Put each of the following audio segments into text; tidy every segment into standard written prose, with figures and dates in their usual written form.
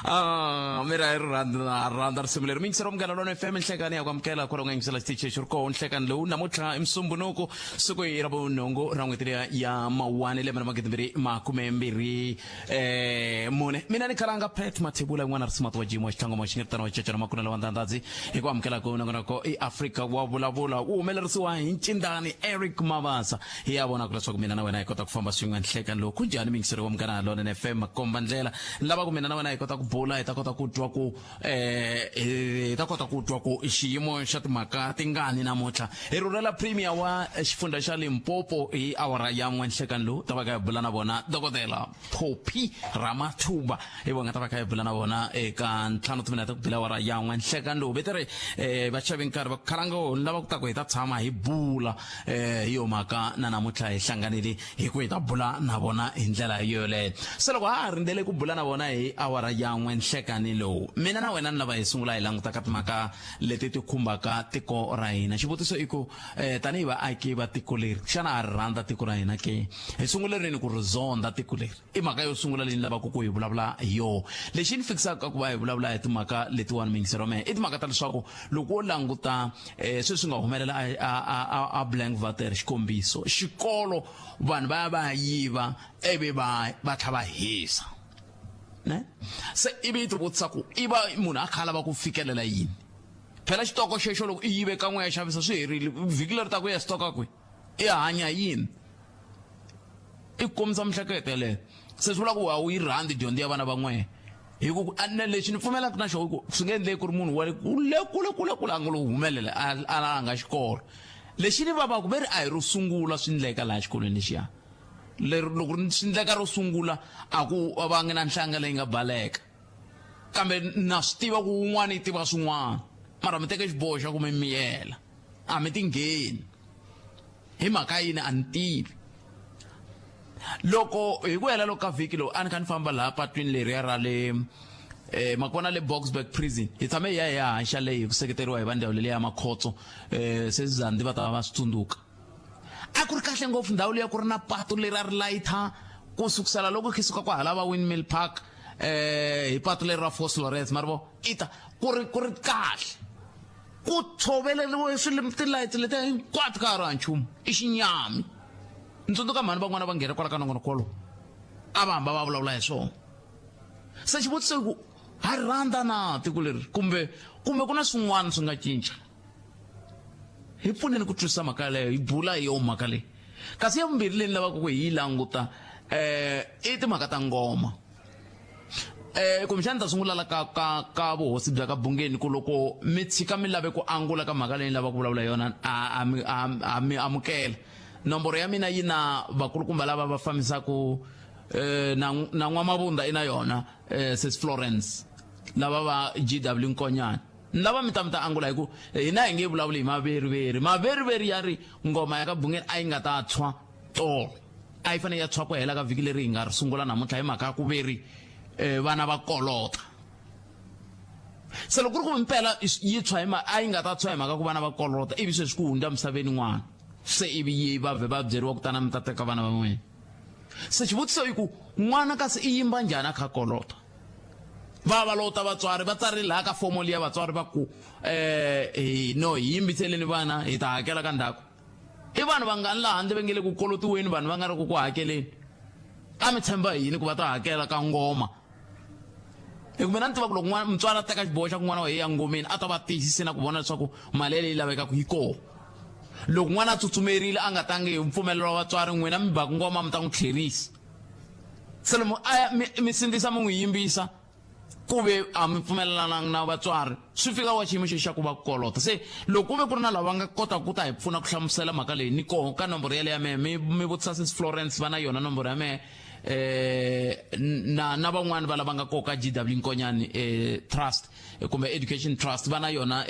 Ah, mira hi ri rhandza risimu leri miyingiselo munghana lona fm nhlekani ya ku amukela kwala u nga yingisela xitichi lexi ri koho nhlekani lowu namuntlha i musumbunuku siku i ra vunhungu ra n'hweti liya ya mawani lembe ra magidimbirhi makume mbirhi mune. Mina ni khalanga Pat Mathebula n'wana ri smart wa Jimo wa xitlhango maxingetana wa cacana makunela wa ndandadzi hi ku amukela ku nongonoko i Afrika wa vulavula wu humelerisiwa hi ncindani Eric Mabasa hi ya vona ku leswaku mina na wena hi kota ku famba swin'we nhlekani lowu ku njhani mingiseri wa Munghana Lonene FM makomba ndlela ni lava ku mina na wena hi kota ku bula hi ta kota ku twa ku hi ta kota ku twa ku xiyimo xa timhaka tingani namuntlha hi rhurhela premier wa xifundza xa Limpopo hi awara ya n'we nhlekani lowu ta va ka hi bula na vona dokodela Phophi Ramathuba hi vona ta va kha hi bula na vona eka ntlhanu timinete ku bela awara ya n'we nhlekani lowu vete ri va xave nkarhi va khalanga ni lava ku ta ku hi ta tshama hi bula hi yo mhaka na namuntlha hi hlanganile hi ku hi ta bula na vona hi ndlela yoleyo se loko ha ha rindzele ku bula na vona hi awara ya n'we nhlekani lowu mina na wena ni lava hi sungula hi languta ka timhaka leti ti khumbaka tiko ra hina xivutiso i ku tanihi vaaki va tiko leri xana ha ri rhandza tiko ra hina ke hi sungule rini ku ri zonda tiko leri i mhaka yo sungula leyi ni lavaka ku hi vulavula hi yoho lexi ni fikisaka ku va hi vulavula hi timhaka letiwani miyingiselo wa mehe i timhaka ta leswaku loko wo languta sweswi nga humelela a Blankwater xikombiso xikolo vanhu va ya va ya yiva ivi va va tlha va hisa ne se ivi yi ti vutisa ku i va munhu a kha a lava ku fikelela yini phela xitoko xexo loko i yive kan'we ya xavisa swi herile vhiki leri ta ku ya xitoka kwi i hanya yini i kombisa mihleketo yeleyo se swi vula ku a wu yi rhandzi dyondzo ya vana va n'wehe hi ku na lexi ni pfumelaka na xona ku swi nge endleki ku ri munhu wa le kule kule kule kule a nga lo humelela a nga xikolo lexi ni vavaku ve ri a hi ro sungula swi ndleka laha xikolweni lexiya leri loko swi ndleka ro sungula a ku va ngi na nhlanga leyi nga baleka kambe na swi tiva ku wun'wana yi tiva swin'wana mara mi teke xiboho xa ku mi miyela a mi ti ngheni hi mhaka yini a ni tivi loko hi ku hela loko ka vhiki lowu a ni kha ni famba laha patwini leriya ra le makona le Boksburg prison hi tshame hi ya hi ya haxa leyi hi ku seketeriwa hi va ndzawulo leyi ya makhotso se Zandi va ta va va swi tsundzuka a ku ri kahle ngopfu ndhawu liya ku ri na patu leri a ri layitha ku sukusela loko khi suka kwahala va Windmill Park hi patu leri ra Fort Lawrence mari vo ita ku ri ku ri kahle ku tshoveleriwe swilo tilayiti letiya hinkwato ka ha ri ha nchumu i xinyami ni tsundzuka mhani van'wana va nghena kwala ka nongonoko wolowo a va hamba va vulavula hi swona se xivutiso i ku ha ri rhandza na tiko leri kumbe kumbe ku na swin'wana swi nga cinca hi pfuneni ku twisisa mhaka yaleyo hi bula hi yo mhaka leyi kasi ya vumbirhi leyi ni lavaka ku hi yi languta i timhaka ta ngoma kumbexana ni ta sungula la ka ka ka vuhosi bya ka Bungeni ku loko mi tshika mi lave ku angula ka mhaka leyi ni lavaka ku vulavula yona a mi a mi amukela nomboro ya mina yi na vakulukumba lava va fambisaka na na n'wamavunda i na yona sis Florence lava va GW Nkonyana ni lava mi ta mi ta angula hi ku hina hi nge vulavuli hi maveriveri maveriveri ya ri ngoma ya ka Bungeni a yi nga ta tshwa tolo a yi fanele ya tshwa ku hela ka vhiki leri hi nga ri sungula namuntlha hi mhaka ya ku veri vana va kolota se loko ku ri ku mpela yi tshwa hi a yi nga ta tshwa hi mhaka ku vana va kolota ivi sweswi ku hundza misaveni n'wana se ivi yi va vhe va byeriwa ku tana mi ta teka vana va n'wina se xivutiso i ku n'wana kasi i yimba njhani a kha kolota va va lota vatswari va tsarile laha ka fomo liya vatswari va ku no hi yimbiseleni vana hi ta hakela ka ndzhaku i vanhu vangani laha handle va nge le ku kolotiweni vanhu va nga ri ku ku hakeleni a mi tshemba hi yini ku va ta hakela ka ngoma hi ku mina ni tiva ku loko mutswari a teka xiboho xa ku n'wana wa ya ngomeni a ta va tiyisise na ku vona leswaku mali yaleyi lavekaka yi kona loko n'wana a tsutsumerile a nga tangi hi mpfumelelo wa vatswari n'wina mi baku ngoma mi ta n'wi tlherisa se loko a ya mi sindzisa mi n'wi yimbisa ku ve a mi pfumelelananga na vatswari swi fika wa xiyimo xexi xa ku va kolota se loko ku ve ku ri na lava nga kotaka ku ta hi pfuna ku hlamusela mhaka leyi ni koho ka nomboro yaleyo ya mehe mi mi vutisa sis Florence va na yona nomboro ya mehe na na van'wani va lava nga koho ka GW Nkonyani Trust kumbe Education Trust va na yona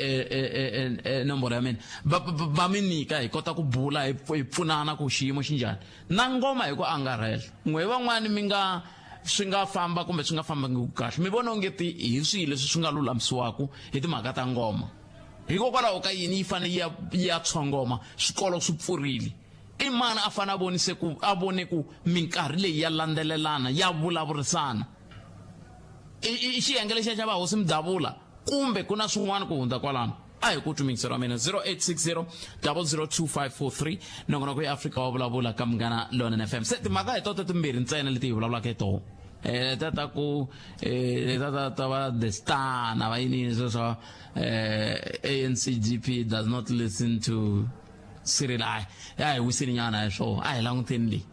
nomboro ya mina va va mi nyika hi kota ku bula hi pfunana ku xiyimo xi njhani na ngoma hi ku angarhela n'we van'wani mi nga swi nga famba kumbe swi nga fambangi kahle mi vona onge ti hi swihi leswi swi nga lulamisiwaka hi timhaka ta ngoma hikokwalaho ka yini yi fanele yi ya yi ya tshwa ngoma swikolo swi pfurile I mani a fanele a vonise ku a vone ku minkarhi leyi ya landzelelana ya vulavurisana? I xiyenge lexiya xa vahosi Mudavula kumbe ku na swin'wana ku hundza kwalano? A hi ku twi mingiselo wa mina 0860 002543 nongonoko ya Afrika wa vulavula ka Munghana Lonene FM. Se timhaka hi toto timbirhi ntsena leti hi vulavulaka hi toho. Ta ta ku ta ta ta va the star na va yini yini sweswo ANCGP does not listen to Cyril. A a hi wiseni nyana hi swona, a hi languteni leyi,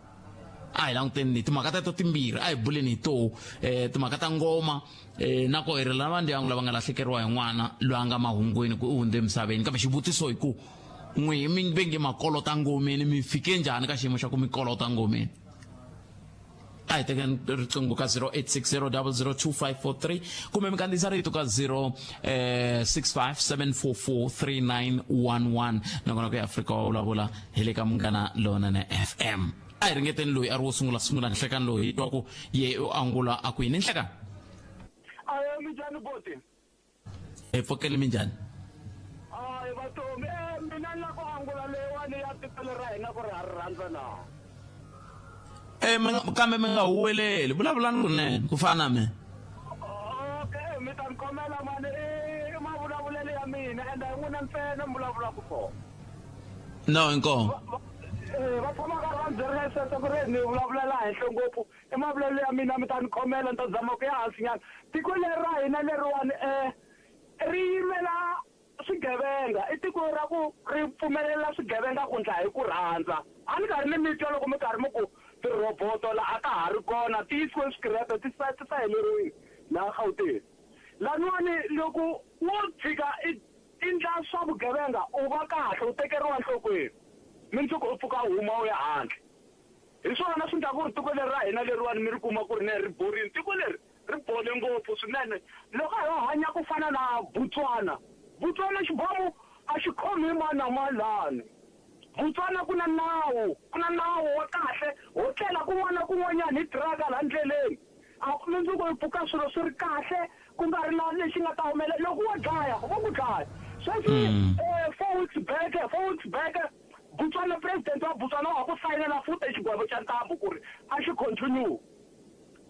a hi languteni leyi timhaka teto timbirhi, a hi buleni hi toho timhaka ta ngoma na ko hi ri lava ndyangu lava nga lahlekeriwa hi n'wana loyi a nga mahungwini ku u hundze emisaveni. Kambe xivutiso hi ku n'wi mi ve nge makolota ngomeni, mi fike njhani ka xiyimo xa ku mi kolota ngomeni? A hi tekeni riqingho ka 0860002543 kumbe mi kandziyisa rito ka 0 657443911. Nongonoko ya Afrika wa vulavula hi le ka Munghana Lonene FM. A hi ringeteni loyi a ri wo sungula sungula nhlekani loyi hi twa ku ye u angula a ku yini nhlekani. Ayo, minjhani boti? Hi pfukele, minjhani? Hayi vatomi, mina ni la ku angula leyiwani ya tiko leri ra hina ku ri ha ri rhandza na. Kambe mi nga huweleli, vulavulani kunene ku fana na mina. Okay, mi ta ni khomela mani, i mavulavulelo ya mina ende hi n'wina ntsena mi vulavulaka kona. No, inkomu. Va tshama karhi va ni byerile sweswo ku ri ni vulavulela henhla ngopfu. I mavulavulelo ya mina, mi ta ni khomela, ni ta zama ku ya hansinyana. Tiko leri ra hina leriwani ri yimela swigevenga, i tiko ra ku ri pfumelela swigevenga ku ndla hi ku rhandza. A ni karhi ni mi twa loko mi karhi mi ku tirhoboto la a ta ha ri kona, ti yisiwe swikirepe ti ti saheleriwile laha Gauteng. Laniwani loko wo tshika i i ndla swa vugevenga u va kahle, u tekeriwa enhlokweni, mundzuku u pfuka u huma u ya handle. Hi swona swi ndlaku ku ri tiko leri ra hina leriwani mi ri kuma ku ri ne ri borini. Tiko leri ri bole ngopfu swinene. Loko a ho hanya ku fana na Botswana, Botswana xibamu a xi khomi hi mani na mani lani. Botswana ku na nawu, ku na nawu wa kahle, ho tlela kun'wana na kun'wanyana hi tiraka laha ndleleni. A mundzuku hi pfuka swilo swi ri kahle, ku nga ri na lexi nga ta humelela. Loko wo dlaya, vo ku dlaya. Sweswi 4 weeks back, 4 weeks back, Botswana, president wa Botswana wa ha ku sayinela futhi xigwevo xa ntambu ku ri a xi continue.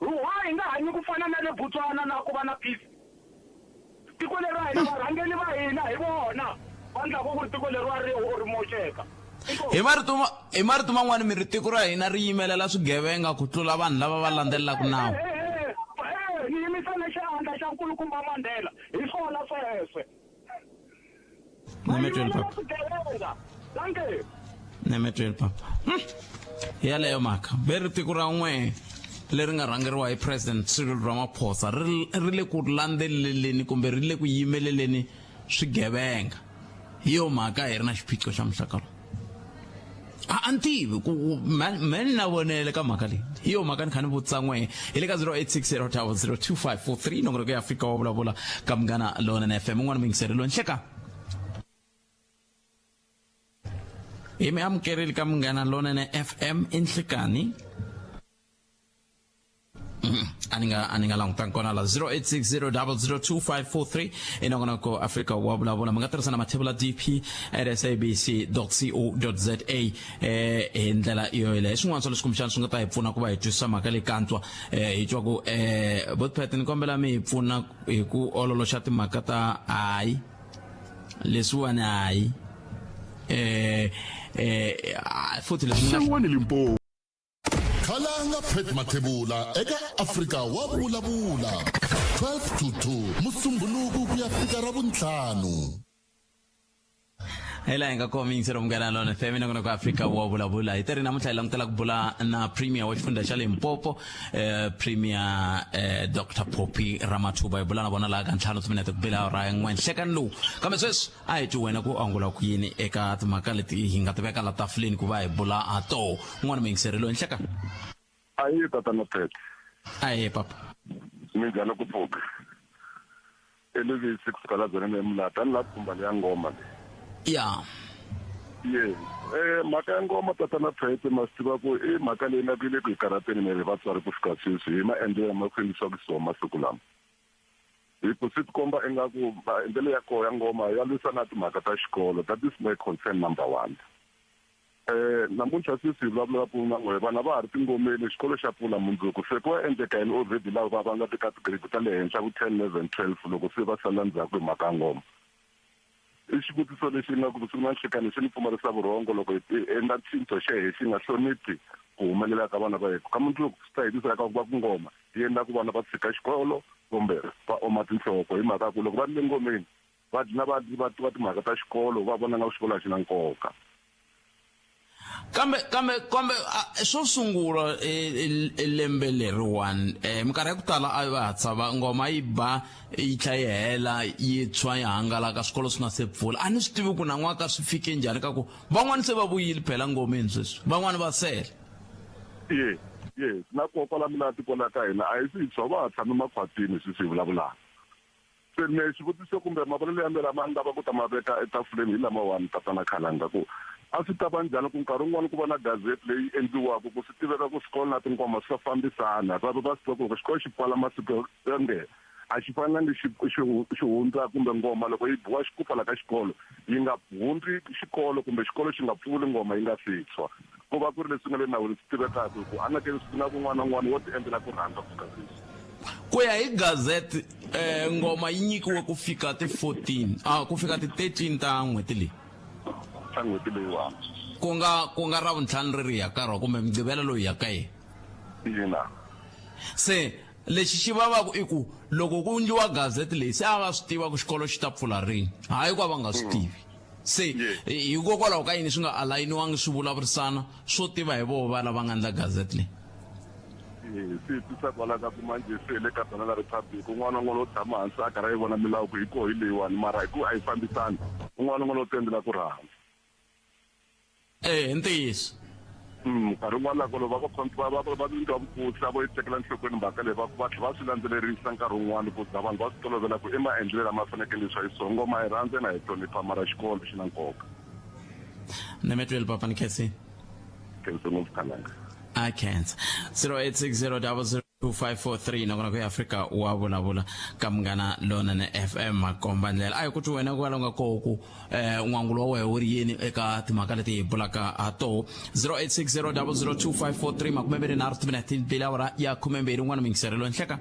Why hi nga hanyi ku fana na le Botswana na ku va na peace? Tiko leri ra hina, varhangeli va hina hi vona va ndlaku ku ri tiko leriwa ri ri moxeka. Hi marito man'wani mi ri tiko ra hina ri yimelela swigevenga ku tlula vanhu lava va landzelelaka nawu. Ni yimisa na xandla xa nkulukumba Mandela, hi swona sweswe. Nemetweni papa. Swigevenga, danke. Nemetweni papa. Yaleyo mhaka ve ri tiko ra n'we leri nga rhangeriwa hi President Cyril Ramaphosa ri ri le ku landzeleleni kumbe ri le ku yimeleleni swigevenga, hi yo mhaka hi ri na xiphiqo xa muxaka lowu. A ni tivi ku me ni na vonele ka mhaka leyi, hi yo mhaka ni kha ni vutisa n'we. Hi le ka 0860 002543, nongonoko ya Afrika wa vulavula ka Munghana Lonene FM. Un'wana muyingiseri loyi, nhleka, hi mi amukerile ka Munghana Lonene FM, i nhlikani. A ni nga langutanga kona la. 0860002543 i nongonoko Afrika wa vulavula. Mi nga tirhisa na mathebula dp@sabc co za hi ndlela yo yeleyo. Swin'wana swa leswi kumbexana swi nga ta hi pfuna ku va hi twisisa mhaka leyi kantswa, hi twa ku botpet ni kombela mi hi pfuna hi ku ololoxa timhaka ta hayi leswiwani hayi futhi leswi mi nga Xewani Limpopo. Khalanga Pat Mathebula eka Afrika wa vulavula 12 to 2 Musumbhunuku ku ya fika Ravuntlhanu. Hi laha hi nga kona yingiselo Munghana Lona FM, nongonoko Afrika wa vulavula. Hi teri namuntlha hi langutela ku bula na Premier wa xifundza xa Limpopo, Premier Dr Phophi Ramathuba. Hi bula na vona laha ka 5 timinete ku bela awara yin'we nhlekani lowu. Kambe sweswi a hi twi wena ku angula ku yini eka timhaka leti hi nga ti veka la tafuleni ku va hi bula ha toho. Un'wana muyingiseri loyi, nhleka. Ayi tatana Pet. Aye papa. Minjhani ku pfuka? Elevisi kusuka la byona emulata ni la khumba leya ngoma leyi. Ya. Ye mhaka ya ngoma tatana Pete, ma swi tiva ku i mhaka leyi nga ku le ku hi karhateni mere vatswari ku fika sweswi hi maendlelo ma ku endlisiwaka xiswona masiku lama, hi ku swi tikomba ingaku maendlelo ya koho ya ngoma ya lwisana na timhaka ta xikolo. That is my concern number one. Namuntlha sweswi hi vulavula ku na n'we vana va ha ri tingomeni, xikolo xa pfula mundzuku. Se ku va endleka yini already lava va va nga le ka ti-grade ta le henhla vo 10, 11, 12 loko se va sala ndzhaku hi mhaka ya ngoma? I xivutiso lexi nga ku vusiku na nhlikani xi ni pfumarisa vurhongo loko hi endla cinco xe he xi nga hloniphi ku humelela ka vana va hina. Ka mundzuku swi ta hi tisela ka ku va ku ngoma yi endla ku vana va tshika xikolo kumbe va oma tinhloko hi mhaka ya ku loko va ri le ngomeni va dlina va va tiva timhaka ta xikolo va vona nga ku xikolo a xi na nkoka. Kambe kambe kambe xo sungula lembe leriwani minkarhi ya ku tala a va hatla va ngoma yi ba yi tlha yi hela yi tshwa yi hangalaka swikolo swi nga se pfula. A ni swi tivi ku nan'waka swi fike njhani ka ku van'wani se va vuyile phela ngomeni sweswi van'wani va sele. Yes, yes na koho kwala mina tiko la ka hina a hi swintshwa va ha tshame makhwatini sweswi hi vulavulaka. Se me xivutiso kumbe mavonelo ya mina lama ni lava ku ta ma veka etafuleni hi lamawani, Tatana Khalanga, ku a swi ta va njhani ku nkarhi wun'wana ku va na gazette leyi endliwaka ku swi tiveka ku swikolo na tinkwama swa fambisana, va va va swi tiva ku loko xikolo xi pfala masiku ya nge a xi fanelangi xi xi xi hundza kumbe ngoma loko yi biwa ku pfala ka xikolo yi nga hundzi xikolo kumbe xikolo xi nga pfuli ngoma yi nga se tshwa. Ku va ku ri leswi nga le nawini swi tivekaka hi ku anakeni swi nga ku un'wana na un'wana wo tiendlela ku rhandza ku fika sweswi. Ku ya hi Gazette, eh, ngoma yi nyikiwe ku fika ti 14, ah, ku fika ti 13 ta n'hweti leyi. Ta n'hweti leyiwani. Ku nga ku nga Ravuntlhanu ri ri yaka ro kumbe Mugqivela lowu yaka yena. Ina. Se lexi xi vavaka i ku loko ku endliwa Gazette leyi se a va swi tiva ku xikolo xi ta pfula rini, hayi ku a va nga swi tivi. Se hikokwalaho ka yini swi nga alayiniwangi swi vulavurisana swo tiva hi voho vana va nga endla Gazette leyi? Swi hi twisa kwala ka ku manjhe se hi le ka Banana Republic, un'wana na un'wana u tshama hansi a karhi a yi vona milawu ku hi koho hi leyiwani, mara hi ku a yi fambisani, un'wana na un'wana u tiendlela ku rhandza. Eya, i ntiyiso. Nkarhi wun'wana loko va va va va va endliwa vukutla vo yi tekela enhlokweni mhaka leyi va va tlhela va swi landzelerisa nkarhi wun'wana ku za vanhu va swi tolovela ku i maendlelo lama fanekele leswi hi swona ngoma hi rhandza na hi hlonipha mara xikolo xi na nkoka. Ni papa ni khensile. Khensa ngopfu khalanga. A khensa. 0860 2543 nakona ku Afrika wa vulavula ka Munghana Lonene FM makomba ndlela a hi ku twi wena kwala nga koho ku n'wangulo wa wena wu ri yini eka timhaka leti hi bulaka ha toho 0860002543 23 timinete ti awara ya 12 un'wana mingiserelo nhleka.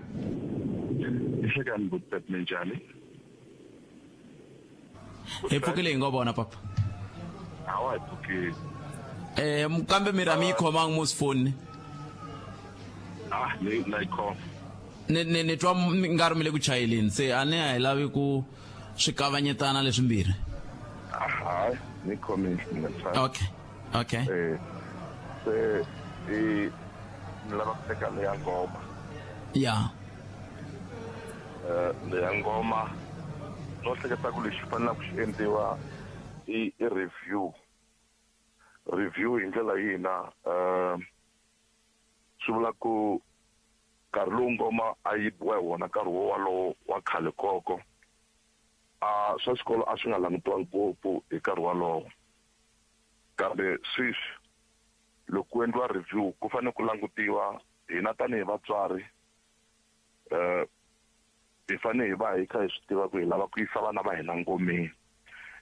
Nhlekani bhuti minjhani? Hi pfukile hi ngo vona papa. Hawa hi pfukile. Kambe miri a mi yi khomangi musi foni. Ah, ni na yi khoma. Ni ni ni twa nga ri mi le ku chayeleni se a ni a hi lavi ku swi kavanyetana leswimbirhi. Hayi, ni khomile ni nga chavi. Okay. Okay. Se i ni lava ku teka leya ngoma. Ya. Leya ngoma no hleketa ku lexi fanelaka xi endliwa i i review. Review hi ndlela yihi na swi vula ku nkarhi lowu ngoma a yi biwa hi wona nkarhi wo walowo wa khale koko a swa xikolo a swi nga langutiwangi ngopfu hi nkarhi walowo kambe sweswi loko ku endliwa review ku fanele ku langutiwa hina tanihi vatswari hi fanele hi va hi kha hi swi tiva ku hi lava ku yisa vana va hina ngomeni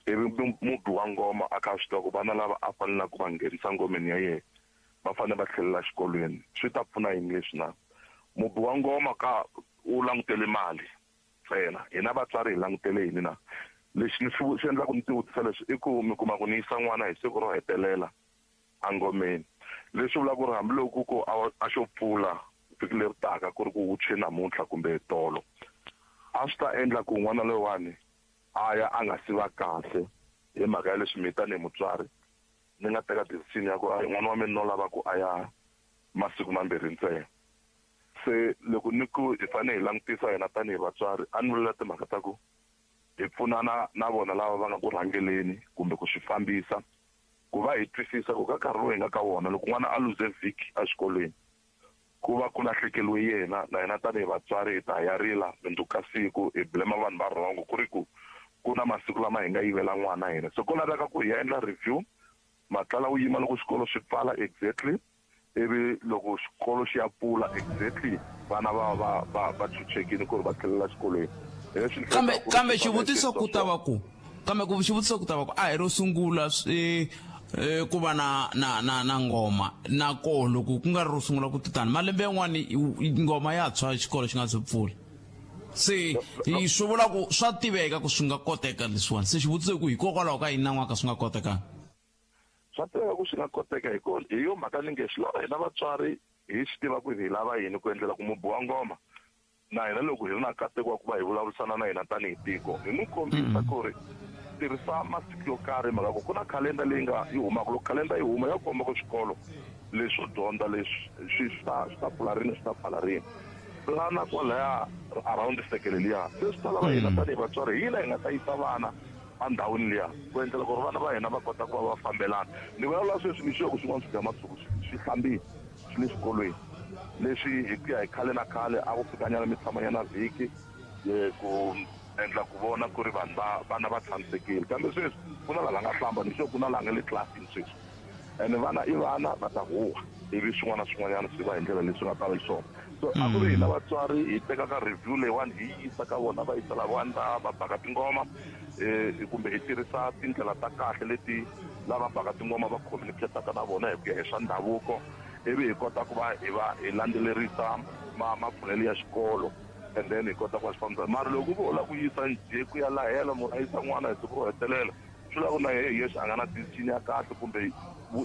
ivi mubi wa ngoma a kha a swi tiva ku vana lava a fanelaka ku va nghenisa ngomeni ya yena va fanele va tlhelela xikolweni swi ta pfuna yini leswi na mubi wa ngoma ka u langutele mali ntsena hina vatswari hi langutele yini na lexi ni swi swi endlaka ni tivutisa leswi i ku mi kuma ku ni yisa n'wana hi siku ro hetelela engomeni leswi vulaka ku ri hambiloko ku a xo pfula vhiki leri taka ku ri ku wu tshwe namuntlha kumbe tolo a swi ta endla ku n'wana loyiwani a ya a nga si va kahle hi mhaka ya leswi mina tanihi mutswari ni nga teka decision ya ku n'wana wa mina no lava ku a ya masiku mambirhi ntsena se loko ni ku hi fanele hi langutisa hina tanihi vatswari a ni vulela timhaka ta ku hi pfunana na vona lava va nga ku rhangeleni kumbe ku swi fambisa ku va hi twisisa ku ka nkarhi lowu hi nga ka wona loko n'wana a luze vhiki exikolweni ku va ku lahlekeriwe yena na hina tanihi vatswari hi ta ya rila mundzuku ka siku hi blame vanhu va wrong ku ri ku ku na masiku lama hi nga yivela n'wana hina se ko laveka ku hi ya endla review matlala wu yima loko xikolo xi pfala exactly ivi loko xikolo xi ya pfula exactly vana va va va va chuchekile ku ri va tlhelela xikolweni hi leswi ni Kambe hleketaka ku ri kambe swi fanele xivutiso swi ku ta va ku kambe ku xivutiso ku ta va ku a hi ro sungula swi eh, ku va na na na na ngoma na koho loko ku nga ri ro sungula ku titani malembe yan'wani ngoma ya tshwa xikolo xi nga se pfula se hi swi vula ku swa tiveka ku swi nga koteka leswiwani se xivutiso i ku hikokwalaho ka yini nan'waka swi nga kotekanga swa tiveka ku swi nga koteka hi ko hi yo mhaka ni nge swi lava hina vatswari hi swi tiva ku hi lava yini ku endlela ku mubi wa ngoma na hina loko hi ri na nkateko wa ku va hi vulavurisana na hina tanihi tiko hi n'wi kombisa ku ri tirhisa masiku yo karhi mhaka ku ku na khalenda leyi nga yi humaka loko khalenda yi huma ya komba ku swikolo leswo dyondza leswi swi ta swi ta pfula rini swi ta pfala rini plana kwalaya around sekele liya se swi ta lava hina tanihi vatswari hi hina hi nga ta yisa vana endhawini liya ku endlela ku ri vana va hina va kota ku va va fambelana ni vulavula sweswi ni sure ku swin'wana swi dya masuku swi hlambile swi le xikolweni leswi hi ku ya hi khale na khale a ku fikanyana mi tshamanyana vhiki ku endla ku vona ku ri vanhu va vana va tshamisekile kambe sweswi ku na laha nga hlamba ni sure ku na laha nga le tlilasini sweswi ene vana i vana va ta huwa ivi swin'wana na swin'wanyana swi va hi ndlela leswi nga ta va xiswona so a ku ri hina vatswari hi tekaka review leyiwani hi yisa ka vona va yisa lavawani va va baka tingoma um kumbe hi tirhisa tindlela ta kahle leti lava baka tingoma va communicataka na vona hi ku ya hi swa ndhavuko ivi hi kota ku va hi va hi landzelerisa mapfulelo ya xikolo and then hi kota ku va swi fambisa mara loko vo lava ku yisa njhe ku ya lahela munhu a yisa n'wana hi siku ro hetelela swi vula ku na yehe hi yexe a nga na decision ya kahle kumbe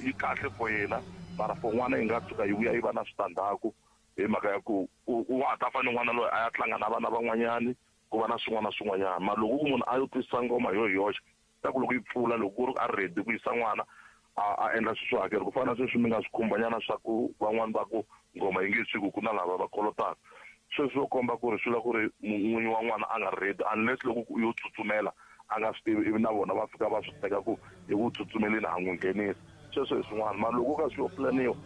yi kahle for yena mara for n'wana yi nga tshuka yi vuya yi va na switandzhaku hi mhaka ya ku u wa ha ta fane n'wana loyi a ya tlanga na vana van'wanyani ku va na swin'wana na swin'wanyana mara loko ku munhu a yo twisisa ngoma hi yo hi yoxe ta ku loko yi pfula loko ku ri a ready ku yisa n'wana a a endla swilo swo hakela ku fana na sweswi mi nga swi khumbanyana swa ku van'wani va ku ngoma yi nge swi ku na lava va kolotaka sweswi swo komba ku ri swi vula ku ri n'winyi wa n'wana a nga ready unless loko u yo tsutsumela a nga swi tivi ivi na vona va fika va swi teka ku hi ku tsutsumeleni ha n'wi nghenisa sweswo hi swin'wana mara loko ka swi yo pulaniwa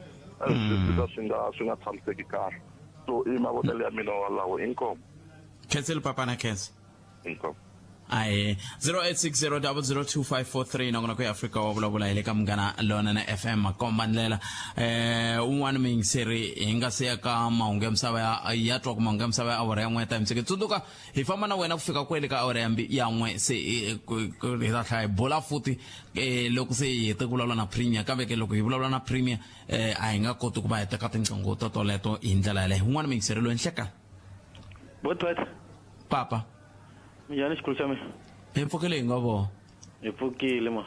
swi fika swi nga swi nga tshamiseki kahle so i mavonelo ya mina walawo inkomu khenseli papa na khensa inkomu ahe 0860002543 nakona ku ya Afrika wa vulavula hi le ka Munghana Lonene FM makomba ndlela eh un'wana muyingiseri hi nga se ya ka mahungu ya misava ya ya twa ku mahungu ya misava ya awara ya n'we ta miseke tsundzuka hi famba na wena ku fika kwele ka awara ya mbi ya n'we se hi ta tlhela hi bula futhi loko se hi hete ku vulavula na premier kambe ke loko hi vulavula na premier a hi nga koti ku va hi teka tinqingho to toleto hi ndlela yaleyo un'wana muyingiseri loyi nhlekani Botwet. Papa. Minjhani xikulu xa mina? Hi pfukile hi nga vona. Hi pfukile ma.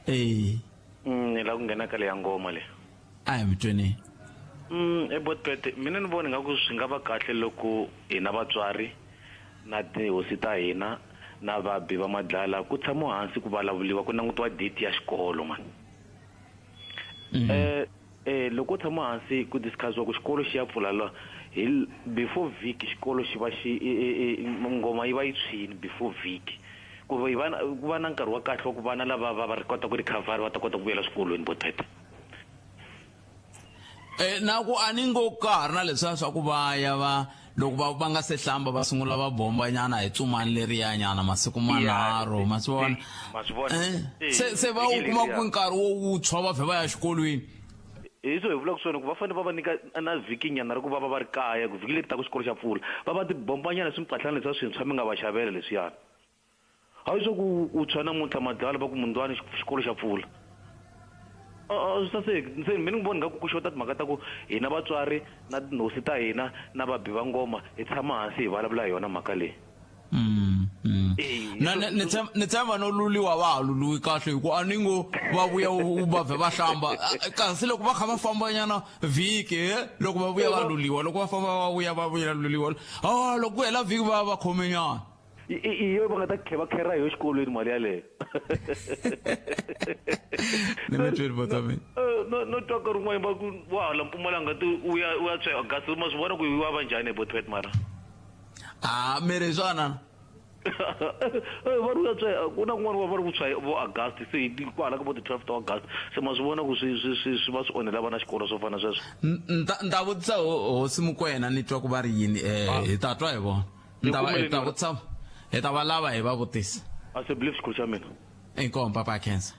Eh. Ni lava ku nghena ka leya ngoma le. A hi mi tweni. E Botwet, mina ni vona ingaku swi nga va kahle loko hina vatswari na tihosi ta hina na vabi va madlala ku tshamiwa hansi ku vulavuriwa ku langutiwa date ya xikolo mani. Eh Eh loko u tshama hansi ku discuss-iwa ku xikolo xi ya pfula la hi before vhiki xikolo xi va xi ngoma yi va yi tshwini before vhiki ku hi va ku va na nkarhi wa kahle wa ku vana lava va va ri kota ku recover va ta kota ku vuyela swikolweni vo tete. Eh na ku a ni ngo ka ha ri na leswiya swa ku va ya va loko va va nga se hlamba va sungula va bomba nyana hi tsumani leriya nyana masiku manharhu ma swi vona ma swi vona eh, se se va wu kuma ku nkarhi wo wutshwa va vhe va ya xikolweni hi swo hi vulaka swona ku va fanele va va nyika na vhiki nyana ra ku va va va ri kaya ku vhiki leri taka xikolo xa pfula va va tibombanyana swimpahlana leswiya swintshwa mi nga va xavela leswiyani Hayi swa ku u tshwa namuntlha madlala va ku mundwani xikolo xa pfula. A swi saseki se mina ni vona nga ku ku xota timhaka ta ku hina vatswari na tinhosi ta hina na vabi va ngoma hi tshama hansi hi vulavula hi yona mhaka leyi. Na ni ni tshemba no luliwa va ha luliwi kahle hi ku a ni ngo va vuya va vhe va hlamba kasi loko va kha va fambanyana vhiki loko va vuya va luliwa loko va famba va vuya va vuya luliwa a loko ku hela vhiki va va khomenyana. I yo va nga ta khe va khera hi yo xikolweni mali yaleyo ni mi tweli bota mina no no twa ka rin'wana va ku wa hala Mpumalanga ti u ya u ya tshwa August ma swi vona ku wa va njhani bo twet mara a mi ri swona va ri u ya tshwa ku na kun'wana va ri ku tshwa vo August se hi kwala ka vo ti-12 ta August se ma swi vona ku swi swi swi swi va swi onhela vana xikolo swo fana sweswo ni ta vutisa hosi Mokoena ni twa ku va ri yini hi ta twa hi vona Ni ta va hi ta vutisa hi ta va lava hi va vutisa. A se believe xikolo xa mina. Inkomu papa khensa.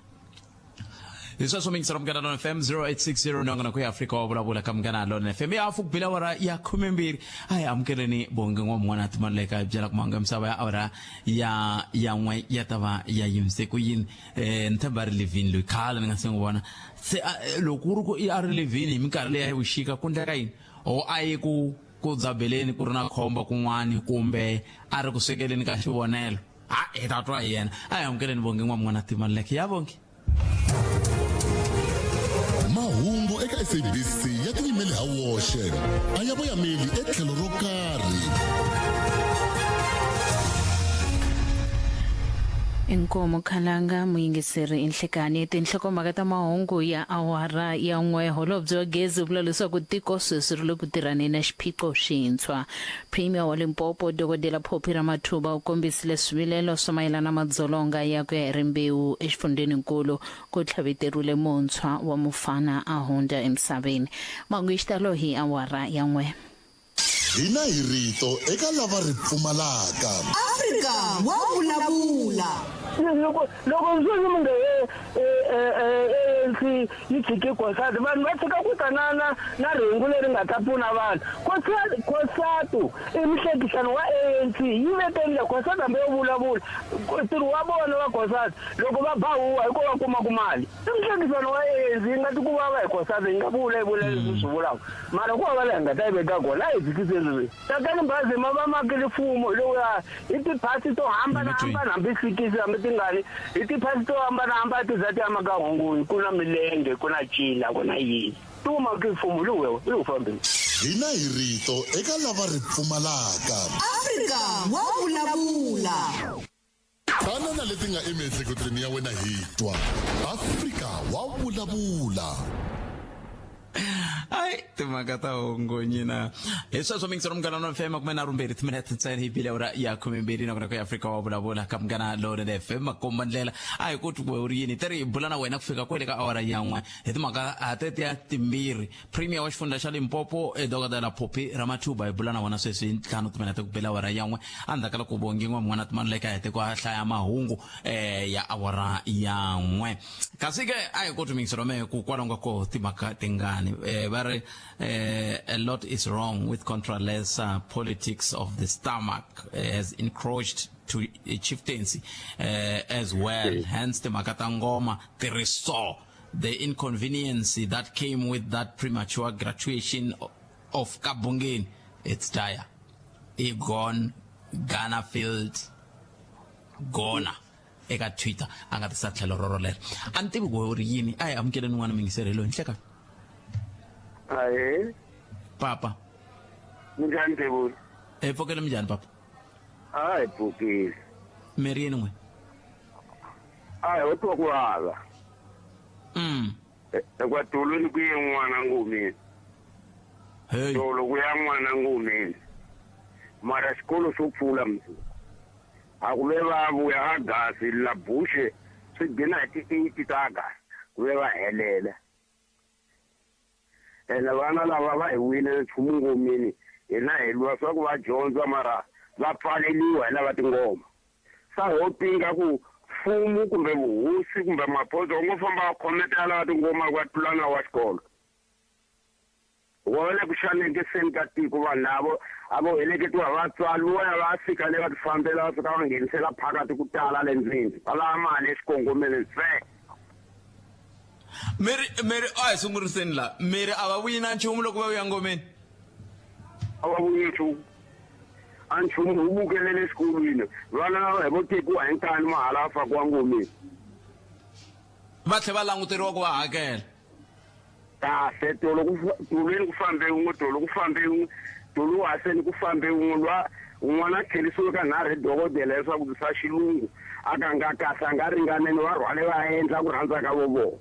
Hi sweswo mingisela Munghana Lona FM 0860 nongonoko ya Afrika wa vulavula ka Munghana Lona FM ya hafu ku bile awara ya 12. A hi amukeleni Bongi n'wamun'wana Timaleka hi byela ku mahungu ya misava ya awara ya ya n'we ya ta va ya yimise ku yini. Ni tshemba a ri livini loyi khale ni nga se n'wi vona se loko ku ri ku a ri livini hi minkarhi leya ya vuxika ku endleka yini o a yi ku ku dzabeleni ku ri na khombo kun'wani kumbe a ri ku swekeleni ka xivonelo ha hi ta twa hi yena. A hi amukeleni Bongi n'wamun'wana Timaleke ya Bongi. Mahungu eka SABC ya tiyimeli ha woxe a ya voyameli etlhelo ro karhi. Inkomo Khalanga muyingiseri inhlekani tinhlokomhaka ta mahungu ya awara ya n'we. Holobye wa gezi u vula leswaku tiko sweswi ri le ku tirhaneni na xiphiqo xintshwa. Premier wa Limpopo Dokodela Phophi Ramathuba u kombisile swivilelo swa mayelana madzolonga ya ku ya hi rimbewu exifundzenikulu. Ku tlhaveteriwile muntshwa wa mufana a hundza emisaveni. Mahungu hi xitalo hi awara ya n'we. Hina hi rito eka lava ri pfumalaka. Afrika wa vulavula. Loko loko sweswi mi nge ANC yi tshike COSATU, vanhu va tshika ku ta na na na rhengu leri nga ta pfuna vanhu. COSATU i muhlekisani wa ANC, yi vekeni la COSATU hambi yo vulavula ntirho wa vona wa COSATU loko va ba huwa hi ko va kumaka mali. I muhlekisani wa ANC, yi nga ti ku vava hi COSATU, yi nga vula yi vula leswi swi vulaka, mara ku hava laha hi nga ta yi veka kona. A hi tshikiseni leswi Tatani Bazi ma va makile mfumo hi lowuya hi tiphasi to hambanahambana, hambi sikisi hambi tingani, hi tiphasi to hambanahambana ti za ti ya maka hunguyi, ku na milenge, ku na cila, ku na yini, ti wu makile mfumo lowu hi wu fambeni. Hina hi rito eka lava ri pfumalaka. Afrika wa vulavula. Tana na leti nga emiehleketweni ya wena hi twa. Afrika wa vulavula. Ai timhaka ta hongonyina hi sweswo mingiselo Munghana Lona FM 32 timinete ntsena hi bile awara ya 12 nakona ku ya Afrika wa vulavula ka Munghana Lona FM makomba ndlela a hi ku twi u ri yini teri hi bula na wena ku fika kwele ka awara ya n'we hi timhaka a tetiya timbirhi. Premier wa xifundza xa Limpopo Dokodela Phophi Ramathuba hi bula na vona sweswi hi ntlhanu timinete ku bela awara ya n'we endzhaku ka loko Bongi n'wamun'wana Timaleka hete ku hlaya mahungu ya awara ya n'we. Kasi ke a hi koti mingiselo mehe ku kwalaho nga koho timhaka tingani va ri a lot is wrong with Contralesa politics of the stomach has encroached to chieftaincy as well, hence timhaka ta ngoma ti ri so. The inconvenience that came with that premature graduation of Kabungeni, it's dire. I gone Ghana field gona eka Twitter a nga tisa tlhelo roro lero. A ni tivi ku u ri yini, a hi amukeleni n'wana mingiseri loyi nhleka. Ahee. Papa. Minjhani Devuli? Hi pfukele minjhani papa? A hi pfukile. Mi ri yini n'we? A hi ho twa ku vava. Hikuva tolweni ku ye n'wana ngomeni. Hey. Tolo ku ya n'wana ngomeni. Mara xikolo xo pfula mundzuku. A ku ve va vuya August la Bush swi gina hi ti 8 ta August ku ve va helela. Ene vana lava va hi wile nchumu ngomeni hina hi lwa swa ku va dyondza mara va pfaleliwa hi lava tingoma. Sa ho tinga ku mfumo kumbe vuhosi kumbe maphorisa wu ngo famba va khometela lava tingoma va tlula nawu wa xikolo. Hikuva va le ku xanekiseni ka tiko vanhu lavo a vo heleketiwa hi vatswari vo ya va fika le va tifambela va fika va nghenisela phakathi ku tala le ndzeni va lava mali exikongomelweni ntsena. Mi ri mi ri a hi sunguriseni la mi ri a va vuyi na nchumu loko va vuya ngomeni? A va vuyi nchumu. A nchumu wu vukelele exikolweni vana lava hi vo tekiwa hi nkani mahala va fakiwa ngomeni. Va tlhela va languteriwa ku va hakela. Kahle tolo ku tolweni ku fambe un'we tolo ku fambe un'we tolo haseni ku fambe un'we lwa un'wana a tlherisiwe ka nharhu hi dokodela leswaku swa xilungu a ka nga kahle a nga ringaneni va rhwale va endla ku rhandza ka vo vona.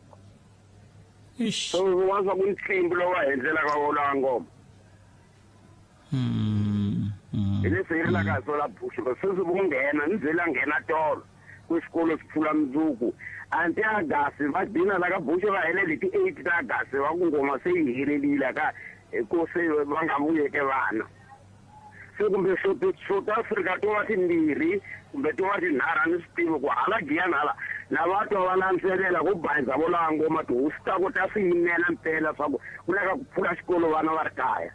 So wa swa ku ntlimbo lowu va endlelaka wona ngoma. Hi leswi hi rilaka hi swona Bush sweswi vo nghena ni byela nghena tolo ku xikolo swi pfula mundzuku anti August va dina la ka Bush va helele hi ti 8 ta August va ku ngoma se yi helelile ka hi ku se va nga vuyeke vana. Se kumbe South Africa to va timbirhi kumbe to va tinharhu a ni swi tivi ku hala Giyani hala Na va twa va landzelela ku bayiza vo lava ngoma tihosi ta ku ta swi yimela mpela swa ku ku lava ku pfula xikolo vana va ri kaya.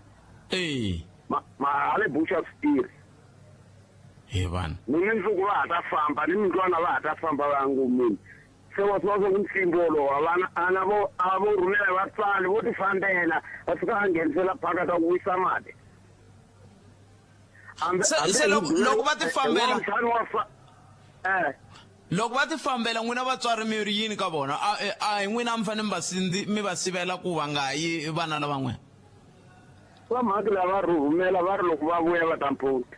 E Ma le buxa swi tirhi. He vanhu. Ni mundzuku va ha ta famba ni mundlwana va ha ta famba va ya ngomeni. Se wa swi vona swa ku ntlimbo wolowo vana a vo a vo rhumela vatswari vo ti fambela va fika va nghenisela phaka ta ku wisa mati. Se loko va ti fambela loko va ti fambela n'wina vatswari mi ri yini ka vona a hi n'wina mi fanele mi va sivela ku va nga yi vana lavan'we. Va mhaki lava rhumela va ri loko va vuya va ta mphunta.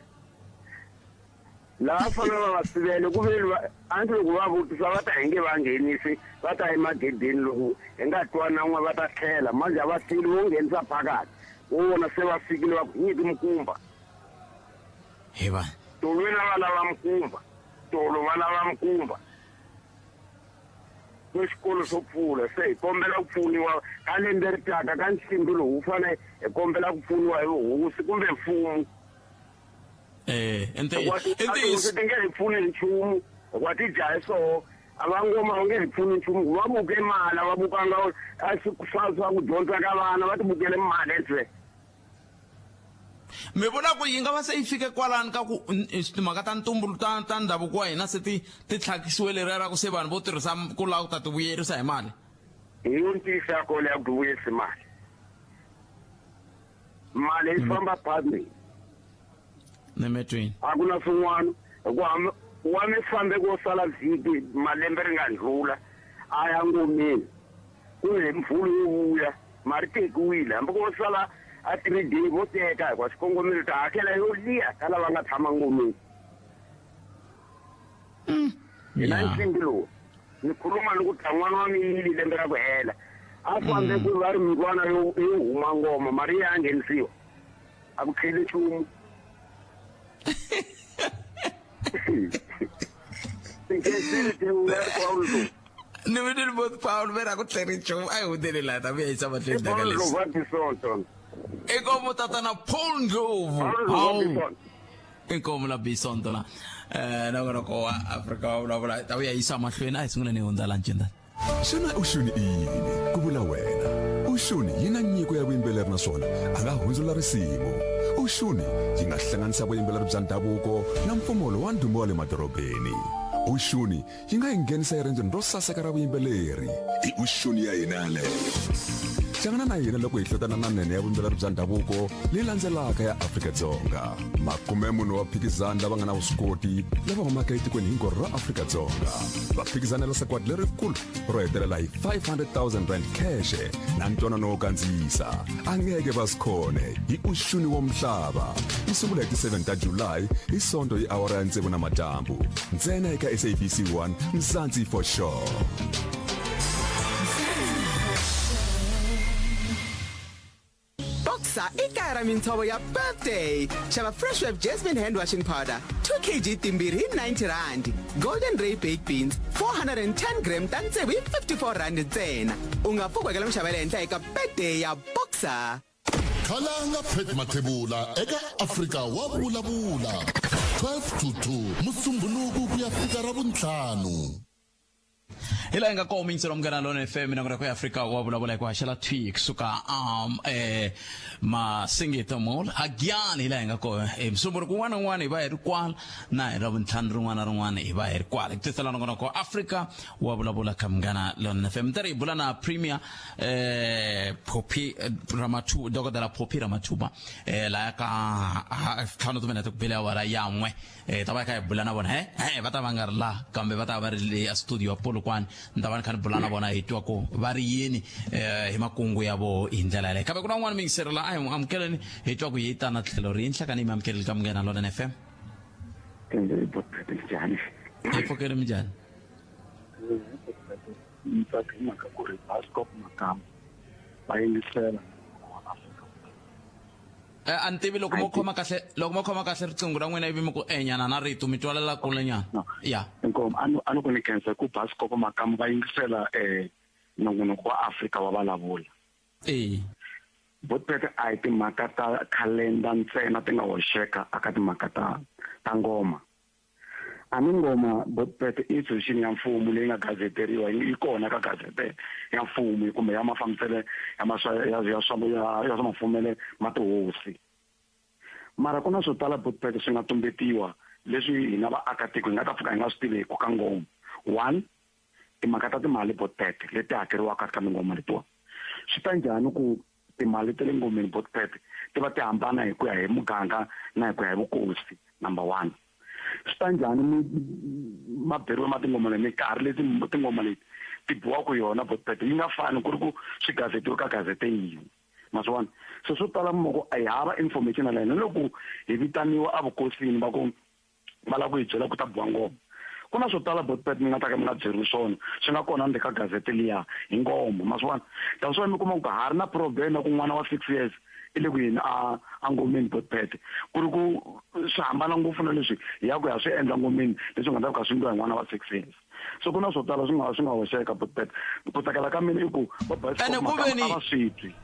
Lava fanele va va sivele ku veni a ndzi loko va vutisa va ta hi nge va nghenisi va ta emagedeni loko hi nga twa na n'we va ta tlhela manje a va tlheli vo nghenisa phakathi vo vona se va fikile va ku nyiki mikumba. He va. Tolweni va lava mikumba tolo va lava mikumba ku xikolo xo pfula se hi kombela ku pfuniwa ka lembe ri taka ka nsimbi lowu wu fanele hi kombela ku pfuniwa hi hosi kumbe mfumo. Ntiyiso ti nge hi pfuni nchumu hikuva ti dyahe swoho a va ngoma va nge hi pfuni nchumu va buke mali a va bukanga swa ku dyondza ka vana va ti bukele mali ntsena. Mi vona ku yi nga va se yi fike kwalani ka ku timhaka ta ntumbuluko ta ndhavuko wa hina se ti tlhakisiwe leriya ra ku se vanhu vo tirhisa ku lava ku ta ti vuyerisa hi mali. Hi yo ntiyiso ya kona ya ku ti vuyerisa mali. Mali yi famba phambili. Nemetweni. A ku na swin'wana hikuva wa mi fambe ko sala vhiki malembe ri nga ndlula a ya ngomeni ku hi mpfula yo vuya mali tekiwile hambi ko sala a 3 day vo teka hikuva xikongomelo ta hakela yo liya ka lava nga tshama ngomeni. Hina nsimbi lowu ni khuluma ni ku ta n'wana wa mina lembe ra ku hela a fambe ku va ri mikwana yo huma ngoma mali ya nghenisiwa a ku tlheli nchumu. Ni mi ni both Paul vera ku tlheri nchumu a hi hundzeli laha ta vuya yisa mahlweni daka leswi. Inkomo tatana Paul Ndlovu. Inkomo la Bisonto la. Nongonoko wa Afrika wa vulavula ta vuya yisa mahlweni a hi sunguleni hi hundza la ncindani. Xana Ushuni i yini? Ku vula wena. Ushuni yi na nyiko ya vuyimbeleri naswona a nga hundzula risimu. Ushuni yi nga hlanganisa vuyimbeleri bya ndhavuko na mpfumawulo wa ndhuma wa le madorobeni. Ushuni yi nga hi nghenisa eriendzweni ro saseka ra vuyimbeleri. I Ushuni ya hina yaleyo. Hlangana na hina loko hi hlotana na nene ya vuyimbeleri bya ndhavuko leyi landzelaka ya Afrika-Dzonga. 40 wa vaphikizani lava nga na vuswikoti lava humaka etikweni hinkwaro ra Afrika-Dzonga. Va phikizanela sagwadi lerikulu ro hetelela hi 500,000 rand cash na ntwanano wo kandziyisa. A ngeke va swi khone hi Ushuni wa Mhlaba. Yi sungula hi ti 7 ta July hi Sonto hi awara ya 6 namadyambu. Ntsena eka SABC 1 Mzansi for sure. Boxer i kaya ra mintshovo ya birthday. Xava Fresh Wave Jasmine hand washing powder 2 kg timbirhi hi 90 rand. Golden Ray baked beans 410 gram ta tsevu hi 54 rand ntsena. U nga pfuki hakela minxavo ya le henhla eka birthday ya Boxer. Khalanga Pat Mathebula eka Afrika wa vulavula 12 to 2 Musumbhunuku ku ya fika Ravuntlhanu. Hi laha hi nga kona yingiselo munghana lona FM na ku ya Afrika wa vulavula hi ku haxela thwi kusuka Masingita Mall Hagiani hi laha hi nga kona Musumbhunuku wun'wana na wun'wana hi va hi ri kwala na hi Ravuntlhanu rin'wana na rin'wana hi va hi ri kwala hi ku tisela nongonoko Afrika wa vulavula ka munghana lona FM ni ta ri hi bula na Premier Phophi Ramathuba dokodela Phophi Ramathuba laya ka ntlhanu timinete ku bele awara ya n'we ta va hi kha hi bula na vona he va ta va nga ri laha kambe va ta va ri le a studio ya Polokwane ni ta va ni kha ni bula na vona hi twa ku va ri yini hi makungu ya voho hi ndlela yaleyo kambe ku na un'wana muyingiseri la a hi n'wi amukeleni hi twa ku hi ta na tlhelo ri nhlekani yi mi amukeleli ka Munghana Lonene FM. Hi pfukile minjhani? Ni tsaka hi mhaka ku ri Bascop Makamba va yingisela A ni tivi loko mo khoma kahle loko mo khoma kahle riqingho ra n'wina ivi mi ku enyana na rito mi twalela kule nyana ya inkomu a ni ku ni khensa ku Bascop Makamba va yingisela nongonoko wa Afrika wa vulavula. E Botpete a hi timhaka ta calendar ntsena ti nga hoxeka aka timhaka ta ngoma. A ni ngoma botpet i institution ya mfumo leyi nga gazeteriwa, yi kona ka gazete ya mfumo kumbe ya mafambiselo ya maswa ya ya swa ya ya swa mafumele ma tihosi. Mara ku na swo tala botpet swi nga tumbetiwa leswi hina vaakatiko hi nga ta pfuka hi nga swi tivi ka ngoma. One, timhaka ta timali botpet leti hakeriwaka ka mingoma letiwa. Swi ta njhani ku timali ta le ngomeni botpet ti va ti hambana hi ku ya hi muganga na hi ku ya hi vukosi, number one. Swi ta njhani maberiwa ma tingoma leti, minkarhi leti tingoma leti ti biwaka yona botpet yi nga fani ku ri ku swi gazetiwe ka gazete yin'we, ma swi vona? So swo tala mi ku a hi hava information na hina loko hi vitaniwa evukosini va ku va lava ku hi byela ku ta biwa ngoma. Ku na swo tala botpet mi nga ta ka mi nga byeriwi swona, swi nga kona ndzeni ka gazete liya hi ngoma, ma swi vona? That's why mi kuma ku ha ri na problem ya ku n'wana wa 6 years i le ku yini a ngomeni botpet, ku ri ku swi hambana ngopfu na leswi hi ya ku ya swi endla ngomeni leswi nga ta fika swi endliwa hi n'wana wa 6 years. So ku na swo tala swi nga hoxeka botpet. Ku tsakela ka mina i ku va bioscope a va swi twi.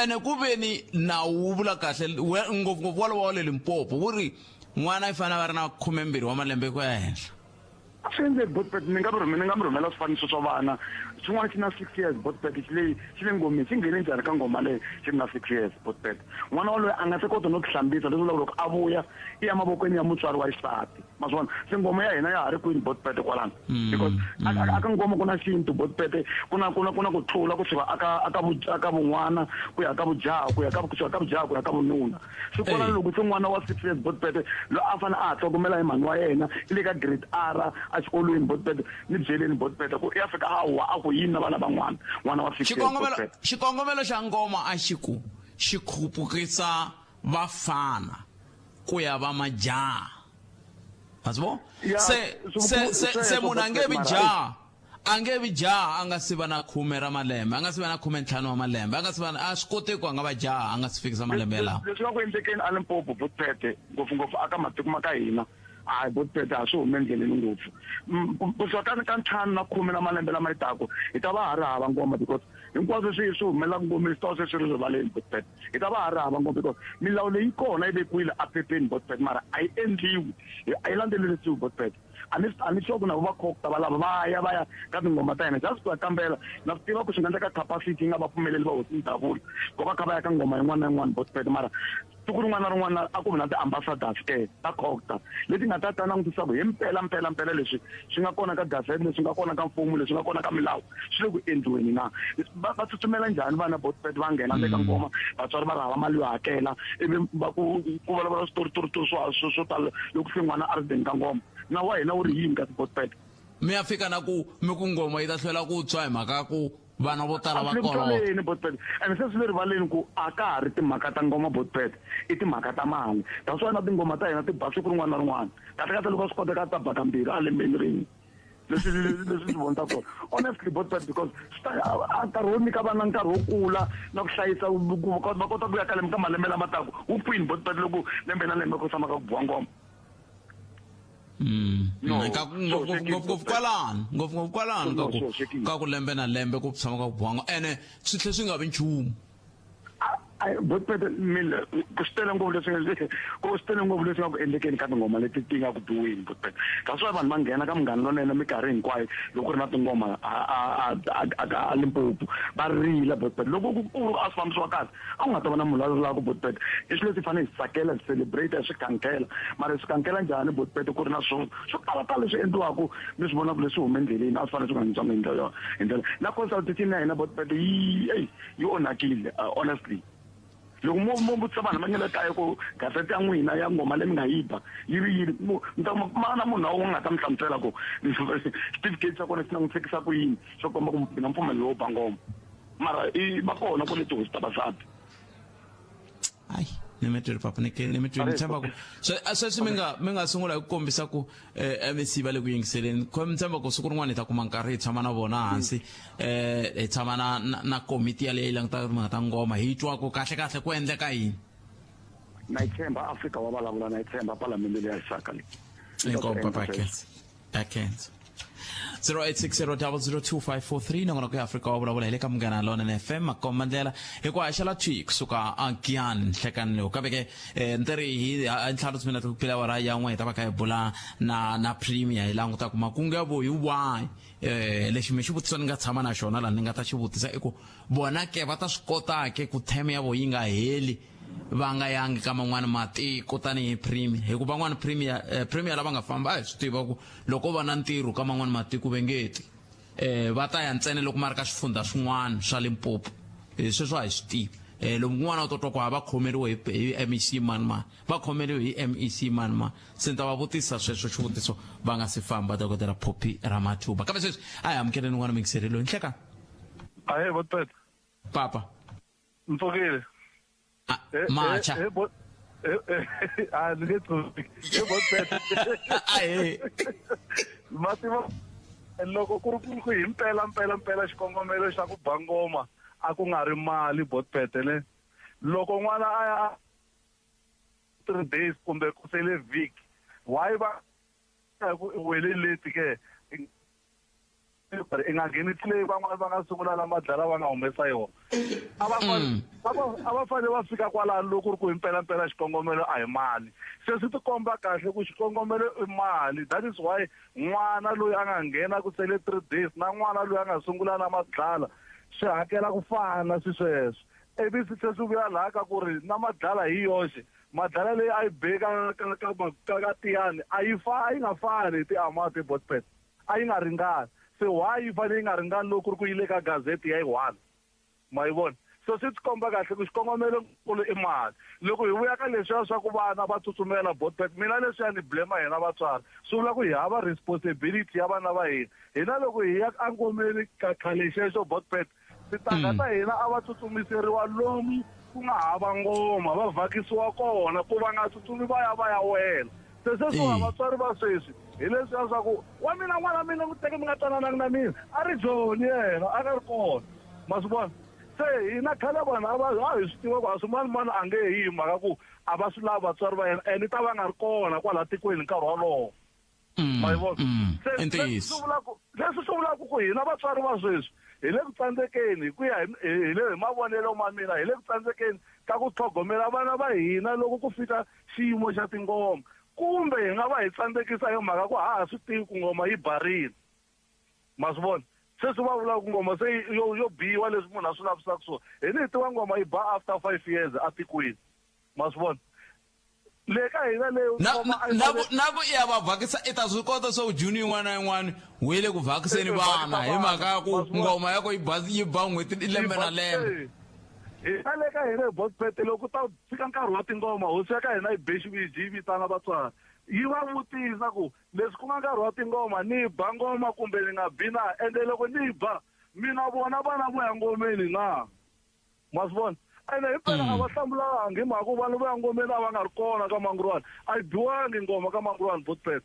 Ene ku ve ni nawu wu vula kahle ngopfungopfu walowo wa le Limpopo wu ri n'wana i fanele a va ri na 12 wa malembe ku ya henhla. A swi endleki botpet, ni nga mi nga mi rhumela swifaniso swa vana xin'wana xi na 6 years botpet, xi le xi le ngomeni, xi nghene njhani ka ngoma leyi xi ri na 6 years botpet? N'wana waloye a nga se kota no tihlambisa, leswi vulaka loko a vuya i ya mavokweni ya mutswari wa xisati, ma swi vona? Se ngoma ya hina ya ha ri kwini botpet kwalano? Because a ka ngoma ku na xintu botpet, ku na ku na ku na ku tlula kusuka aka aka aka vun'wana ku ya ka vujaha, ku ya ka kusuka ka vujaha ku ya ka vununa. Se kwalano loko se n'wana wa 6 years botpet loyi a fanele a ha tlhogomela hi mhani wa yena i le ka grade R exikolweni botpet, ni byeleni botpet ku i ya fika a wa a ku yini na vana van'wana n'wana wa 6 years botpet. Xikongomelo xa ngoma a xi ku xi khupukisa vafana ku ya va majaha, ma swi vona? Se se se se munhu a nge vi jaha, a nge vi jaha a nga si va na 10 ra malembe, a nga si va na 15 wa malembe, a nga si va a swi koteki ku a nga va jaha a nga si fikisa malembe yalawo. Leswi nga ku endlekeni a Limpopo botpet, ngopfungopfu aka matiko ma ka hina, a botpet a swi humi endleleni ngopfu. Kusuka ka ka 5 na 10 na malembe lama yi taka hi ta va ha ri hava ngoma, because hinkwaswo swi swi humelelaka ngomeni swi ta va se swi ri rivaleni botpet. Hi ta va ha ri hava ngoma because milawu leyi kona yi vekiwile ephepheni botpet, mara a yi endliwi, a yi landzelerisiwi botpet. A ni sure ku na vo va khokta va lava va ya va ya ka tingoma ta hina just ku ya kambela. Na swi tiva ku swi nga endleka capacity yi nga va pfumeleli va hosi Ndavula ku va kha va ya ka ngoma yin'wana na yin'wana botpet, mara siku rin'wana na rin'wana a ku vi na ti-ambassadors ke ta khokta leti nga ta ta langutisa ku hi mpela mpela mpela leswi swi nga kona ka gazette, leswi nga kona ka mfumo, leswi nga kona ka milawu swi le ku endliweni na. Va tsutsumela njhani vana botpet va nghena le ka ngoma, vatswari va ri hava mali yo hakela, ivi va ku ku vulavula switoritori swo swo tala loko se n'wana a ri ndzeni ka ngoma. Na wa hina wu ri yini kasi botpet? Mi ya fika na ku mi ku ngoma yi ta hlwela ku tshwa hi mhaka ku vana vo tala va kolota botpet. Ene se swi le rivaleni ku a ka ha ri timhaka ta ngoma botpet, i timhaka ta mali. That's why na tingoma ta hina ti ba siku rin'wana na rin'wana. Kahle kahle loko a swi koteka ta ba kambirhi a lembeni rin'we. Leswi leswi swi vonaka kona honestly botpet, because a nkarhi wo nyika vana nkarhi wo kula na ku hlayisa va kota ku ya ka lembe ka malembe lama taka wu kwini botpet loko lembe na lembe ku tshama ka ku biwa ngoma. Ngopfungopfu kwalano, ngopfungopfu kwalano ka ku lembe na lembe ku tshama ka ku biwa ngoma, ene swi tlhela swi nga vi nchumu. Botpet mina ku swi tele ngopfu leswi ku swi tele ngopfu leswi nga ku endlekeni ka tingoma leti ti nga ku biweni botpet. That's why vanhu va nghena ka Munghana Lonene minkarhi hinkwayo loko ku ri na tingoma a Limpopo va rila botpet. Loko ku a swi fambisiwa kahle a ku nga ta va na munhu loyi a rilaka botpet. I swilo leswi hi fanele hi swi tsakela, hi celebrate, hi swi kankela. Mara hi swi kankela njhani botpet ku ri na swo swo talatala leswi endliwaka mi swi vonaka leswi hume endleleni, a swi fanele swi nga endliwanga hi ndlela hi ndlela. Na consultation ya hina botpet yi eyi yi onhakile honestly. Loko mo mo vutisa vanhu va nga le kaya ku gazete ya n'wina ya ngoma leyi mi nga yi ba yi ri yini, mi ta kuma na munhu wa nga ta mi hlamusela ku certificate xa kona xi langutisekisa ku yini xo komba ku mi na mpfumelelo wo ba ngoma, mara i va kona ku le tihosi ta vasati. Ai ni mi twile papa, ni mi twile, ni tshemba ku sweswi mi nga sungula hi ku kombisa ku MEC va le ku yingiseleni. Ni tshemba ku siku rin'wana hi ta kuma nkarhi hi tshama na vona hansi, hi tshama na na komiti yaleyo yi langutaka timhaka ta ngoma, hi twa ku kahle kahle ku endleka yini. Na yi tshemba Afrika wa vulavula, na yi tshemba palamende leyi ya xaka leyi. Inkomu papa, khensa. Khensa. 0860002543 nongonoko ya Afrika wa vulavula hi le ka Munghana Lonene FM makomba ndlela hi ku haxela thwi kusuka agiyani nhlekani lowu kambe ke eh, ni ri hi a ntlhanu timinete ku pela awara ya n'we hi ta va kha hi bula na na premier hi languta ku makungu ya vo hi wahi eh lexi mi xivutiso ni nga tshama na xona laha ni nga ta xi vutisa i ku vona ke va ta swi kota ke ku theme ya vo yi nga heli va nga yangi ka man'wana matiko tanihi premier hikuva van'wana premier eh, premier lava nga famba a hi swi tiva ku loko va na ntirho ka man'wana matiko ve nge ti eh va ta ya ntsena loko ma ri ka swifundha swin'wana swa Limpopo eh, sweswo a hi swi tivi eh lomu kun'wana u to twa ku a va khomeriwe hi hi MEC mani mani va khomeriwe hi MEC mani mani se ni ta va vutisa sweswo xivutiso va nga si famba dokodela Phophi Ramathuba kambe sweswi a hi amukeleni n'wana mingiseri loyi nhleka Ahee botpet. Papa. Mpfukile. Macha. He bo a ni nge tsundzuki. He botpet. Ahee. Mativa loko ku ri ku hi mpela mpela mpela xikongomelo xa ku ba ngoma a ku nga ri mali botpet ne. Loko n'wana a ya 3 days kumbe ku sele vhiki why va ku i wele late ke i nga ngheni leyi van'wana va nga sungula la madlala va nga humesa yona a va a va fanele va fika kwalano loko ku ri ku himpelampela xikongomelo a hi mali se swi tikomba kahle ku xikongomelo i mali that is why n'wana loyi a nga nghena ku sele 3 days na n'wana loyi a nga sungula na madlala swi hakela ku fana swi sweswo ivi swi tlhe swi vuya laha ka ku ri na madlala hi yoxe madlala leyi a yi be ka ka ka ka ka tiyani a yi fa a yi nga fani hi ti-amount hi botpet a yi nga ringani se why yi fanele yi nga ringani loko ku ri ku yi le ka gazette ya yi one ma yi vona so swi tikomba kahle ku xikongomelonkulu i mali loko hi vuya ka leswiya swa ku vana va tsutsumela botpet mina leswiya ni blame hina vatswari swi vula ku hi hava responsibility ya vana va hina hina loko hi ya engomeni ka khale xexo botpet tintangha ta hina a va tsutsumiseriwa lomu ku nga hava ngoma va vhakisiwa kona ku va nga tsutsumi va ya va ya wela se sweswiwa vatswari va sweswi hi leswiya swa ku wa mina n'wana mina n'wi teke mi nga twananangi na mina a ri joni yena a nga ri kona ma swi vona se hina khale vanhu a va a hi swi tiva ku a swin'wana mani a nge yi hi mhaka ku a va swi lavi vatswari va yena ene ta va nga ri kona kwala tikweni nkarhi wolowo ma yi vona se i ntiyiso. leswi swi vulaka leswi swi vulaka ku hina vatswari va sweswi hi le ku tsandzekeni hi ku ya hi hi le hi mavonelo ma mina hi le ku tsandzekeni ka ku tlhogomela vana va hina loko ku fika xiyimo xa tingoma kumbe hi nga va hi tsandzekisa hi mhaka ku ha ha swi tivi ku ngoma yi barile ma swi vona se swi va vulaka ku ngoma se yo yo biwa leswi munhu a swi lavisaka swona hi ni hi tiva ngoma yi ba after 5 years atikweni ma swi vona le ka hina le na ngoma a yi na ku fane- na ku i ya va vhakisa i ta swi kota swa ku juni yin'wana na yin'wana wu le ku vhakiseni E, vana hi mhaka ya ku Ma swi vona? ngoma ya ku yi ba yi ba n'hweti lembe na lembe hina le ka hina hi botpet loko ta fika nkarhi wa tingoma hosi ya ka hina yi be xiviji yi vitana vatswari yi va vutisa ku leswi ku nga nkarhi wa tingoma ni ba ngoma kumbe ni nga bi na ende loko ni yi ba mina vona vana vo ya ngomeni na ma swi vona ene himpela a va hlamulangi hi mhaka ku vana vo ya ngomeni a va nga ri kona ka mangurwani a yi biwangi ngoma ka mangurwani botpet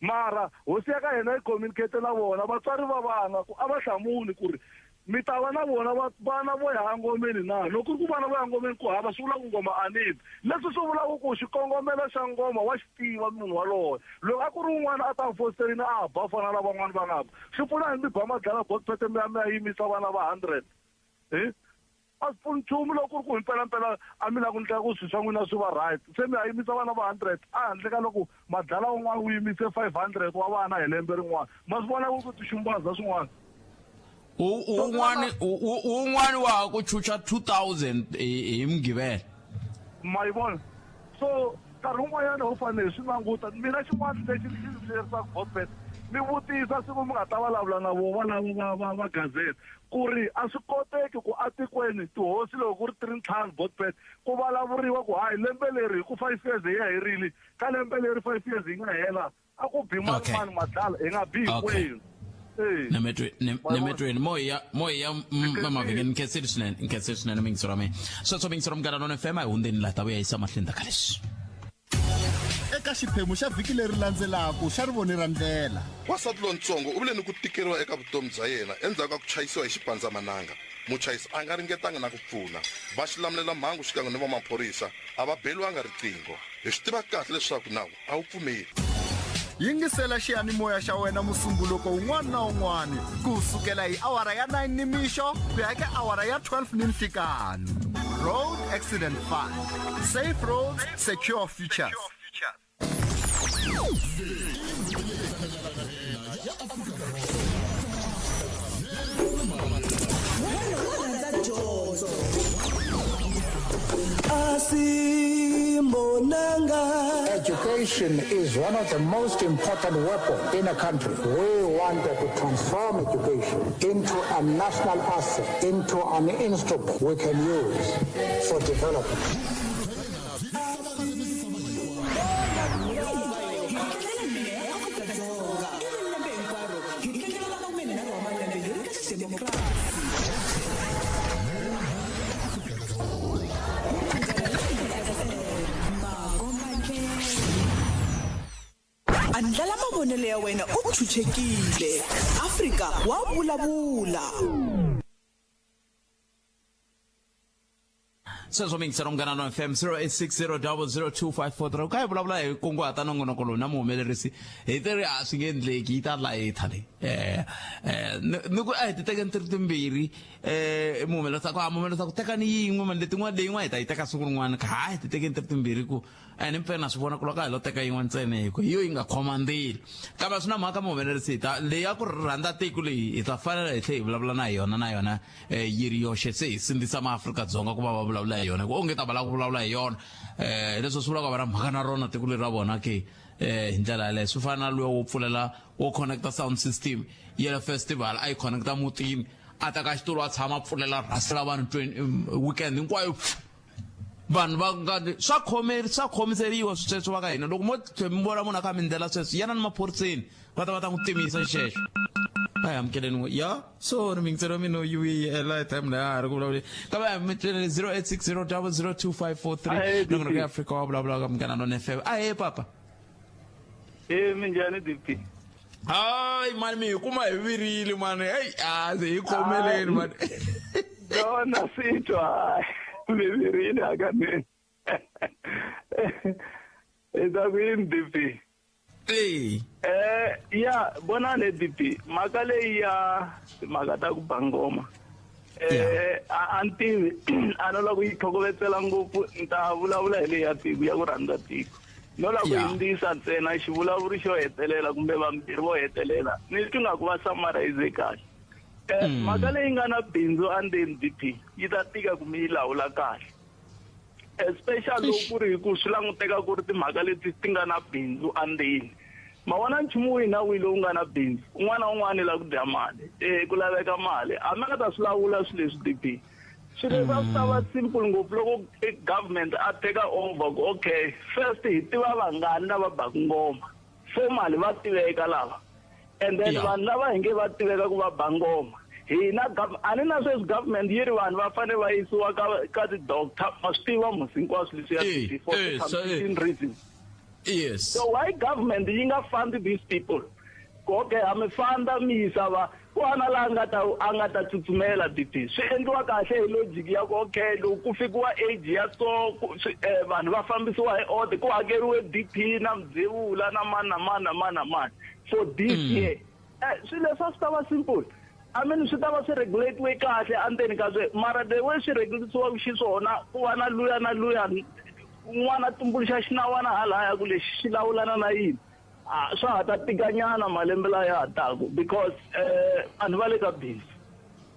mara hosi ya ka hina yi communicate na vona vatswari va vana ku a va hlamuli ku ri mi ta va na vona vana vo ya engomeni na loko ku ri ku vana vo ya ngomeni ku hava swi vula ku ngoma a ni bi leswi swi vulaka ku xikongomelo xa ngoma wa xi tiva munhu waloye loko a ku ri un'wana a ta fosterina a ba fana na van'wana va nga ba swi pfuna hi mi ba madlala botpete mi ya mi ya yimisa vana va 100 he a swi pfuni nchumu loko ku ri ku himpelampela a mi lava ku ndlela ku swilo swa n'wina swi va right se mi ya yimisa vana va 100 a handle ka loko madlala wun'wana wu yimise 500 wa vana hi lembe rin'wana ma swi vona ku tixumbaza swin'wana Wun'wani wun'wani wa ha ku chucha 2000 hi hi mugqivela ma yi vona so nkarhi wun'wanyana ho fanele hi swi languta mina xin'wana lexi xi ndzi vilerisaka botbet mi vutisa siku mi nga ta vulavula na vona valavo va va va gazette ku ri a swi koteki ku atikweni tihosi loko ku ri ti ri ntlhanu botbet ku vulavuriwa ku hayi lembe leri hi ku 5 years hi ya herile ka lembe leri 5 years yi nga hela a ku bi mani Okay. mani madlala hi nga bi Okay. hinkwenu Eh. Nemetweni moya moya mavhengeni nkhenseli swinene nkhenseli swinene mingisi ra mina sweswo mingisi ra Munghana Lona FM a hi hundzeni laha ta vuya yisa mahlweni ta ka leswi eka xiphemu xa vhiki leri landzelaka xa rivoni ra ndlela Wansati lontsongo u vile ni ku tikeriwa eka vutomi bya yena endzhaku ka ku chayisiwa hi xipandzamananga. Muchayisi a nga ringetanga na ku pfuna. Va xilamulelamhangu xikan'we ni va maphorisa a va beriwanga riqingho. Hi swi tiva kahle leswaku nawu a wu pfumeli. Yingisela xiyanimoya xa wena Musumbuluko wun'wana na wun'wana ku sukela hi awara ya 9 nimixo ku ya eka awara ya 12 ninhlikani. Road Accident Fund. Safe roads, secure futures. Education is one of the most important weapons in a country. We wanted to transform education into a national asset, into an instrument we can use for development. Andlala mavonelo ya wena u chuchekile. Afrika wa vulavula. Sweswo mi yingisela Munghana Lonene FM 0860002543 ka hi vulavula hi kunguhata nongonoko lowu na muhumelerisi hi ti ri a swi nge endleki yi ta layitha leyi um ni ku a hi ti tekeni ti ri timbirhi um muhumelerisi a ku a muhumelerisi a ku tekani yin'we mani letin'wana leyin'wana hi ta yi teka siku rin'wana ka hayi ti tekeni ti ri timbirhi ku ene mpela na swi vona ku loko a hi lo teka yin'we ntsena hi ku hi yo yi nga khoma ndzilo kambe a swi na mhaka muhumelerisi hi ta leyi ya ku rhandza tiko leyi hi ta fanela hi tlhe hi vulavula na yona na yona um yi ri yoxe se hi sindzisa maafrika-dzonga ku va va vulavula hi yona ku onge ta va lava ku vulavula hi yona um leswi swi vulaka va na mhaka na rona tiko leri ra vona ke um hi ndlela yaleyo swi fana na luya wo pfulela wo connecta sound system ya le festival a yi connecta mutini a ta ka xitulu a tshama a pfulela rhasela vanhu weekend hinkwayo vanhu va nga swa khomeri swa khomiseriwa sweswo va ka hina loko mo tlhe mi vona munhu a kha mi ndlela sweswo yana ni maphoriseni va ta va ta n'wi timisa xexo a hi amukeleni n'we ya sorry mingiselo wa mina yi vuye la time leyi a ha ri ku vulavuleni kambe a mi tweleni 0860 002543 nongonoko ya Afrika wa vulavula ka Munghana Lonene FM ahee papa e minjhani DP hayi mani mi hi kuma hi virile mani heyi a se hi khomeleni mani Dona swi twa mi virile hakanene hi ta ku yini DP e ya vonani DP mhaka leyi ya timhaka ta ku ba ngoma a ni tivi a no lava ku yi tlhokovetsela ngopfu ni ta vulavula hi leyi ya tiko ya ku rhandza tiko no lava ku hindzisa ntsena xivulavuri xo hetelela kumbe vambirhi vo hetelela ni twi nga ku va summarize kahle mhaka leyi nga na bindzu endzeni DP yi ta tika ku mi yi lawula kahle especially loko ku ri hi ku swi languteka ku ri timhaka leti ti nga na bindzu endzeni ma vona nchumu wihi na wihi lowu nga na bindzu un'wana na un'wana la ku dya mali ku laveka mali hambi a nga ta swi lawula swilo leswi DP swilo leswi a swi ta va simple ngopfu loko government a teka over ku okay first hi tiva vangani lava baku ngoma formally va tiveka lava and then vanhu lava hi nge va tiveka ku va ba ngoma hina a ni na sweswi government yi ri vanhu va fanele va yisiwa ka ka ti-doctor ma swi tiva musi hinkwaswo leswi ya for some reason yes so why government yi nga fund these people okay a mi fanda mi yisa va ku hana laha nga ta a nga ta tsutsumela DP swi endliwa kahle hi logic ya ku okay loko ku fikiwa age ya so vanhu va fambisiwa hi order ku hakeriwe DP na mdzewula na mani na mani na mani na mani for this year swilo leswi a swi ta va simple I mean swi ta va swi regulatiwe kahle endzeni ka swe mara the way swi regulatiwaka xiswona ku va na luya na luya un'wana a tumbuluxa xinawana halaya ku lexi xi lawulana na yini a swa ha ta tikanyana malembe lawa ya ha taku because vanhu va le ka bindzu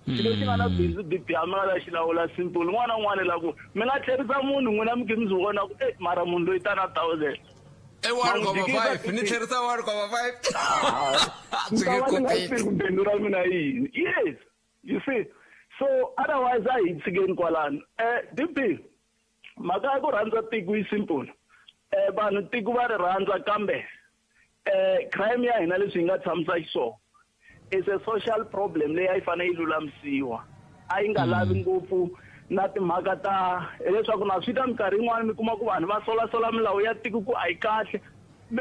xilo lexi nga na bindzu DP a mi nga ta xi lawula simple un'wana na un'wana la ku mi nga tlherisa munhu n'wina mi khe mi swi vona ku e mara munhu loyi ta na 1000 e 1,5 ni tlherisa 1,5 swi nge koteki ku bindzu ra mina yini yes you see so otherwise a hi tshikeni kwalano DP mhaka ya ku rhandza tiko yi simple vanhu tiko va ri rhandza kambe crime ya hina leswi hi nga tshamisa xiswona is a social problem leyi a yi fanele yi lulamisiwa a yi nga lavi ngopfu na timhaka ta hileswaku na swi ta minkarhi yin'wani mi kuma ku vanhu va solasola milawu ya tiko ku a yi kahle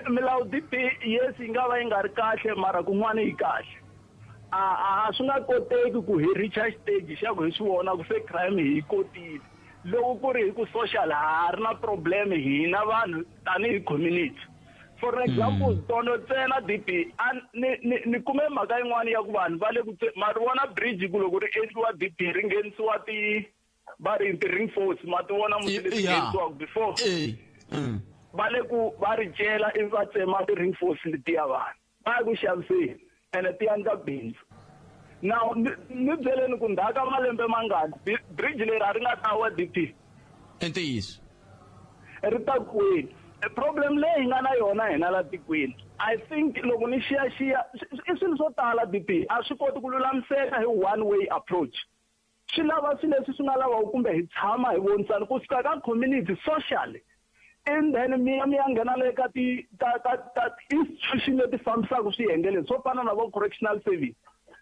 milawu DP yes yi nga va yi nga ri kahle mara kun'wana yi kahle a swi nga koteki ku hi reacha stage xa ku hi swi vona ku se crime hi yi kotile loko ku ri hi ku social ha ri na problem hina vanhu tanihi community For example, tono ntsena DP a ni kume mhaka yin'wana ya ku vanhu va le ku ma ri vona bridge ku loko ri endliwa DP ri nghenisiwa ti va ri ti-ring force, ma ti vona musi leswi nghenisiwaka before va le ku va ri cela ivi va tsema ti-ring force letiya, vanhu va ya ku xaviseni ene ti endla bindzu. Now ni byeleni ku ndzhaku ka malembe mangani bridge leri a ri nga ta wa DP? I ntiyiso. Ri ta kwini? Problem leyi hi nga na yona hina la tikweni, I think loko ni xiyaxiya i swilo swo tala DP, a swi koti ku lulamiseka hi one way approach. Swi lava swilo leswi swi nga lavaku kumbe hi tshama hi vonisana kusuka ka community socially, and then mi ya mi ya nghena le ka ti ka ka ka institution leti fambisaka swiyenge leswi swo fana na vo correctional service.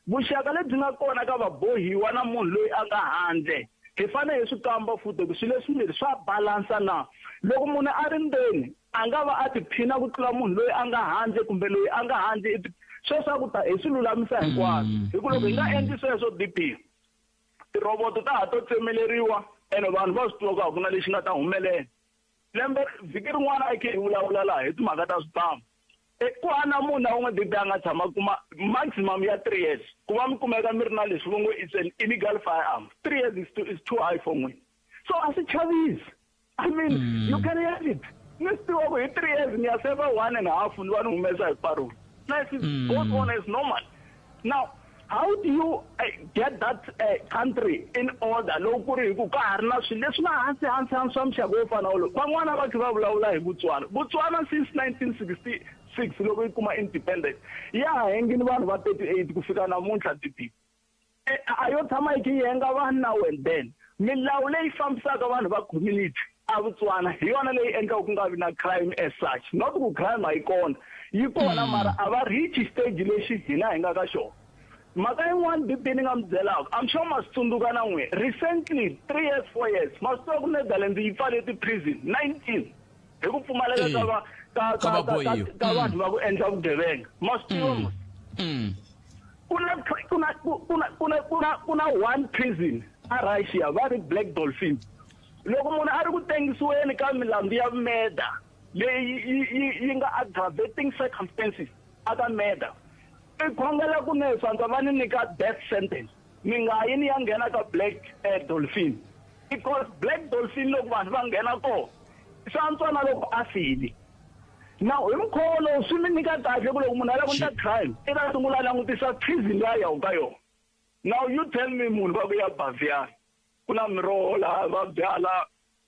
Vuxaka lebyi nga kona ka vabohiwa na munhu loyi a nga handle, hi fanele hi swi kamba futhi ku swilo leswimbirhi swa balansa na. Loko munhu a ri ndzeni a nga va a tiphina ku tlula munhu loyi a nga handle, kumbe loyi a nga handle sweswo a ku ta hi swi lulamisa hinkwaswo. Hi ku loko hi nga endli sweswo DP, tirhoboto ta ha to tsemeleriwa ene vanhu va swi tiva ku a ku na lexi nga ta humelela. Lembe vhiki rin'wana a khe hi vulavula laha hi timhaka ta switamu. Ku hana munhu na un'we DP a nga tshama kuma maximum ya 3 years ku va mi kumeka mi ri na leswi va ngo it's an illegal firearm. 3 years is too high for n'wina. So a swi chavisi. I mean, you can have it. Ni swi tiva ku hi 3 years ni ya seva 1.5 ni va ni humesa hi parole. Life is goes on as normal. Now, how do you get that country in order loko ku ri hi ku ka ha ri na swilo leswi nga hansi hansi hansi swa muxaka wo fana wolowo? Van'wana va kha va vulavula hi Botswana. Botswana since 1966 loko yi kuma independence ya ha hengini vanhu va 38 ku fika namuntlha DP. A yo tshama yi kha yi henga vanhu now and then. Milawu leyi fambisaka vanhu va community a Botswana hi yona leyi endlaka ku nga vi na crime as such. Not ku crime a yi kona, yi kona, mara a va reach stage lexi hina hi nga ka xona. Mhaka yin'wana DP ni nga mi byelaka, I'm sure ma swi tsundzuka na n'wina, recently 3 years 4 years ma swi tiva ku Netherlands yi pfale ti-prison 19 hi ku pfumaleka ka va ka Ka ka vabohiwa. ka vanhu va ku endla vugevenga. Ma swi tiva mos? Ku na ku na ku na ku na ku na ku na one prison a Russia va ri Black Dolphin. Loko munhu a ri ku tengisiweni ka milandzu ya murder leyi yi nga aggravating circumstances a ka murder, i khongela ku ne swantswa va ni nyika death sentence, mi nga yi ni ya nghena ka Black Dolphin, because Black Dolphin loko vanhu va nghena kona swantswa na loko a file. Now hi mukhuva lowu swi mi nyika kahle ku loko munhu a lava ku endla crime i ta sungula a langutisa prison leyi a yaku ka yona. Now you tell me munhu va ku ya Baviana ku na miroho laha va byala,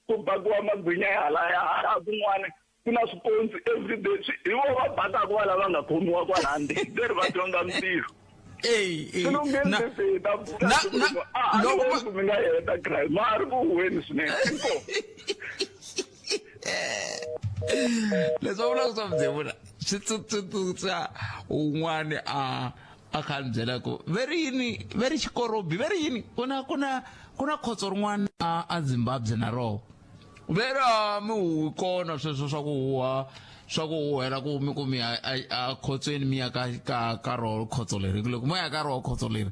ku bakiwa magwinya ya halaya hala kun'wana ku na swiponci everyday, hi vo va bakaka va lava nga khomiwa kwala ndzeni leri va dyondza mintirho. Swi lunghile leswi hi ta pfuka siku rin'we. A ni voni ku mi nga heta crime, ma ha ri ku huweni swinene. Inkomu. Leswi va vulaka swa Mdzevula swi tsundzuxa un'wani a kha a ni byela ku ve ri yini, ve ri xikorobi, ve ri yini, ku na ku na ku na khotso rin'wana a Zimbabwe na roho ve ri a mi huwi kona sweswo swa ku huha, swa ku huhela ku mi ku mi ya a khotsweni mi ya ka ka ka roho khotso leri, loko mo ya ka roho khotso leri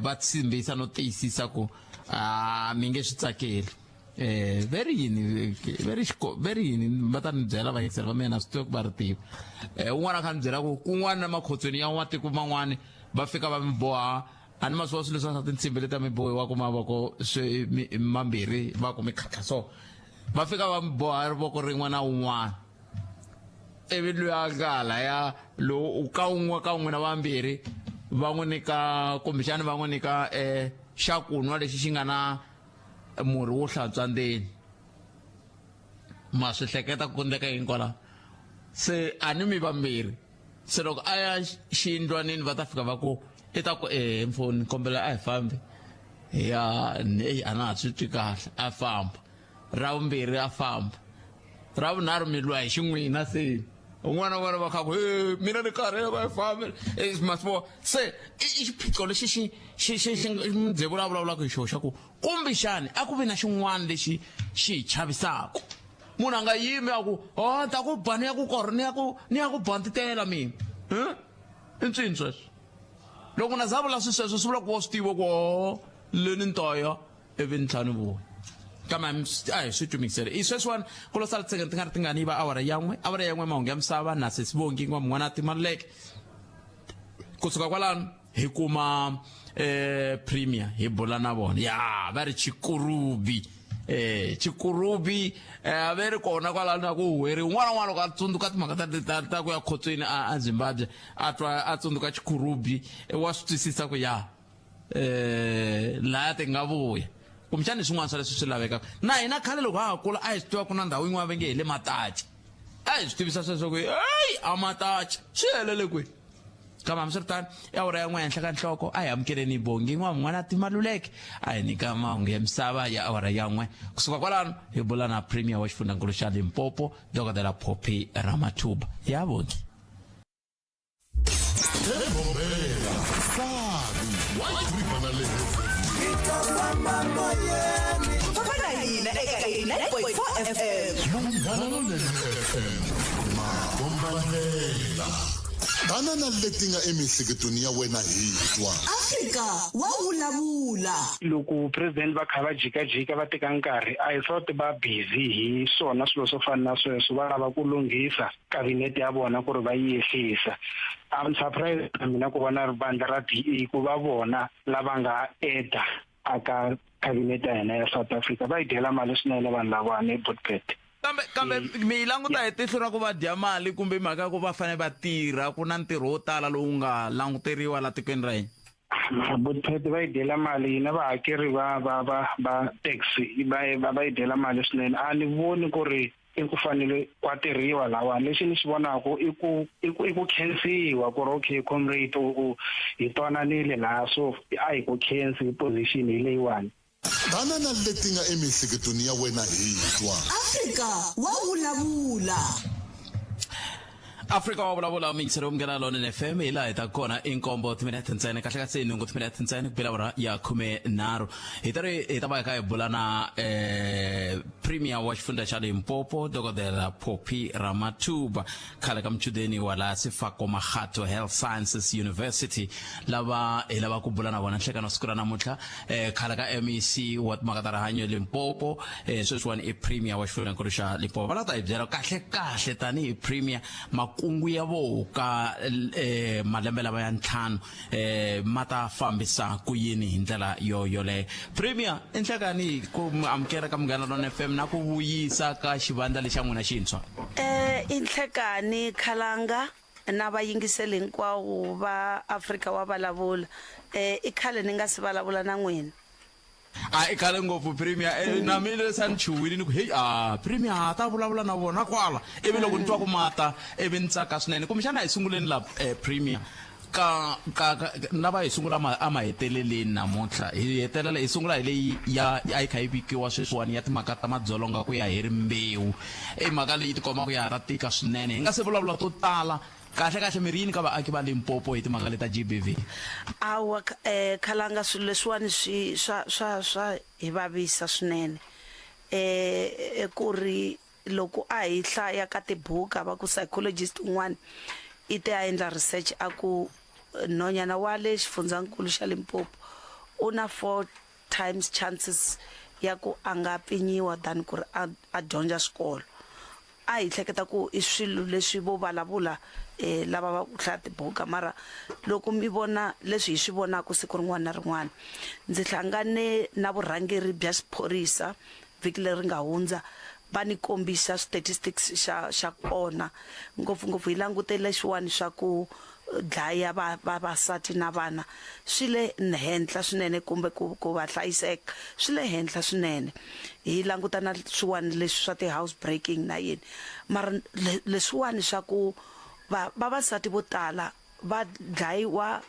va tsimbisa no tiyisisa ku a mi nge swi tsakeli. Ve ri yini, ve ri xiko, ve ri yini, va ta ni byela vayingiseri va mina, swi tiva ku va ri tiva. Un'wana a kha ni byela ku kun'wana na makhotsweni ya matiko man'wani va fika va mi boha, a ni ma swi vona swilo leswi swa tinsimbi leti mi bohiwaka mavoko swi mambirhi va ku mi khatlha so, va fika va mi boha voko rin'we na un'wana, ivi loyi a nga halaya lowu ka un'we ka un'we na vambirhi va n'wi nyika kumbexani va n'wi nyika xa ku nwa lexi xi nga na murhi wo hlantswa ndzeni. Ma swi hleketa ku endleka yini kwalaho? Se a ni mi vambirhi, se loko a ya xiyindlwanini va ta fika va ku i ta ku mfoni kombela a hi fambi ya, eyi a na ha swi twi kahle, a famba. Ra vumbirhi a famba, ra vunharhu mi lwa hi xin'wina, se un'wana na un'wana va kha ku he mina ni karhele va hi fambi. Ma swi vona se i xiphiqo lexi xi xi xi xi Mdzevula a vulavulaka hi xona xa ku kumbexani a ku vi na xin'wana lexi xi hi chavisaka. Munhu a nga yimi a ku oh ta ku ba ni ya ku korho ni ya ku ni ya ku banditela mina. I ntswini sweswo? Loko na za vula swi sweswo swi vula ku wa swi tiva ku oh le ni ntoya ivi ni tlhela ni vuya. Kambe a hi swi twi i sweswiwani ku lo sala ti nga ri tingani yi va awara ya n'we, awara ya n'we, mahungu ya misava na sesivongi n'wa mun'wana timaluleke. Kusuka kwalano hi kuma premier, hi bula na vona ya va ri Chikurubi, Chikurubi, a ve ri kona kwalano na ku huweri un'wana na un'wana loko a tsundzuka timhaka ta ku ya khotsweni a Zimbabwe, a twa a tsundzuka Chikurubi, wa swi twisisa ku ya laya ti nga vuya kumbexani swin'wana swa leswi swi lavekaka. Na hina khale loko ha ha kula a hi swi tiva ku na ndhawu yin'wana va nge hi le Matachi, a hi swi tivisa sweswo ku eyi a Matachi swi helele kwihi. Kambe hambiswiritano i awara ya n'we henhla ka nhloko, a hi amukeleni Bongi n'wa n'wana Timaluleke a hi nyika mahungu ya misava ya awara ya 1. Kusuka kwalano hi bula na premier wa xifundzhankulu xa Limpopo, Dokodela Phophi Ramathuba. Ya Bongi. Bombela, Sabi, White Famba na hina eka 89.4 FM. Munghana Lonene FM. Makombandlela. Tana na leti nga emiehleketweni ya wena hi twa. Afrika wa vulavula. Loko president va kha va jikajika va teka nkarhi, I thought va busy hi swona swilo swo fana na sweswo, va lava ku lunghisa kabinete ya vona ku ri va yi ehlisa. I'm surprised na mina ku vona vandla ra DA ku va vona lava nga eda aka kabinete ya hina ya South Africa. Va yi dyela mali swinene vanhu lavawani eBootpet. Kambe mi yi languta hi tihlo ra ku va dya mali kumbe mhaka ya ku va fanele va tirha, ku na ntirho wo tala lowu nga languteriwa la tikweni ra hina? Mara Bootpet va yi dyela mali, hina vahakeri va tax va yi dyela mali swinene. A ni voni ku ri i ku fanele kwa tirhiwa lawa. Lexi ni xi vonaka i ku khensiwa ku ri okay comrade, u hi twananile laha, so a hi ku khensi hi position hi leyiwani. Tana na leti nga emiehleketweni ya wena hi twa. Afrika wa vulavula. Afrika wa vulavula, mixere Munghana Lonene FM. Hi laha hi ta kona i 7 timinete ntsena, kahle kahle 8 timinete ntsena ku bela awara ya 13. Hi ta ri hi ta va hi kha hi bula na premier wa xifundza xa Limpopo, Dokodela Phophi Ramathuba, khale ka muchudeni wa la Sefako Makgatho Health Sciences University, lava hi lava ku bula na vona nhlekano siku ra namuntlha, khale ka MEC wa timhaka ta rihanyo Limpopo, sweswiwani i premier wa xifundzankulu xa Limpopo. Va lava ta hi byela kahle kahle tanihi premier makungu ya voho ka malembe lama ya 5 ma ta fambisa ku yini hi ndlela yo yoleyo. Premier, i nhlekani ku mi amukela ka Munghana Lona FM na ku vuyisa ka xivandla lexa n'wina xintshwa. I nhlekani Khalanga na vayingiseli hinkwawo va Afrika wa vulavula. I khale ni nga si vulavula na n'wina. A i khale ngopfu premier, na mina leswi a ni chuhwile ni ku heyi, a premier a ta vulavula na vona kwala, ivi loko ni twa ku mata ivi ni tsaka swinene. Kumbexana hi sunguleni la, premier, ka na va hi sungula a maheteleleni namuntlha, hi hetelela hi sungula hi leyi ya a yi kha yi vikiwa sweswiwani ya timhaka ta madzolonga ku ya hi rimbewu. I mhaka leyi tikomaka ya ha ta tika swinene. Hi nga se vulavula to tala, kahle kahle mi ri yini ka vaaki va Limpopo hi timhaka leta GBV? Awa, Khalanga, swilo leswiwani swi swa hi vavisa swinene, ku ri loko a hi hlaya ka tibuka va ku psychologist un'wana i te a endla research a ku nhonyana wa le xifundzankulu xa Limpopo u na 4 times chances ya ku a nga pfinyiwa than ku ri a dyondza xikolo. A hi hleketa ku i swilo leswi vo vulavula lava va ku hlaya tibuka, mara loko mi vona leswi hi swi vonaka siku rin'wana na rin'wana. Ndzi hlangane na vurhangeri bya xiphorisa vhiki leri nga hundza, va ni kombisa statistics xa kona, ngopfungopfu hi langute leswiwani swa ku dlaya vavasati na vana swi le henhla swinene, kumbe ku va hlayiseka swi le henhla swinene. Hi languta na swiwani leswi swa ti-house breaking na yini, mara leswiwani swa ku vavasati vo tala va dlayiwa,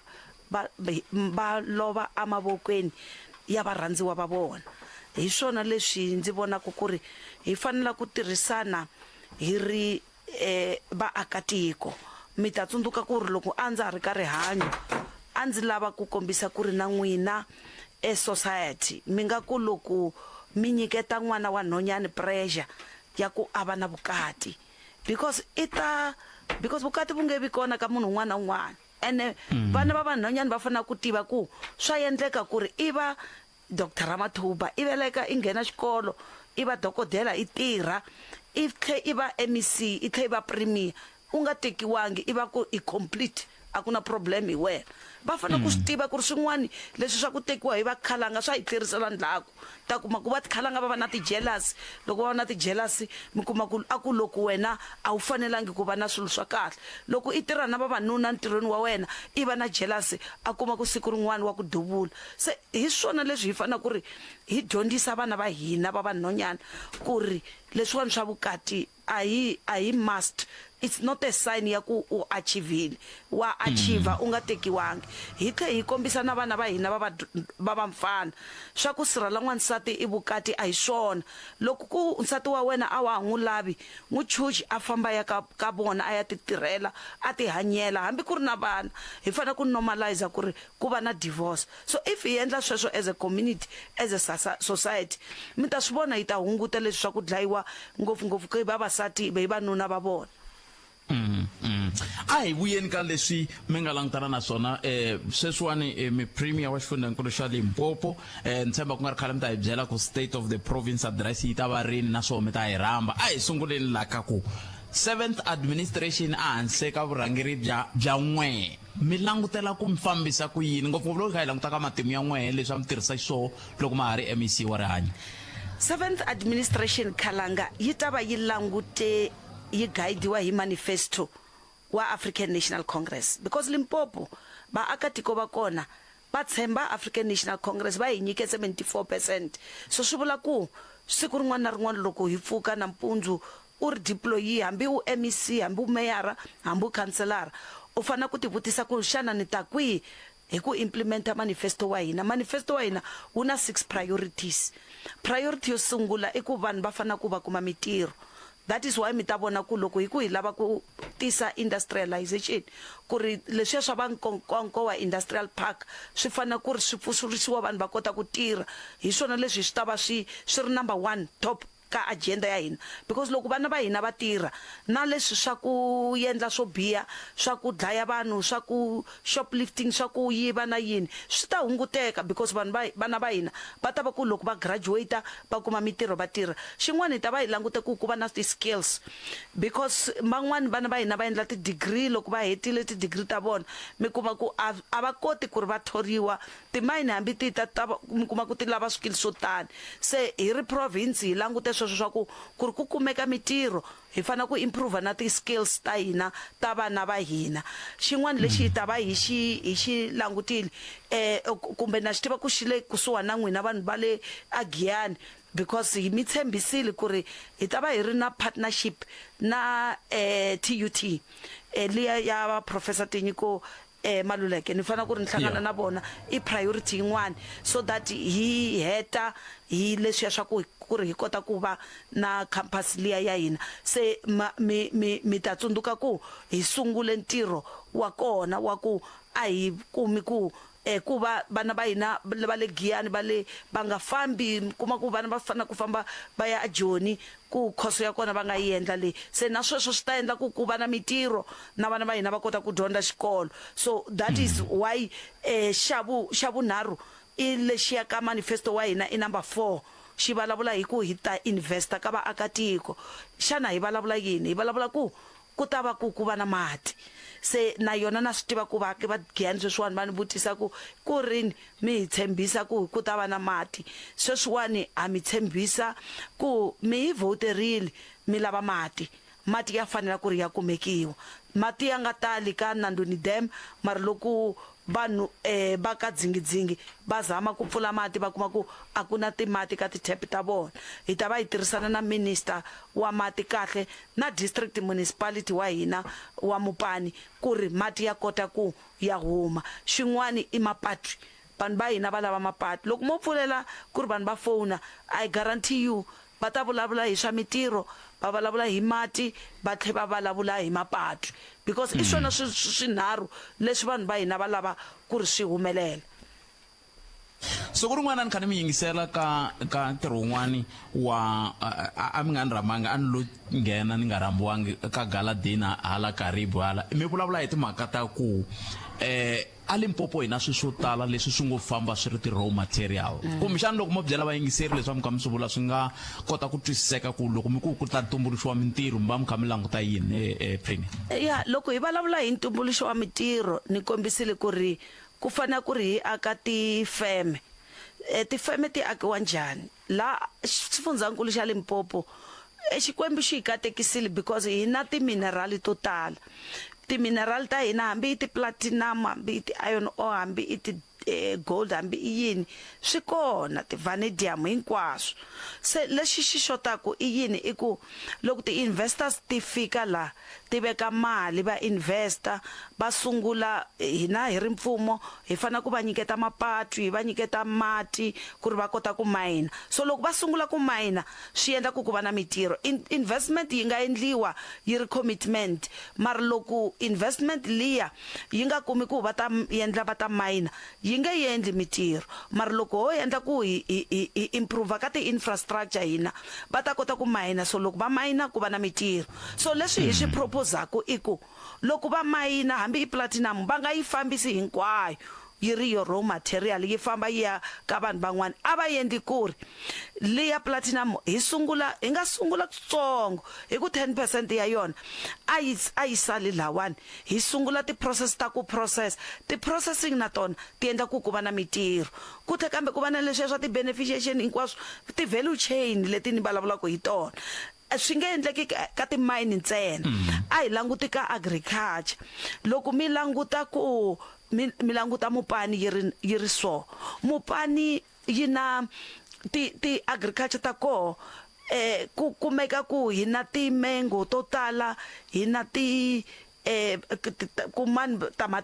va lova emavokweni ya varhandziwa va vona. Hi swona leswi ndzi vonaka ku ri hi fanela ku tirhisana hi ri vaakatiko. Mi ta tsundzuka ku ri loko a ndza ha ri ka rihanyo a ndzi lava ku kombisa ku ri na n'wina e society mi nga ku loko mi nyiketa n'wana wa nhonyani pressure ya ku a va na vukati, because i ta because vukati vu nge vi kona ka munhu un'wana na un'wana. Ene vana va vanhonyani va fanele ku tiva ku swa endleka ku ri i va Dr Ramathuba i veleka i nghena xikolo i va dokodela i tirha i tlhe i va MEC i tlhe i va premier u nga tekiwangi i va ku i complete a ku na problem hi wena. Va fanele ku swi tiva ku ri swin'wana leswi swa ku tekiwa hi vakhalanga swa hi tlherisela ndzhaku. Ta kuma ku va tikhalanga va va na ti-jealous, loko va va na ti-jealous mi kuma ku a ku loko wena a wu fanelangi ku va na swilo swa kahle. Loko i tirha na vavanuna ntirhweni wa wena i va na jealous a kuma ku siku rin'wana wa ku duvula. Se hi swona leswi hi fanele ku ri hi dyondzisa vana va hina va vanhwanyana ku ri leswiwani swa vukati a hi a hi must it's not a sign ya ku u achievile wa achiever u nga tekiwangi hi tlhe hi kombisa na vana va hina va va va vamfana swa ku sirha la n'wansati i vukati a hi swona loko ku nsati wa wena a wa ha n'wi lavi n'wi chuchi a famba ya ka ka vona a ya ti tirhela a ti hanyela hambi ku ri na vana hi fanele ku normalize ku ri ku va na divorce so if hi endla sweswo as a community as a society mi ta swi vona yi ta hunguta leswi swa ku dlayiwa ngopfu ngopfu hi vavasati hi vanuna va vona. Mm, mm. A hi vuyeni ka leswi mi nga langutana na swona sweswiwani mi premier wa xifundzhankulu xa Limpopo ni tshemba ku nga ri khale mi ta hi byela ku state of the province address yi ta va rini naswona mi ta hi rhamba a hi sunguleni la ka ku seventh administration a hansi ka vurhangeri bya bya n'we Mi langutela ku mi fambisa ku yini, ngopfungopfu loko hi kha hi languta ka matimu ya n'wehe leswi a mi tirhisa xiswoho loko ma ha ri MEC wa rihanyo? Seventh Administration Khalanga yi ta va yi langute yi guidiwa hi manifesto wa African National Congress because Limpopo vaakatiko va kona va tshemba African National Congress va hi nyike 74 percent so swi vula ku siku rin'wana na rin'wana loko hi pfuka nampundzu U ri deployee, hambi u MEC, hambi u meyara, hambi u khanselara, u fanele ku tivutisa ku xana ni ta kwihi hi ku implementa manifesto wa hina. Manifesto wa hina wu na 6 priorities. Priority yo sungula i ku vanhu va fanele ku va kuma mitirho. That is why mi ta vona ku loko hi ku hi lava ku tisa industrialization, ku ri leswiya swa va Nkowankowa Industrial Park swi fanele ku ri swi pfuxurisiwa vanhu va kota ku tirha. Hi swona leswi swi ta va swi swi ri number one top ka agenda ya hina because loko vana va hina va tirha na leswi swa ku yendla swo biha swa ku dlaya vanhu swa ku shoplifting swa ku yiva na yini swi ta hunguteka because vanhu va vana va hina va ta va ku loko va graduate va kuma mitirho va tirha xin'wana hi ta va hi langute ku ku va na ti skills because van'wani vana va hina va endla ti degree loko va hetile ti degree ta vona mi kuma ku a a va koti ku ri va thoriwa Timayini hambi ti ta ta mi kuma ku ti lava swikili swo tani. Se hi ri province hi langute sweswo swa ku ku ri ku kumeka mitirho hi fanele ku improve na ti skills ta hina ta vana va hina. Xin'wana lexi hi ta va hi xi hi xi langutile kumbe na xi tiva ku xi le kusuhani na n'wina vanhu va le a Giyani because hi mi tshembisile ku ri hi ta va hi ri na partnership na TUT liya ya Professor Tinyiko Maluleke ni fanele ku ri ni hlangana na vona i priority yin'wana so that hi heta hi leswiya swa ku ku ri hi kota ku va na campus liya ya hina se ma mi mi mi ta tsundzuka ku hi sungule ntirho wa kona wa ku a hi kumi ku ku va vana va hina va le Giyani va le va nga fambi mi kuma ku vana va fanele ku famba va ya eJoni ku khoso ya kona va nga yi endla le se na sweswo swi ta endla ku ku va na mitirho na vana va hina va kota ku dyondza xikolo so that is why xa vu xa vunharhu i lexiya ka manifesto wa hina i number 4 xi vulavula hi ku hi ta investa ka vaakatiko xana hi vulavula yini hi vulavula ku ku ta va ku ku va na mati se na yona na swi tiva ku vaaki va Giyani sweswiwani va ni vutisa ku ku rini mi hi tshembisa ku ku ta va na mati sweswiwani ha mi tshembisa ku mi hi vhoterile mi lava mati mati ya fanela ku ri ya kumekiwa mati ya nga tali ka Nandoni Dam mara loko vanhu va ka Dzingidzingi va zama ku pfula mati va kuma ku a ku na timati ka ti-tap ta vona. Hi ta va hi tirhisana na Minister wa mati kahle na District Municipality wa hina wa Mopani ku ri mati ya kota ku ya huma. Xin'wani i mapatu, vanhu va hina va lava mapatu. Loko mo pfulela ku ri vanhu va fona, I guarantee you va ta vulavula hi swa mitirho, va vulavula hi mati va tlhe va vulavula hi mapatu because i swona swinharhu leswi vanhu va hina va lava ku ri swi humelela. Siku rin'wana a ni kha ni mi yingisela ka ka ntirho wun'wani wa a mi nga ni rhambanga a ni lo nghena ni nga rhambiwangi ka gala dinner hala Karibu hala mi vulavula hi timhaka ta ku. A Limpopo hi na swilo swo tala leswi swi ngo famba swi ri ti-raw material. Kumbexana loko mo byela vayingiseri leswi va mi kha mi swi vula swi nga kota ku twisiseka ku loko mi ku ku ta tumbuluxiwa mintirho mi va mi kha mi languta yini, Premier? Ya, loko hi vulavula hi ntumbuluxo wa mintirho ni kombisile ku ri ku fanele ku ri hi aka tifeme. Tifeme ti akiwa njhani? La xifundzankulu xa Limpopo Xikwembu xi hi katekisile because hi na ti-mineral to tala. Ti-mineral ta hina hambi i ti-platinum, hambi i ti-iron ore, hambi i ti gold, hambi i yini swi kona, ti-vanadium hinkwaswo. Se lexi xi xotaku i yini i ku loko ti-investors ti fika la ti veka mali va invest-a va sungula hina hi ri mfumo hi fanele ku va nyiketa mapatu hi va nyiketa mati ku ri va kota ku mayina. So loko va sungula ku mayina swi endla ku ku va na mitirho. Investment yi nga endliwa yi ri commitment mara loko investment liya yi nga kumi ku va ta endla va ta mayina yi nge endli mitirho. Mara loko ho endla ku hi hi hi hi improve ka ti-infrastructure hina va ta kota ku mayina so loko va mayina ku va na mitirho. So leswi hi swi proposaku i ku loko va mayina hambi i platinum va nga yi fambisi hinkwayo yi ri yo raw material yi famba yi ya ka vanhu van'wana a va endli ku ri liya platinum hi sungula hi nga sungula kutsongo hi ku 10% ya yona a yi a yi sali lahawani hi sungula ti-process ta ku process ti-processing na tona ti endla ku ku va na mitirho ku tlhe kambe ku va na leswiya swa ti-beneficiation hinkwaswo ti-value chain leti ni vulavulaka hi tona Swi nge endleki ka timayini ntsena. A hi languti ka agriculture. Loko mi languta ku mi mi languta Mopani yi ri yi ri so, Mopani yi na ti ti agriculture ta koho ku kumeka ku hi na ti-mango to tala, hi na ti ku mani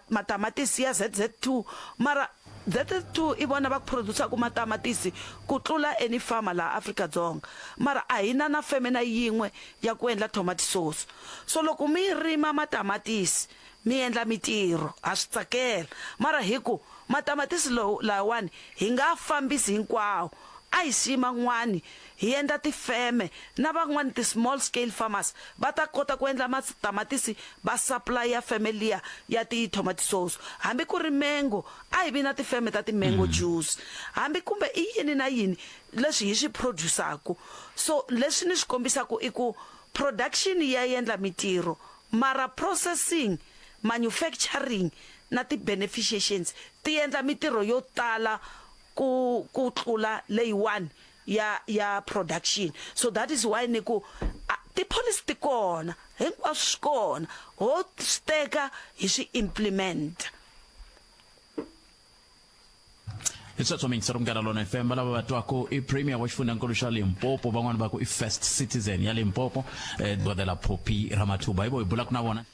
matamatisi ya ZZ2 mara ZZ2 i vona va produce-aku matamatisi ku tlula any farmer laha Afrika Dzonga mara a hi na na feme na yin'we ya ku endla tomato sauce so loko mi rima matamatisi mi endla mitirho ha swi tsakela mara hi ku matamatisi lowu lahawani hi nga fambisi hinkwawo a hi siyi man'wani hi endla tifeme na van'wani ti small scale farmers va ta kota ku endla matamatisi va supplya feme liya ya ti tomato sauce hambi ku ri mango a hi vi na tifeme ta ti mango juice hambi kumbe i yini na yini leswi hi swi produce-aku so leswi ni swi kombisaku i ku production ya endla mitirho mara processing manufacturing na ti beneficiations ti endla mitirho yo tala ku ku tlula leyiwani ya ya production so that is why ni ku ti policy ti kona hinkwaswo swi kona ho swi teka hi swi implement. Hi sweswo miyingiseri Munghana Lona FM lava va twaku i premier wa xifundzhankulu xa Limpopo van'wani va ku i first citizen ya Limpopo dokodela Phophi Ramathuba hi vo hi bulaka na vona.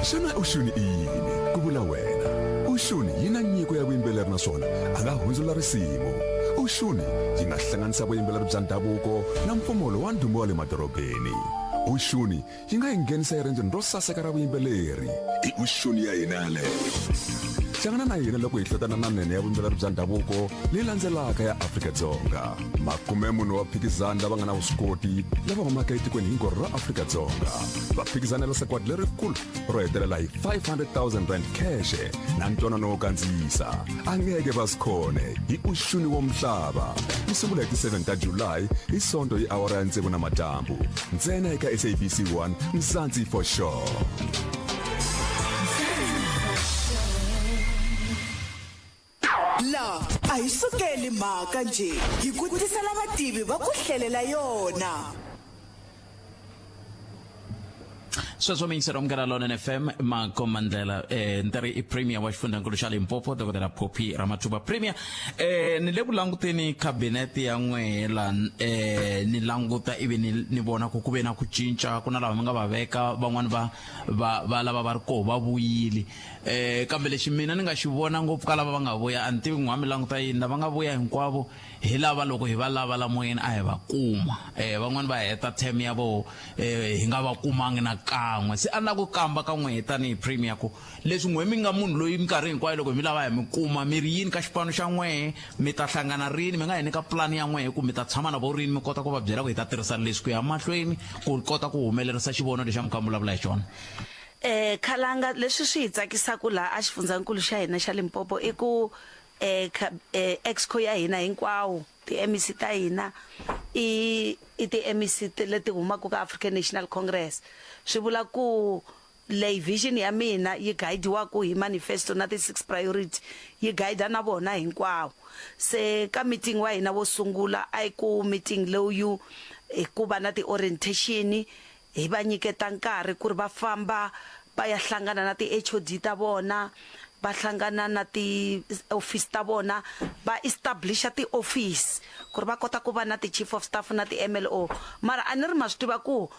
Xana Oshuni i yini? Ku vula wena. Oshuni yi na nyiko ya vuyimbeleri naswona a nga hundzula risimu. Oshuni yi nga hlanganisa vuyimbeleri bya ndhavuko na mpfumawulo wa ndhuma wa le madorobeni. Oshuni yi nga hi nghenisa eriendzweni ro saseka ra vuyimbeleri. I Oshuni ya hina yaleyo. Hlangana na hina loko hi hlotana na nene ya vuyimbeleri bya ndhavuko leyi landzelaka ya Afrika-Dzonga. Makumemune wa vaphikizani lava nga na vuswikoti lava humaka etikweni hinkwaro ra Afrika-Dzonga va phikizanela sagwadi lerikulu ro hetelela hi 500,000 rand khexe na ntwanano wo kandziyisa. A ngeke va swi khone hi Ushuni wo Mhlaba ku sungula hi ti 7 ta July hi Sonto hi awara ya tsevu namadyambu ntsena eka SABC 1 Mzansi for sure. La a hi sukeli mhaka njhe, hi ku tisela vativi va ku hlelela yona. Sweswo miyingiseri wa Munghana Lonene FM makomandlela ni ta ri i premier wa xifundzhankulu xa Limpopo dokodela Phophi Ramathuba. Premier, ni le ku languteni cabinet ya n'wehe la, ni languta ivi ni ni vona ku ku ve na ku cinca, ku na lava mi nga va veka van'wani va va va lava va ri koho va vuyile. Kambe lexi mina ni nga xi vona ngopfu ka lava va nga vuya, a ni tivi n'wa mi languta yini, lava nga vuya hinkwavo hi lava loko hi va lava la moyeni a hi va kuma. Van'wani va heta term ya voho hi nga va kumangi na kan'we. Se a ni lava ku kamba ka n'wehe tanihi premier ku leswi n'wehe mi nga munhu loyi minkarhi hinkwayo loko hi mi lava hi mi kuma, mi ri yini ka xipano xa n'wehe, mi ta hlangana rini, mi nga hi nyika pulani ya n'wehe ku mi ta tshama na vo rini mi kota ku va byela ku hi ta tirhisa leswi ku ya mahlweni ku kota ku humelerisa xivono lexi a mi kha mi vulavula hi xona. Khalanga leswi swi hi tsakisaka laha a xifundzankulu xa hina xa Limpopo i ku exco ya hina hinkwawo ti-MEC ta hina i i ti-MEC leti humaka ka African National Congress. Swi vula ku leyi vision ya mina yi guidiwaka hi manifesto na ti-six priority yi guide na vona hinkwawo. Se ka meeting wa hina wo sungula a yi ku meeting lowu hi ku va na ti-orientation hi va nyiketa nkarhi ku ri va famba va ya hlangana na ti-HOD ta vona va hlangana na ti-office ta vona va establisha ti-office ku ri va kota ku va na ti-chief of staff na ti-MLO. Mara a ni ri ma swi tiva ku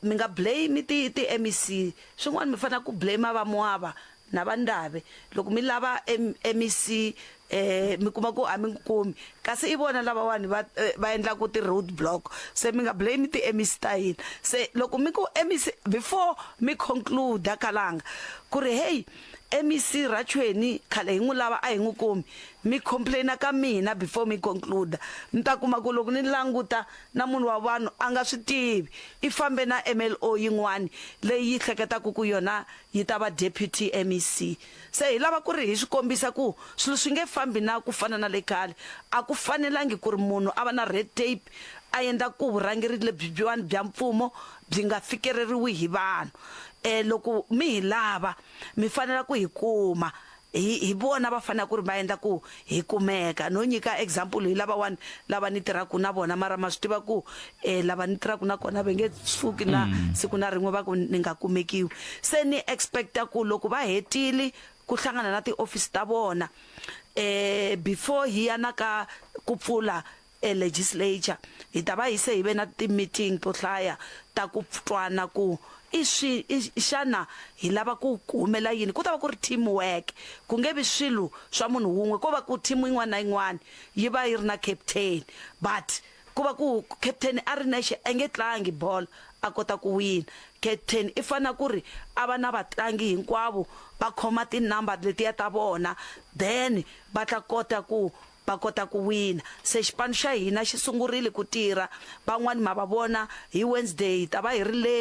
mi nga blame ti ti-MEC swin'wana mi fanele ku blame va Muava na va Ndave loko mi lava MEC mi kuma ku a mi kumi kasi i vona lavawani va va endlaku ti-road block. Se mi nga blame ti-MEC ta hina. Se loko mi ku MEC before mi conclude Khalanga ku ri hey MEC Rachweni khale hi n'wi lava a hi n'wi kumi mi complaina ka mina before mi conclude mi ta kuma ku loko ni languta na munhu wa vanhu a nga swi tivi i fambe na MLO yin'wani leyi yi hleketaka ku yona yi ta va deputy MEC. Se hi lava ku ri hi swi kombisa ku swilo swi nge fambi na ku fana na le khale. A ku fanelangi ku ri munhu a va na red tape a endla ku vurhangeri lebyiwani bya mfumo byi nga fikeleriwi hi vanhu. Loko mi hi lava mi fanela ku hi kuma hi vona va fanela ku ri va endla ku hi kumeka. No nyika example hi lavawani lava ni tirhaka na vona mara ma swi tiva ku lava ni tirhaka na kona va nge tshuki na siku na rin'we va ku ni nga kumekiwi. Se ni expecta ku loko va hetile ku hlangana na ti-office ta vona before hi ya na ka ku pfula legislature hi ta va hi se hi ve na ti-meeting to hlaya ta ku twana ku i swi xana hi lava ku humela yini. Ku ta va ku ri team work ku nge vi swilo swa munhu wun'we ko va ku team yin'wana na yin'wana yi va yi ri na captain but ku va ku captain a ri nexe a nge tlangi bolo a kota ku wina. Captain i fanele ku ri a va na vatlangi hinkwavo va khoma ti-number letiya ta vona then va ta kota ku va kota ku wina. Se xipano xa hina xi sungurile ku tirha van'wani ma va vona hi Wednesday hi ta va hi ri le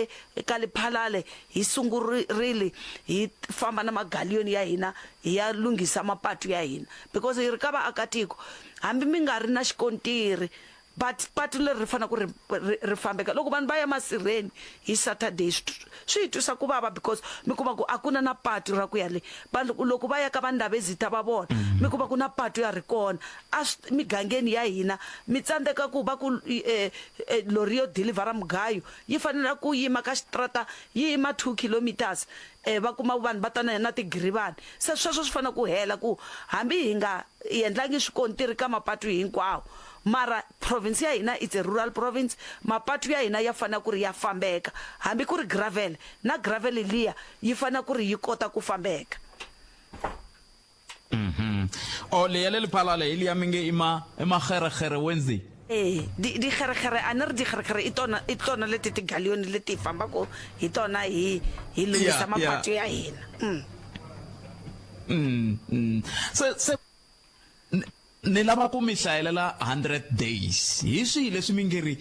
ka Lephalale hi sungurile hi famba na magaliyoni ya hina hi ya lunghisa mapatu ya hina because hi ri ka vaakatiko hambi mi nga ri na xikontiri but patu leri ri fanele ku ri ri fambeka. Loko vanhu va ya masirheni hi Saturday swi hi twisa ku vava because mi kuma ku a ku na na patu ra ku ya le. Vanhu loko va ya ka va Ndabezitha va vona mi kuma ku na patu ya ri kona a migangeni ya hina mi tsandzeka ku va ku lori yo deliver mugayo yi fanele ku yima ka xitrata yi yima 2 kilometers va kuma vanhu va ta na tigirivani. Se sweswo swi fanele ku hela ku hambi hi nga endlangi swikontiri ka mapatu hinkwawo mara province ya hina it's a rural province mapatu ya hina ya fanele ku ri ya fambeka hambi ku ri gravel na gravel liya yi fanele ku ri yi kota ku fambeka. O leya le Lephalale hi liya mi nge i ma i mageregere Wednesday. Digeregere a ni ri digeregere i tona i tona leti tigaliyoni leti hi fambaka hi tona hi hi lunghisa mapatu ya hina. Se ni lava ku mi hlayelela 100 days hi swihi leswi mi nge ri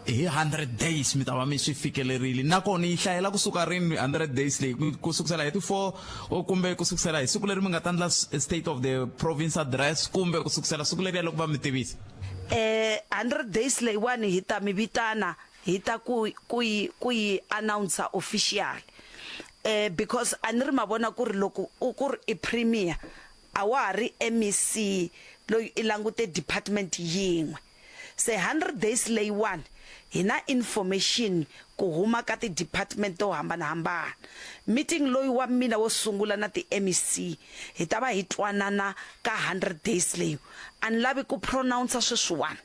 hi 100 days mi ta va mi swi fikelerile nakona yi hlayela kusuka rini 100 days leyi ku sukusela hi ti 4 kumbe ku sukusela hi siku leri mi nga ta endla state of the province address kumbe ku sukusela siku leriya loko va mi tivisa? 100 days leyiwani hi ta mi vitana hi ta ku ku yi ku yi announce official because a ni ri ma vona ku ri loko u ku ri i premier a wa ha ri MEC loyi i langute department yin'we. Se 100 days leyiwani hi na information ku huma ka ti-department to hambanahambana. Meeting loyi wa mina wo sungula na ti-MEC hi ta va hi twanana ka 100 days leyi. A ni lavi ku pronounce sweswiwani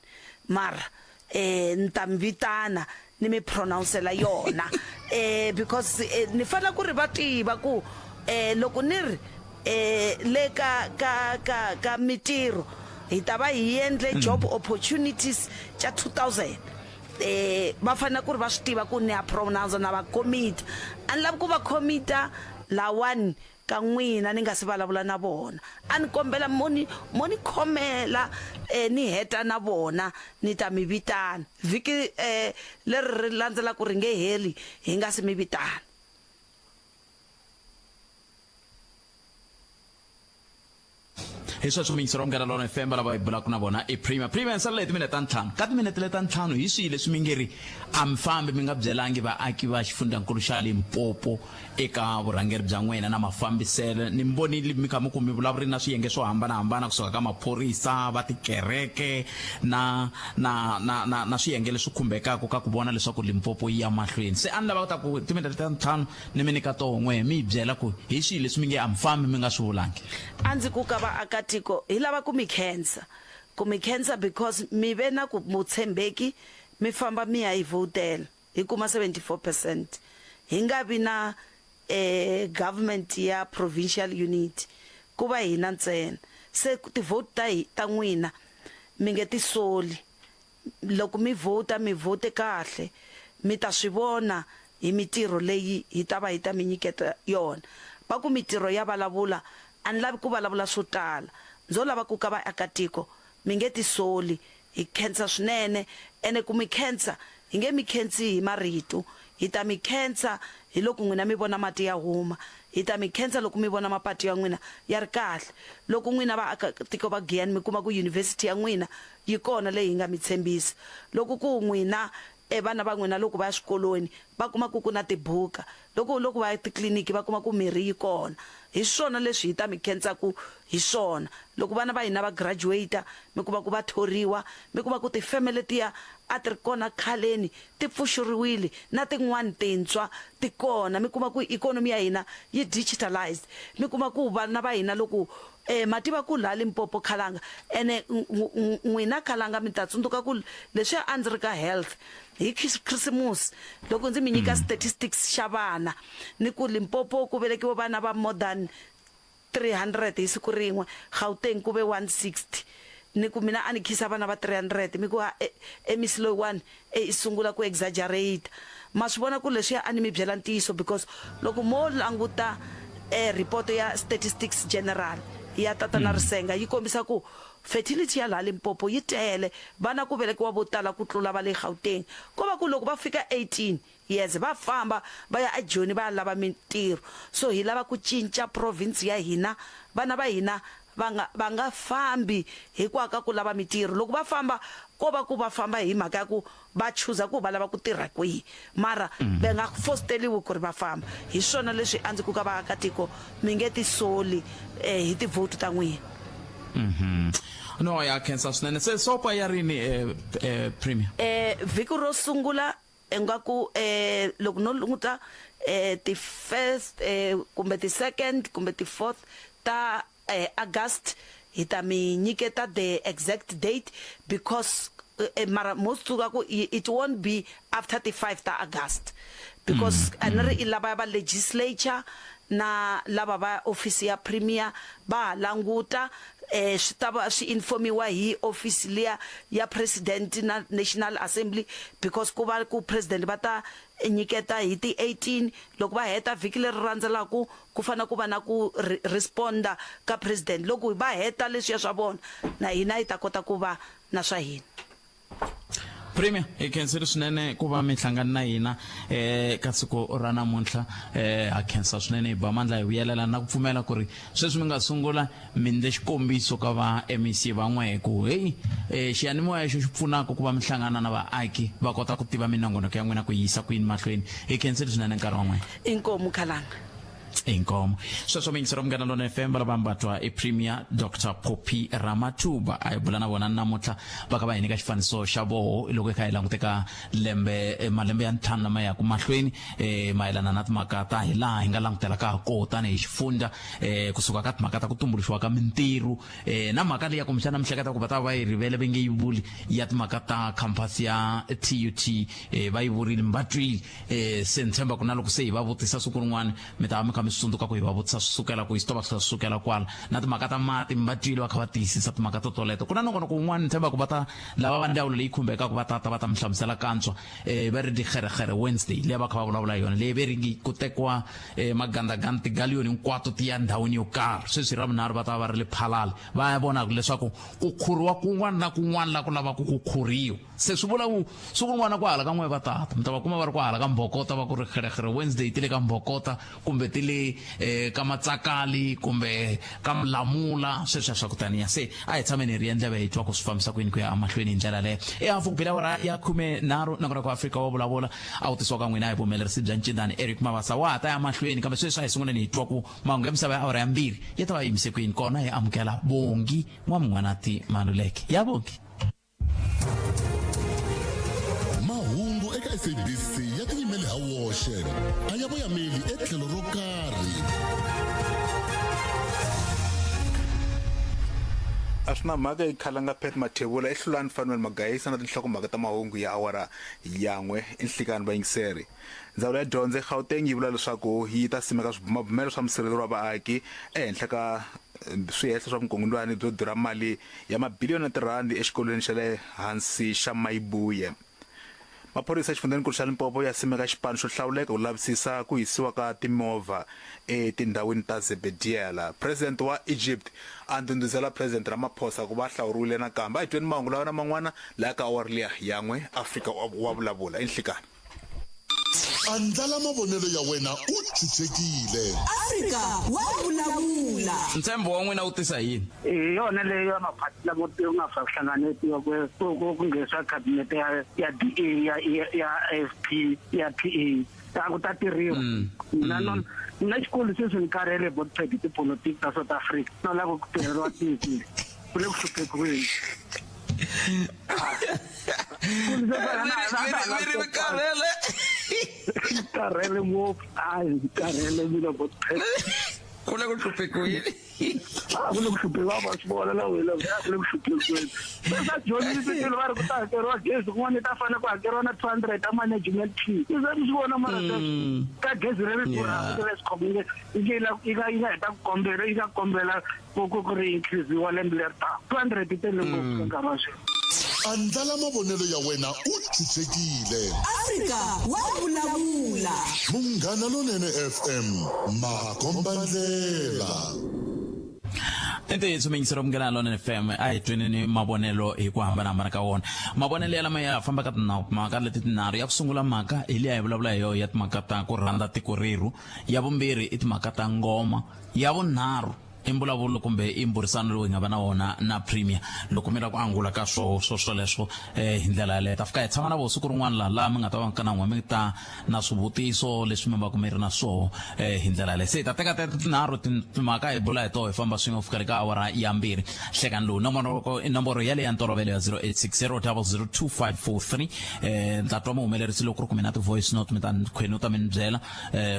mara ni ta mi vitana ni mi pronouncela yona because ni fanele ku ri va tiva ku loko ni ri le ka ka ka ka mitirho hi ta va hi endle job opportunities xa 2000 va fanele ku ri va swi tiva ku ni ya pronounce na va commit. A ni lavi ku va commita lawani ka n'wina ni nga si vulavula na vona. A ni kombela mo ni mo ni khomela ni heta na vona ni ta mi vitana vhiki leri ri landzelaka ri nge heli hi nga si mi vitana. Hi sweswo miyingiseri wa Munghana Lonene FM lava hi bulaka na vona i Premier. Premier nsala hi timinete ta ntlhanu. Ka timinete leta ntlhanu hi swihi leswi mi nge ri a mi fambi mi nga byelangi vaaki va xifundzankulu xa Limpopo eka vurhangeri bya n'wina na mafambiselo? Ni mi vonile mi kha mi ku mi vulavurile na swiyenge swo hambana-hambana kusuka ka maphorisa, va tikereke na na na na na swiyenge leswi khumbekaka ka ku vona leswaku Limpopo yi ya mahlweni. Se a ni lava ku ta ku timinete ta ntlhanu ni mi nyika toho n'we mi yi byela ku hi swihi leswi mi nge a mi fambi mi nga swi vulangi. A ndzi ku ka vaakatiko hi lava ku mi khensa, ku mi khensa because mi ve na ku vutshembeki mi famba mi ya hi vhotela hi kuma 74 percent hi nga vi na government ya provincial unity ku va hina ntsena se ti vote ta ta n'wina mi nge ti soli. Loko mi vhota, mi vhote kahle. Mi ta swi vona hi mitirho leyi hi ta va hi ta mi nyiketa yona. Va ku mitirho ya valavula, a ni lavi ku valavula swo tala. Ndzo lava ku ka vaakatiko mi nge tisoli. Hi khensa swinene. Ene ku mi khensa, hi nge mi khensi hi marito. Hi ta mi khensa hi loko n'wina mi vona mati ya huma. Hi ta mi khensa loko mi vona mapatu ya n'wina ya ri kahle. Loko n'wina vaakatiko va Giyani mi kuma ku yunivhesiti ya n'wina yi kona leyi hi nga mi tshembisa. Loko ku n'wina e vana va n'wina loko va ya swikolweni va kuma ku ku na tibuka, loko loko va ya titliliniki va kuma ku mirhi yi kona. Hi swona leswi hi ta mi khensaku hi swona. Loko vana va hina va graduate mi kuma ku va thoriwa, mi kuma ku tifeme letiya a ti ri kona khaleni ti pfuxuriwile na tin'wana tintshwa ti kona, mi kuma ku ikhonomi ya hina yi digitalized, mi kuma ku vana va hina loko Ma tiva ku laha Limpopo khalanga, ene n'wina khalanga mi ta tsundzuka ku leswiya a ndzi ri ka health hi Khisimusi loko ndzi mi nyika statistics xa vana ni ku Limpopo ku velekiwe vana va more than 300 hi siku rin'we, Gauteng ku ve 160. Ni ku mina a ni khisa vana va 300 mi ku ha e misi loyiwani e i sungula ku exaggerate. Ma swi vona ku leswiya a ni mi byela ntiyiso because loko mo languta e report ya statistics general ya tatana Risenga yi kombisa ku fertility ya laha Limpopo yi tele, vana ku velekiwa vo tala ku tlula va le Gauteng. Ko va ku loko va fika 18 years va famba va ya eJoni va ya lava mintirho. So hi lava ku cinca province ya hina, vana va hina va nga va nga fambi hikwalaho ka ku lava mintirho. Loko va famba ko va ku va famba hi mhaka ya ku va chuza ku va lava ku tirha kwihi mara va nga fosteriwi ku ri va famba. Hi swona leswi a ndzi ku ka vaakatiko mi nge tisoli hi ti-vote ta n'wina. No ya khensa swinene. Se sopa ya rini Premier? Vhiki ro sungula ingaku loko no languta ti first kumbe ti second kumbe ti fourth ta August hi ta mi nyiketa the exact date because mara mo swi tsundzuka ku it won't be after ti 5 ta August because a ni ri i lava va legislature na lava va office ya premier va ha languta swi ta va swi informiwa hi office liya ya president na National Assembly because ku va ku president va ta nyiketa hi ti 18 loko va heta vhiki leri randzelaku ku fanele ku va na ku responda ka president loko va heta leswiya swa vona na hina hi ta kota ku va na swa hina. Premier hi khensile swinene ku va mi hlangana na hina eh ka siku ra namuntlha eh ha khensa swinene hi ba mandla hi vuyelela na ku pfumela ku ri sweswi mi nga sungula mi ndle xikombiso ka va MEC van'we ku hey eh xiyanimoya xo xi pfunaka ku va mi hlangana na vaaki va kota ku tiva minongonoko ya n'wina ku yi yisa ku yini mahlweni hi khensile swinene nkarhi wa n'wina. Inkomu Khalanga. Inkomo. Sweswo miyingiseri wa Munghana Lonene FM va lava mbatwa i Premier Dr Phophi Ramathuba a hi bula na vona namuntlha va kha va hi nyika xifaniso xa voho loko hi kha hi languteka lembe eh, malembe ya ntlhanu lama yaka mahlweni eh, mayelana na timhaka ta hi laha hi nga langutelaka ha koho tanihi xifundza eh, kusuka ka timhaka ta ku tumbuluxiwa ka mintirho eh, na mhaka leyi ya kumbexana mi hleketa ku va ta va yi rivele va nge yi vuli ya timhaka ta khampasi ya TUT eh, va yi vurile mi va twile eh, se ni tshemba ku na loko se hi va vutisa siku rin'wana mi ta va mi kha mi swi tsundzuka ku hi va vutisa swi sukela ku swi to va swi sukela kwala na timhaka ta mati mi va twile va kha va tiyisisa timhaka to toleto ku na nongonoko wun'wana ni tshemba ku va ta lava va ndzawulo leyi khumbekaka va tata va ta mi hlamusela kantswa eh, va ri digeregere Wednesday leyi va kha va vulavula hi yona leyi ve ri ngi ku tekiwa eh, magandaganda tigaliyoni hinkwato ti ya ndhawini yo karhi sweswi ra vunharhu va ta va va ri le phalale va ya vonaka leswaku ku khuriwa kun'wana na kun'wana la ku lavaka ku khuriwa Se swi vula ku siku rin'wana ku hala ka n'we va tata mi ta va kuma va ri ku hala ka Mbhokota va ku ri kherekhere Wednesday ti le ka Mbhokota kumbe ti le le ka Matsakali kumbe ka Mlamula sweswiya swa ku taniya. Se a hi tshameni hi ri endleve hi twa ku swi fambisa ku yini ku ya emahlweni hi ndlela leyo. I hafu ku bile awara ya 13 nakona ku Afrika wa vulavula a wu tisiwa ka n'wina hi vuhumelerisi bya Ncindani Eric Mabasa wa ha ta ya mahlweni kambe sweswi a hi sunguleni hi twa ku mahungu ya misava ya awara ya 2 ya ta va yi yimise ku yini kona hi amukela Bongi N'wamun'wanati Maluleke ya Bongi. Mahungu eka SABC ya tiyimele ha woxe a ya voyameli etlhelo ro karhi. A swi na mhaka yi khalanga Pat Mathebula i Hlulani Fanuel Magayisa na tinhlokomhaka ta mahungu ya awara ya n'we enhlikani vayingiseri. Ndzawulo ya Dyondzo eGauteng yi vula leswaku yi ta simeka swibumabumelo swa musirheleri wa vaaki ehenhla ka swihehlo swa vukungundwani byo durha mali ya mabiliyoni ya tirhandi exikolweni xa le hansi xa Mayibuye. Maphorisa exifundzhenikulu xa Limpopo ya simeka xipano xo hlawuleka ku lavisisa ku hisiwa ka timovha etindhawini ta Zebediela. President wa Egypt a ndhundhuzela President Ramaphosa ku va a hlawuriwile nakambe. A hi tweni mahungu lawa na man'wana laya ka awara liya ya n'we. Afrika wa vulavula. I nhlikani. Andlala mavonelo ya wena u chuchekile. Afrika wa vulavula. Ntshembo wa n'wina wu tisa yini? Hi yona leyi ya maphati lamo ku nga fa hlanganetiwa ku ku ku nghenisiwa khabinete ya ya DA ya ya AFP ya PA a ku ta tirhiwa mina no mina xikolo sweswi ni karhele botped tipolotiki ta South Africa no lava ku tirheriwa tiko ku le ku hluphekiweni. Karhele karhele ngopfu hayi karhele mina botped ku le ku hluphekiweni. A ku le ku hluphekiwa va swi vona na wena a ku le ku hluphekiweni. Se swa dyondzisi swilo va ri ku ta hakeriwa gezi kun'wana yi ta fanele ku hakeriwa na 200 ta management fee. I ze mi swi vona mara sweswo ka gezi leri durhaka ri Eskom yi nge yi nge yi nga yi nga heta ku kombela yi nga kombela ku ku ku ri increase-iwa lembe leri taka. 200 yi tele ngopfu ka nkarhi wa sweswi. Andlala mavonelo ya wena u chuchekile. Afrika wa vulavula. Munghana Lonene FM, makombandlela. I ntiyiso miyingisero Munghana Lonene FM a hi tweneni mavonelo hi ku hambanahambana ka wona. Mavonelo ya lama ya famba ka timhaka leti tinharhu. Ya ku sungula mhaka hi liya hi vulavula hi yona ya timhaka ta ku rhandza tiko rerhu. Ya vumbirhi i timhaka ta ngoma. Ya vunharhu i mbulavulo kumbe i mburisano lowu hi nga va na wona na Premier loko mi lava ku angula ka swo swo swoleswo hi ndlela yaleyo. Ta fika hi tshama na voho siku rin'wana laha laha mi nga ta va ka na n'we mi ta na swivutiso leswi mi va ku mi ri na swoho hi ndlela yaleyo. Se hi ta teka teto tinharhu timhaka hi bula hi toho hi famba swin'we ku fika le ka awara ya 2 nhlekani lowu. Nomboro i nomboro yaleyo ya ntolovelo ya 0860 00 2543. Ni ta twa muhumelerisi loko ku ri ku mi na ti-voice note mi ta ni khwenuta mi ni byela.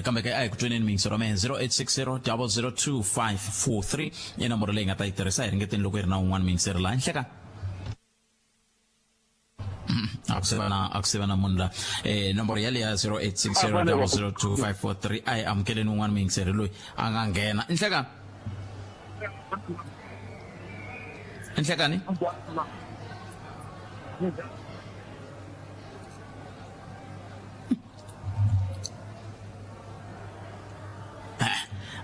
Kambe ke a hi ku tweneni miyingisero wa mehe 0860 002543 i nomboro leyi nga ta yi tirhisa hi ringeteni loko yi ri na un'wana miyingiseri laha nhleka a ku se va na a ku se va na munhu la nomboro yaleyo ya 0860 002543 a hi amukeleni un'wana muyingiseri loyi a nga nghena nhleka nhlekani.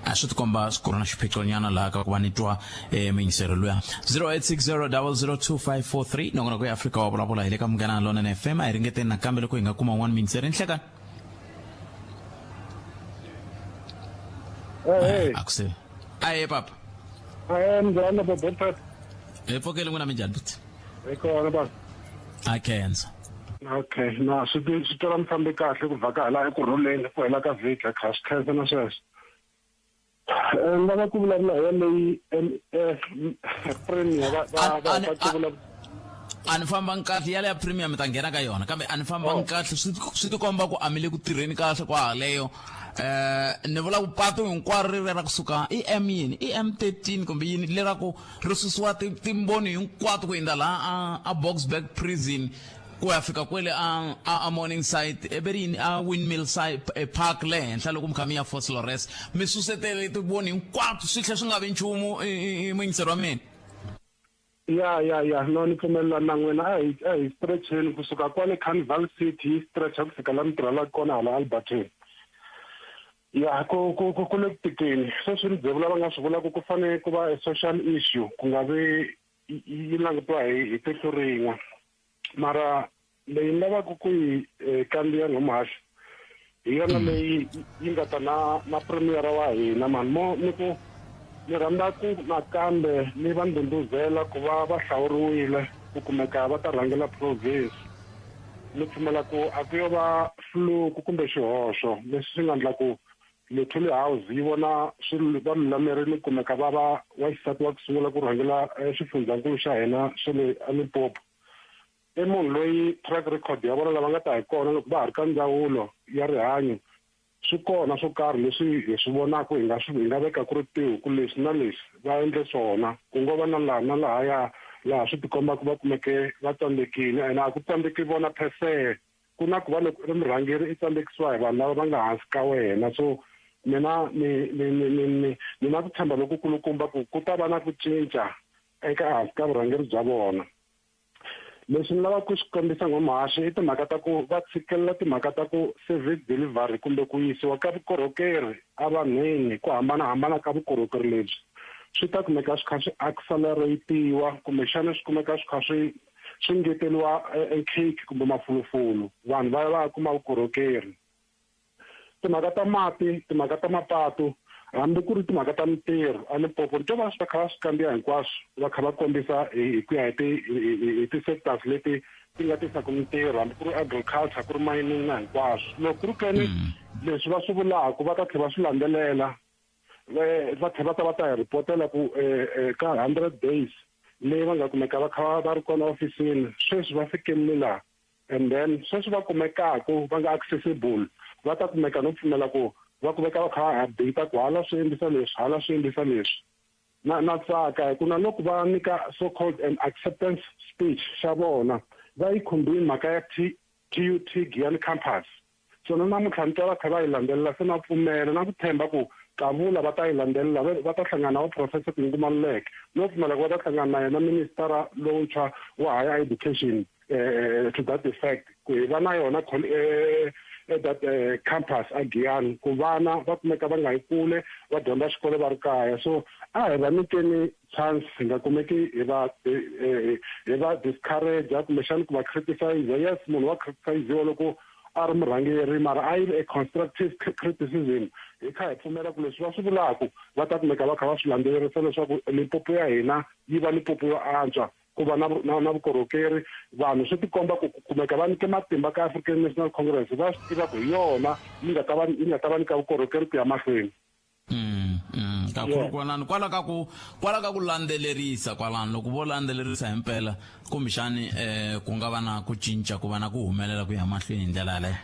A swi tikomba ku ri na xiphiqonyana laha ka ku va ni twa muyingiseri luya 0860 002543 nongonoko ya Afrika wa vulavula hi le ka Munghana Lonene FM. A hi ringeteni nakambe loko hi nga kuma un'wana muyingiseri nhlekani. A ku se aye papa. Aye mzala baba. Hi pfukele n'wina minjhani buti? Hi kona baba. A khensa. Okay, na swi swi twala mi fambe kahle ku vhaka hala ekurhuleni ku hela ka vhiki a kha swi khensa na sweswo. Ni lava ku vulavula hi yaleyi premier va va va va ku vulavula a ni fambangi kahle yale ya premium mi ta nghena ka yona kambe a ni fambangi kahle swi swi tikomba ku a mi le ku tirheni kahle kwa haleyo. Ni vula ku patu hinkwaro ri ra kusuka i M yini i M13 kumbe yini lera ku ri susiwa timboni hinkwato ku hindza laha a Boksburg prison ku ya fika kwele a a Morningside e yini a Windmill side park le henhla loko mi kha mi ya Vosloorus mi susetele tivoni hinkwato swi tlhela swi nga vi nchumu muyingiseri wa mina. Ya ya ya no ni pfumelelana na n'wina a hi a hi stretcheni kusuka kwale Carnival City yi stretcha ku fika la mi tirhelaka kona hala Alberton. Ya ku ku ku ku le ku tikeni sweswi ni byevula va nga swi vulaka ku fanele ku va a social issue ku nga vi yi langutiwa hi hi tihlo rin'we mara leyi ni lavaka ku yi kandziya nghomuhaxi Hi yona leyi yi nga ta na na premier wa hina mani mo ni ku ni rhandza ku nakambe ni va ndhundhuzela ku va va hlawuriwile ku kumeka va ta rhangela province. Ni pfumela ku a ku yo va fluke kumbe xihoxo leswi swi nga endla ku Luthuli House yi vona swi va lulamerile kumeka va va wa xisati wa ku sungula ku rhangela xifundzankulu xa hina xa le Limpopo. I munhu loyi track record ya vona lava nga ta hi kona loko va ha ri ka ndzawulo ya rihanyo swi kona swo karhi leswi hi swi vonaka hi nga swi hi nga veka ku ri tihuku leswi na leswi va endle swona ku ngo va na laha na lahaya laha swi tikombaka va kumeke va tsandzekile ene a ku tsandzeki vona per se ku na ku va loko u ri murhangeri i tsandzekisiwa hi vanhu lava va nga hansi ka wena so mina ni ni ni ni ni ni na ku tshemba lokukulukumba ku ku ta va na ku cinca eka hansi ka vurhangeri bya vona. Leswi ni lavaka ku swi kombisa n'wamuhaxi i timhaka ta ku va tshikelela timhaka ta ku service delivery kumbe ku yisiwa ka vukorhokeri evanhwini ku hambanahambana ka vukorhokeri lebyi swi ta kumeka swi kha swi accelerate-iwa kumbexana swi kumeka swi kha swi swi ngeteliwa e cake kumbe mafulufulu vanhu va ya va ya kuma vukorhokeri. Timhaka ta mati, timhaka ta mapatu hambi ku ri timhaka ta mintirho eLimpopo ni twa va va kha va swi kandziya hinkwaswo va kha va kombisa hi ku ya hi ti hi ti-sectors leti ti nga tisaka mintirho hambi ku ri agriculture ku ri mining na hinkwaswo. Loko ku ri keni leswi va swi vulaka va ta tlhela va swi landzelela va tlhela va ta va ta hi ripotela ku ka 100 days leyi va nga kumeka va kha va ri kona ofisini sweswi va fikelele laha and then sweswi va kumekaku va nga accessible va ta kumeka no pfumela ku va kumeka va kha va update ku hala swi endlisa leswi hala swi endlisa leswi. Na na tsaka hi ku na loko va nyika so called an acceptance speech xa vona va yi khumbini mhaka ya TUT Giyani campus. So na namuntlha ni twa va kha va yi landzelela se na pfumela na ku tshemba ku kavula va ta yi landzelela va ta hlangana na va Professor Pinky Maluleke no pfumela ku va ta hlangana na yena minister lowuntshwa wa higher education to that effect ku hi va na yona that campus a Giyani ku vana va kumeka va nga yi kule va dyondza xikolo va ri kaya. So a hi va nyikeni chance hi nga kumeki hi va hi va discourage kumbexana ku va criticize. Yes, munhu wa criticiziwa loko a ri murhangeri mara a yi ri a constructive criticism hi kha hi pfumela ku leswi va swi vulaka va ta kumeka va kha va swi landzelerisa leswaku Limpopo ya hina yi va Limpopo yo antswa ku va na na na vukorhokeri. Vanhu swi tikomba ku kumeka va nyike matimba ka African National Congress va swi tiva ku hi yona yi nga ta va yi nga ta va nyika vukorhokeri ku ya mahlweni. Kakhulu kwalano kwala ka ku kwala ka ku landzelerisa kwalano loko vo landzelerisa himpela kumbexani ku nga va na ku cinca ku va na ku humelela ku ya mahlweni hi ndlela yaleyo.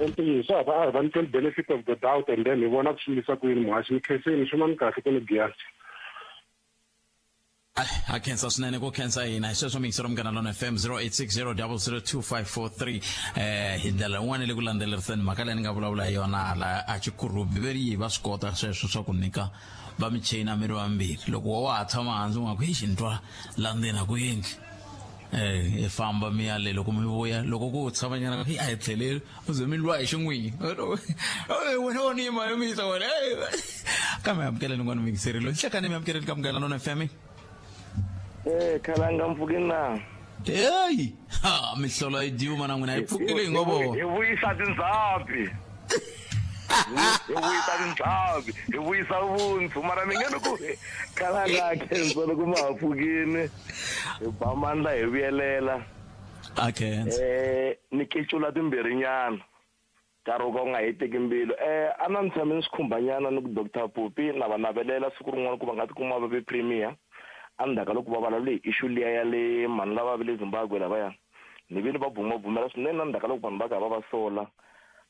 I ntiyiso a va a hi va nyikeni benefit of the doubt and then hi vona ku swi yisa ku yini muhaxi ni khensini xin'wana kahle ku ni Giyani. A khensa swinene ku khensa hina hi sweswo miyingiselo Munghana Lona FM 0860002543 hi ndlela yin'wana le ku landzeleriseni mhaka leyi ni nga vulavula hi yona hala a Chikurubi ve ri yi va swi kota sweswo swa ku nyika va michini mi ri vambirhi loko wa ha tshama hansi u nga ku exi ni twa la ndzeni a ku endli i famba mi ya le loko mi vuya loko ku tshamanyana a hi tlheleli u ze mi lwa hi xin'wini wena wa ni yima yo misa wena kambe amukeleni n'wana muyingiseri loyi hlekani mi amukeleni ka Munghana Lona FM. Khalanga mpfukeni na. Hey, ha mihlolo yi dyiwa na n'wina yi pfukile hi ngovo. Hi vuyisa tindzhapi. Hi vuyisa tindzhapi, hi vuyisa vuntshwa mara mi nge ni ku khalanga khensa loko ma ha pfukini. Hi ba mandla hi vuyelela. A khensa. Ni kecula timbirhi nyana. Nkarhi wo ka wu nga heteki mbilu. A na ni tshame ni swi khumbanyana ni ku Doctor Poppy na va navelela siku rin'wana ku va nga tikuma va ve premier. Endzhaku ka loko va vulavule hi issue liya ya le mhani lava va le Zimbabwe lavaya, ni vile va bumabumela swinene na ndzhaku ka loko vanhu va karhi va va sola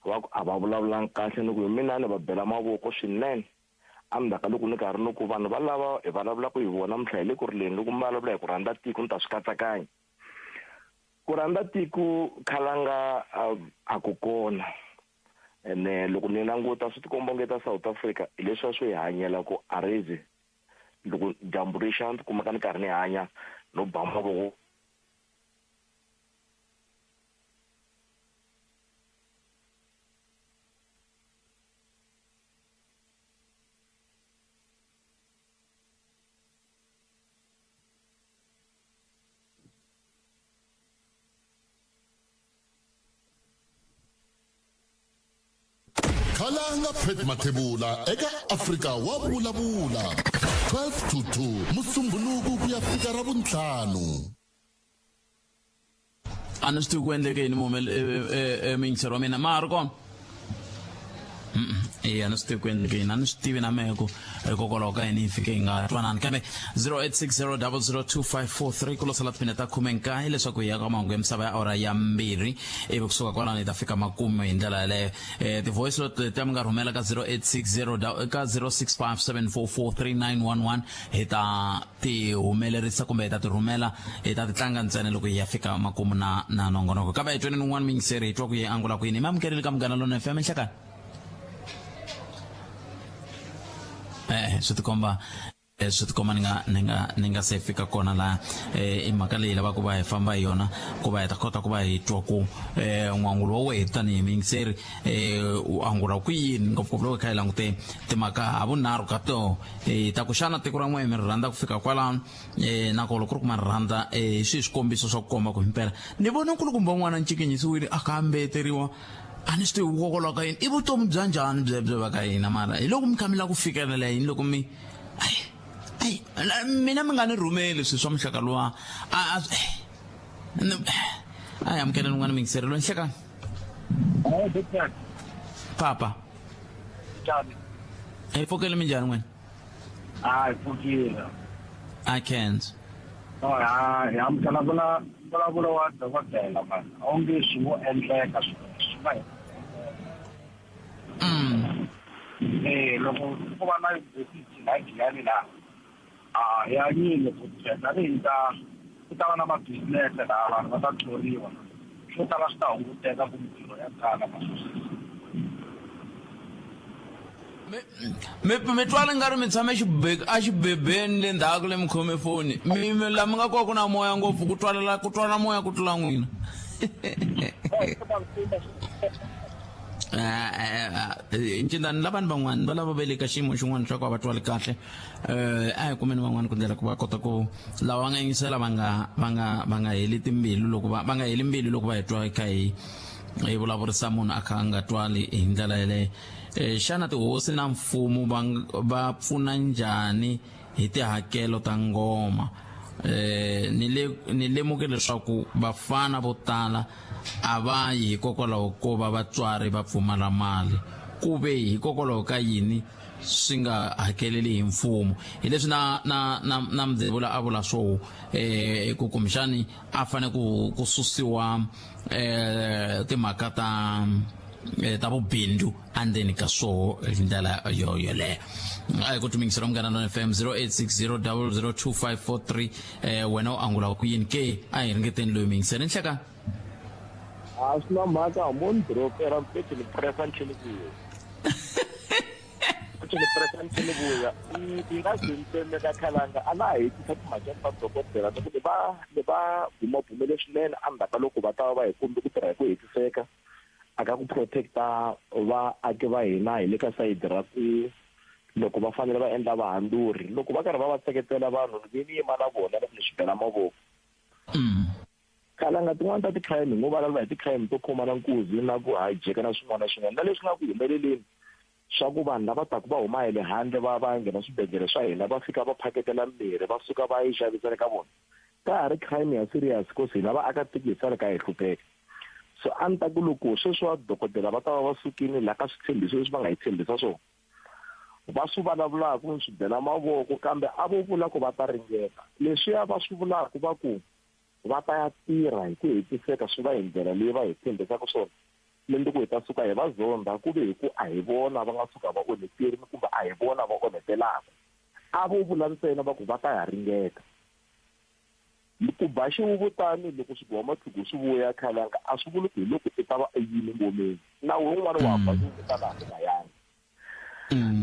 va ku a va vulavulanga kahle ni ku hi mina ni va bela mavoko swinene. Endzhaku ka loko ni karhi ni ku vanhu va lava hi vulavulaka hi vona namuntlha hi le ku rileni loko mi vulavula hi ku rhandza tiko ni ta swi katsakanya. Ku rhandza tiko khalanga a ku kona. Ene loko ni languta swi tikomba onge ta South Africa hi leswiya swo hi hanyela ku a ri zi loko dyambu ri xa ni tikumeka ni karhi ni hanya no ba mavoko. Khalanga Pat Mathebula eka Afrika wa vulavula 12 to 2 Musumbhunuku ku ya fika Ravuntlhanu. A ni swi tivi ku endleke yini muyingiseri wa mina ma ha ri kona. Eya, a ni swi tivi ku endleke yini, a ni swi tivi na mehe ku hikokwalaho ka yini yi fike yi nga twanani, kambe 0860002543 ku lo sala timinete ta 19 leswaku hi ya ka mahungu ya misava ya awara ya 2, ivi kusuka kwalano hi ta fika makumu hi ndlela yaleyo. Ti-voice note letiya mi nga rhumela ka 0860 ka 0657443911 hi ta ti humelerisa kumbe hi ta ti rhumela, hi ta ti tlanga ntsena loko hi ya fika makumu na na nongonoko. Kambe hi tweni un'wana muyingiseri, hi twa ku yi angula ku yini. Hi mi amukerile ka Munghana Lona FM nhlekani. Swi tikomba swi tikomba ni nga ni nga ni nga se fika kona laha. I mhaka leyi lavaka ku va hi famba hi yona ku va hi ta kota ku va hi twa ku n'wangulo wa wehe tanihi muyingiseri u angula ku yini, ngopfungopfu loko hi kha hi langute timhaka ha vunharhu ka toho ta ku xana tiko ra n'wehe mi ri rhandza ku fika kwalano, nakona loko ku ri ku ma ri rhandza, hi swihi swikombiso swa ku komba ku himpela ni vona nkulukumba un'wana a ncikinyisiwile a kha a mbeyeteriwa. A ni swi tivi hikokwalaho ka yini, i vutomi bya njhani byebyo va ka hina, mara hi loko mi kha mi lava ku fikelela yini loko mi ayi ayi mina mi nga ni rhumeli swilo swa muxaka luwa. A a hi amukeleni un'wana muyingiseri loyi. Nhlekani papa. Njhani? Hi pfukele, minjhani n'wina? Hayi, pfukile. I can't. No, ha hi amukela vula mbulavulo wa dokodela mani, onge swi ngo endleka swi va hi loko ku va na university la Giyani laha, a hi hanyile ku tanihi ta ku ta va na ma-business laha vanhu va ta thoriwa, swo tala swi ta hunguteka ku mintirho ya tala. Mi twala nga ri mi tshame a xibebeni le ndzhaku le mi khome foni, mi la mi nga koka ku na moya ngopfu, ku twala ku twala moya ku tlula n'wina. Ncindani la vanhu van'wani va lava va le ka xiyimo xin'wana swa ku a va twali kahle. A hi kumeni van'wani ku ndlela ku va kota ku lava va nga yingisela va nga va nga va nga heli timbilu loko va va nga heli mbilu loko va hi twa kha hi hi vulavurisa munhu a kha a nga twali hi ndlela yeleyo. Xana tihosi na mfumo va va pfuna njhani hi tihakelo ta ngoma? Ni le ni lemuke leswaku vafana vo tala a va yi hikokwalaho ko va vatswari va pfumala mali, ku ve hikokwalaho ka yini swi nga hakeleli hi mfumo? Hi leswi na na na na Mdevula a vula swo ku kumbexani a fane ku ku susiwa timhaka ta ta vubindzu endzeni ka swoho hi ndlela yo yoleyo. A hi ku tumingisela Munghana Lona FM 0860002543. Wena u angula ku yini ke? A hi ringeteni loyi muyingiseri. Nhlekani. A swi na mhaka, hambi wo ni dropera mfethu, ni pressa ni tlhele vuya, ni pressa ni tlhele vuya. Yi nga zi ni tsemeka khalanga, a na ha hetisa timhaka ta dokodela ni ku ni va ni va bumabumele swinene endzhaku ka loko va ta va va hi kombe ku tirha hi ku hetiseka a ka ku protecta vaaki va hina hi le ka sayidi ra ku loko va fanele va endla vahandzuri, loko va karhi va va seketela vanhu, ni ve ni yima na vona loko ni swi bela mavoko. Khalanga tin'wani ta ti-crime hi ngo vulavula hi ti-crime to khomana nkuzi na ku hijeka na swin'wana na swin'wana na leswi nga ku humeleleni swa ku vanhu lava taku va huma hi le handle va va nghena swibedhlele swa hina, va fika va phaketela mirhi, va suka va yi xavisela ka vona, ka ha ri crime ya serious cause hina vaakatiko hi sale ka hi hlupheka. So a ni ta ku loko sweswiwa dokodela va ta va va sukile laha ka switshembiso leswi va nga hi tshembisa swona, va swi vulavulaka ni swi bela mavoko, kambe a vo vula ku va ta ringeta leswiya va swi vulaka, va ku va ta ya tirha hi ku hetiseka, swi va hi ndlela leyi va hi tshembisaka swona, mundzuku hi ta suka hi va zondha ku ve hi ku a hi vona va nga suka va onheterini kumbe a hi vona va onhetelaka. A vo vula ntsena va ku va ta ya ringeta. Ku ba xiwuvutani loko swigowa-matlugu swi vuya khalanga a swi vuli ku hi loko i ta va i yime ngomeni. Na wun'wana wa ba xiwuvutani hambi nga yangi.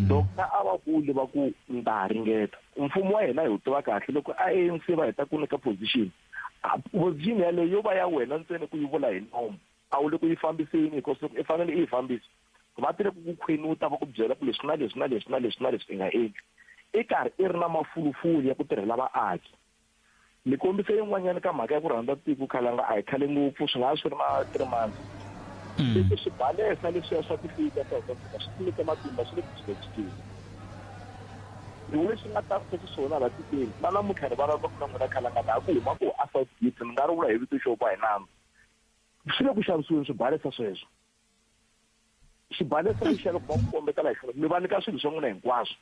Doctor a va vuli va ku ni ta ha ringeta. Mfumo wa hina hi wu tiva kahle, loko ANC va heta ku nyika position, position yaleyo yo va ya wena ntsena ku yi vula hi nomu, a wu le ku yi fambiseni, because loko i fanele i yi fambisa va tile ku ku khwenuta va ku byela ku leswi na leswi na leswi na leswi na leswi i nga endli, i karhi i ri na mafulufulu ya ku tirhela vaaki. Ni kombise yin'wanyana ka mhaka ya ku rhandza tiko khalanga, a hi khale ngopfu, swi nga ha swi ri na 3 months. I ku swibalesa leswiya swa tifika South Africa swi tinyike matimba, swi le ku jikajikeni. Loko leswi nga ta xiswona la tikweni na namuntlha ri vulavula ku na n'wina Khalanga laha ku huma ku a South Gate, ni nga ri vula hi vito xo ba hi nandzu, swi le ku xavisiweni swibalesa sweswo. Xibalesa lexiya loko va ku kombetela hi xona, mi va nyika swilo swa n'wina hinkwaswo.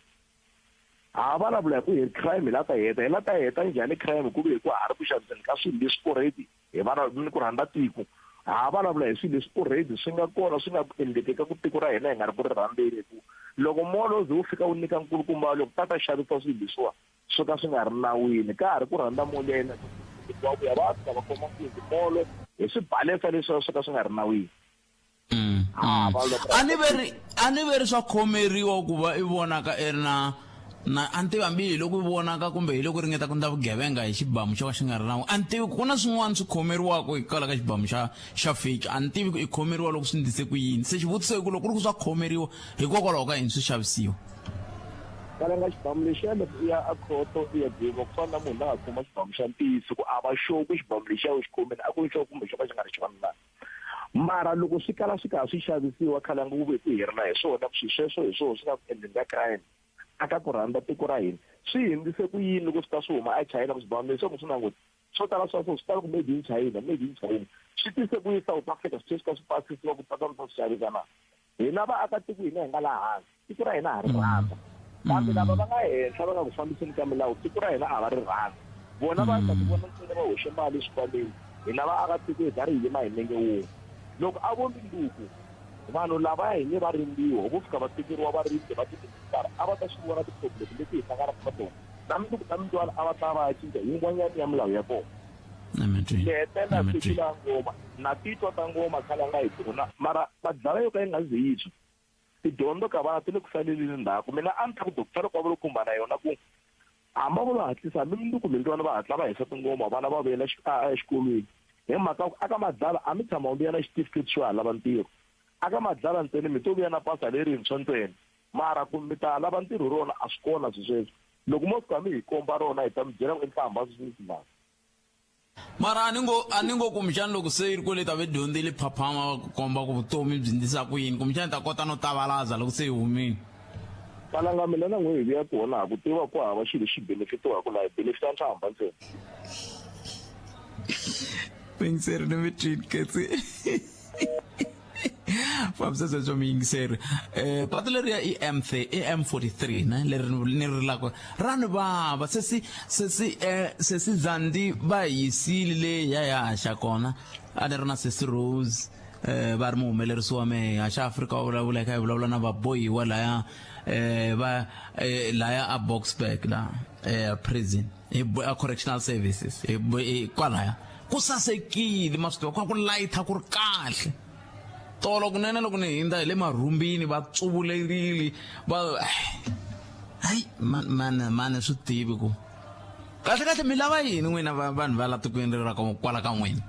Ha vulavula hi ku hi crime hi la ta heta, hi la ta heta njhani crime ku ve hi ku ha ri ku xaviseni ka swilo leswi already hi va ni ku rhandza tiko. Ha vulavula hi swilo leswi already swi nga kona, swi nga endleki ka ku tiko ra hina hi nga ri ku ri rhandzeni, hi ku loko molo wu ze wu fika wu nyika nkulukumba loko ta ta xavisa swilo leswiwa swo ka swi nga ri nawini, ka ha ri ku rhandza molo ya yena va vuya va fika va khoma nkunzi molo hi swibalesa leswiwa swo ka swi nga ri nawini. A ni veri swa khomeriwa ku va i vonaka i ri na a ni tivi hambi hi loko i vonaka kumbe hi loko ringeta ku endla vugevenga hi xibamu xo ka xi nga ri nawu. A ni tivi ku na swin'wana swi khomeriwaka hikwalaho ka xibamu xa fake. A ni tivi ku i khomeriwa loko swi ndlise ku yini. Se xivutiso i ku loko ku ri ku swa khomeriwa hikokwalaho ka yini swi xavisiwa? Kalanga xibamu lexiya loko u ya a khoto u ya gweviwa ku fana na munhu la nga khoma xibamu xa ntiyiso, ku a va sure ku xibamu lexiya u xi khomile a ku ri xona kumbe xo ka xi nga ri xona na. Mara loko swi kala swi ka swi xavisiwa Khalanga ku ve ku herila hi swona, ku swilo sweswo hi swona swi nga ku endleni ka crime a ka ku rhandza tiko ra hina. Swi hindzise ku yini loko swi ta swi huma eChina ku swibamu leswi swi languti swo tala swa swona swi tala ku made in China, made in China. Swi tise ku yi South Africa swi tlhela swi ka swi pasisiwa ku tata swi xavisa na. Hina vaakatiko hina hi nga laha hansi, tiko ra hina ha ri rhandza, kambe lava va nga henhla va nga ku fambiseni ka milawu tiko ra hina a va ri rhandza. Vona va ta ti vona ntsena va hoxe mali exikhwameni, hina vaakatiko hi za ri yima hi nenge wun'we. Loko a vo mindzuku vanhu lava hi nge va rindziwa vo fika va tekeriwa varindzi va tiministara, a va ta swi vona ti-problem leti hi hlanganaka na tona na mindzuku na mindwana, a va ta va ya cinca yin'wanyana ya milawu ya kona. Ni hetelela siku la ngoma na titwa ta ngoma Khalanga hi tona, mara madlala yo ka yi nga ze yi tshwa tidyondzo ka vana ti le ku saleleni ndzhaku. Mina a ni ta ku doctor loko va vula khumba na yona ku hamba vo va hatlisa hambi mundzuku mindwana va hatla va hisa tingoma vana va vuyela exikolweni, hi mhaka ku aka madlala a mi tshama u vuya na xitifiketi xo ha lava ntirho. Aka madlala ntsena mi to vuya na pasa lerintshwa ntsena, mara ku mi ta lava ntirho rona a swi kona swi sweswo. Loko mo fika mi hi komba rona hi ta mi byela ku i nhlamba swi swi. Mara a ni ngo kumbexani loko se yi ri kwale ta ve dyondzile phaphama va ku komba ku vutomi byi ndlisa ku yini, kumbexani ta kota no tavalaza loko se yi humile. Kalanga mina na n'we hi vuya kona ha ku tiva ku hava xilo xi benefitiwaka laha, hi benefita nhlamba ntsena. Muyingiseri ni mi twini ketsi. Fambisa sweswo muyingiseri. Patu leriya i M i M43 ne leri ni ri rilaka ra ni vava. Sesi Zandi va yisile le ya ya haxa kona. A ni ri na sesi Rose, va ri muhumelerisi wa mehe haxa Afrika wa vulavula hi kha hi vulavula na vabohiwa laya, va laya a Boksburg la, prison hi a correctional services hi kwalaya. Ku sasekile ma swi tiva ku layitha ku ri kahle. Tolo kunene loko ni hindza hi le marhumbini va tsuvulerile va hayi man swi tivi ku kahle kahle mi lava yini n'wina vanhu va la tikweni ra kwala ka n'wina.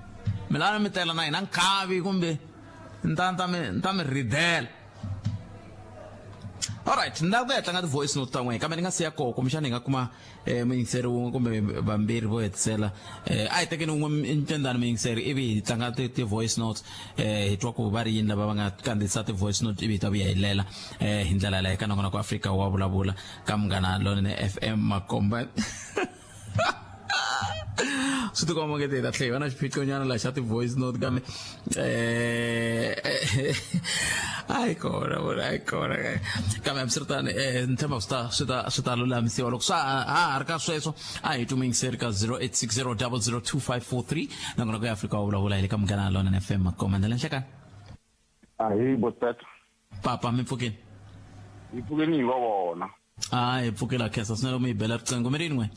Mi lava mi tela na hina nkhavi kumbe ni ta mi ridela. Alright, ni lava ku ya tlanga ti-voice note ta n'wina, kambe ni nga siya kona kumbexana hi nga kuma muyingiseri wun'we kumbe vambirhi vo hetisela. A hi tekeni wun'we ncendani muyingiseri ivi hi tlanga ti-voice notes, hi twa ku va ri yini lava va nga kandziyisa ti-voice note ivi hi ta vuya hi lela hi ndlela yaleyo. Ka nongonoko Afrika wa vulavula ka Munghana Lonene FM Makomba. Swi tikomba onge hi ta tlhela hi va na xiphiqonyana laha xa ti-voice note, kambe a yi kona vona, a yi kona. Kambe hambiswiritano, ni tshemba swi ta lulamisiwa. Loko swa ha ri ka sweswo, a hi twi muyingiseri ka 0860002543. Nongonoko ya Afrika wa vulavula hi le ka Munghana Lonene FM Makomba. Ndlela nhlekani. Ahee, Botpet. Papa, mi pfukeni? Hi pfukeni hi va vona. A hi pfukela, khensa swinene mi hi bela riqingho. Mi ri yini n'we?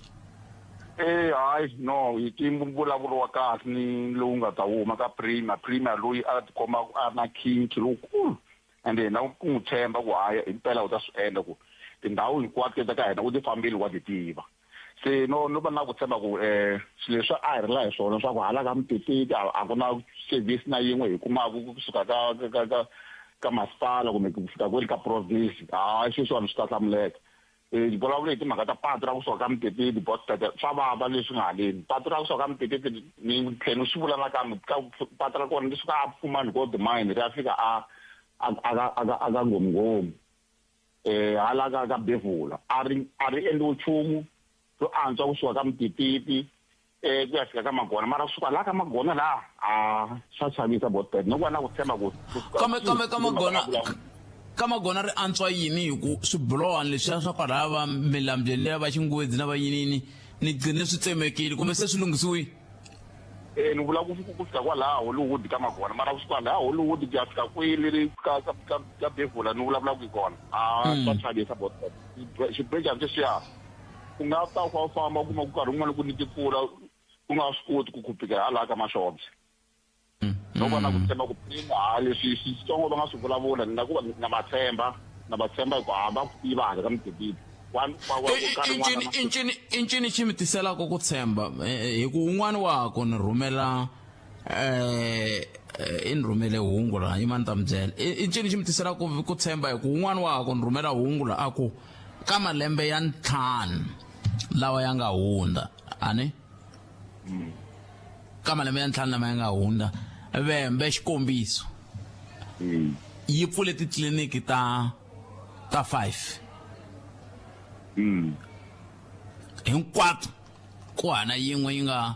Hayi no, hi ti mbulavulo wa kahle ni lowu nga ta huma ka Premier. Premier loyi a tikomba a ri na khinki lowukulu, and hina ku n'wi tshemba ku hayi himpela u ta swi endla ku tindhawu hinkwato leti ka hina u ti fambile wa ti tiva. Se no va na ku tshemba ku swilo leswi a hi rila hi swona swa ku hala ka Mutititi a ku na service na yin'we hi kumaka kusuka ka masipala kumbe ku fika kwele ka province, hayi sweswiwani swi ta hlamuleka. Hi vulavula hi timhaka ta patu ra kusuka ka Mutititi bot swa vava leswi nga haleni patu ra kusuka ka Mutititi ni tlhela ni swi vula nakambe ka patu ra kona ri suka a Pfumani Gold Mine ri ya fika a a a ka a ka Nghomnghomu hala ka ka Bevula a ri a ri endliwi nchumu ro antswa kusuka ka Mutititi ku ya fika ka Magona mara kusuka laha ka Magona laha a swa chavisa bot no ku va na ku tshemba ku kambe kambe ka Magona ka Magona ri antswa yini hi ku swibulohani leswiya swa kwalaya va milambyeni leya va Xingwedzi na va yinini ni gcine swi tsemekile kumbe se swi lunghisiwile? Ni vula ku ku fika kwalaha Hollywood ka Magona mara kusuka laha Hollywood ku ya fika kwele ka ka ka ka Bevula ni vulavulaka hi kona a swa chavisa bot xibejani xexiya u nga ta u kha u famba u kuma ku nkarhi wun'wani ku ni timpfula u nga swi koti ku khupika hala ka Mashobye. No va na ku tshemba ku pima ha leswi switsongo va nga swi vulavula na ku na va tshemba na va tshemba hi ku ha va ku tiva hala ka Mutititi I ncini xi mi tiselaka ku tshemba hi ku un'wana wa ku ni rhumela i ni rhumele hungu la yima ni ta mi byela i ncini xi mi tiselaka ku tshemba hi ku un'wana wa ku ni rhumela hungu la a ku ka malembe ya ntlhanu lawa ya nga hundza ani ka malembe ya ntlhanu lama ya nga hundza Vhembe xikombiso yi pfule titliliniki ta ta 5 hinkwato ku hana yin'we yi nga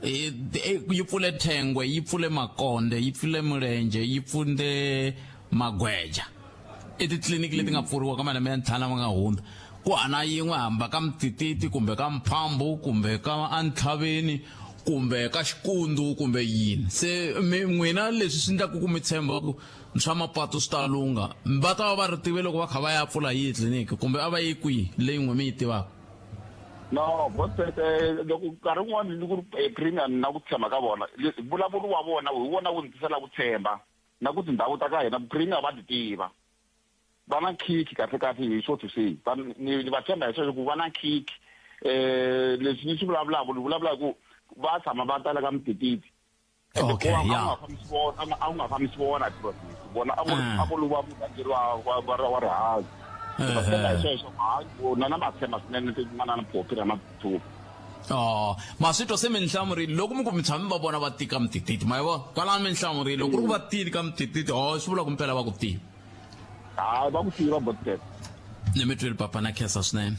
yi pfule Thengwe yi pfule Makonde yi pfule Mulenje yi pfule Magweja i titliliniki leti nga pfuriwa ka malembe ya ntlhanu lama nga hundza ku hana yin'we hamba ka Mtititi kumbe ka Mphambu kumbe ka Antlhaveni kumbe ka Xikundu kumbe yini se mi n'wina leswi swi endlaku ku mi tshemba ku swa mapatu swi ta lungha va ta va va ri tive loko va kha va ya pfula yihi tliliniki kumbe a va yi kwihi leyi n'we mi yi tivaka? No bosete loko nkarhi wun'wani ni ku ri premium na ku tshemba ka vona mbulavulo wa vona hi wona wu ni tisela ku tshemba na ku tindhawu ta ka hina premium va ti tiva va na nkhinkhi kahle kahle hi so to say va ni va tshemba hi sweswo ku va na nkhinkhi leswi ni swi vulavulaka ni vulavula hi ku va tshama va tala ka Mutititi Okay, a yeah. nga fambisi vona a nga fambisi vona province vona a a vo luva murhangeri wa wa wa rihanyo va tshemba hi sweswo hayi vona na va tshemba swinene manana Phophi Ramathupa. Oh, ma swi twa se mi ni hlamurile loko mi ku mi tshame va vona va tika Mutititi ma yi vona kwalano mi ni hlamurile loko ku ri ku va tile ka Mutititi ho swi vula ku mpela va ku tiva. Hayi va ku tiva botete. Ni mi twile papa na khensa swinene.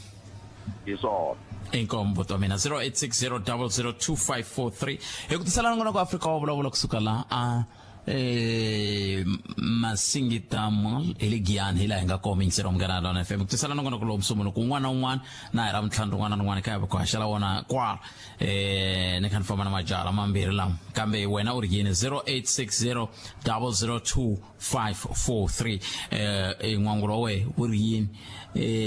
Hi swona. Inkomu buti wa mina 0860002543 hi ku tisela nongonoko Afrika wa vulavula kusuka la a Masingita Mall hi le Giyani hi laha hi nga kona yingisela Munghana Lona FM ku tisela nongonoko lowu musunguluko wun'wana na wun'wana na hi Ravuntlhanu rin'wana na rin'wana kaya ku haxela wona kwala ni kha ni famba na majaha mambirhi lama kambe wena u ri yini 0860 002 543 n'wangulo wa wehe wu ri yini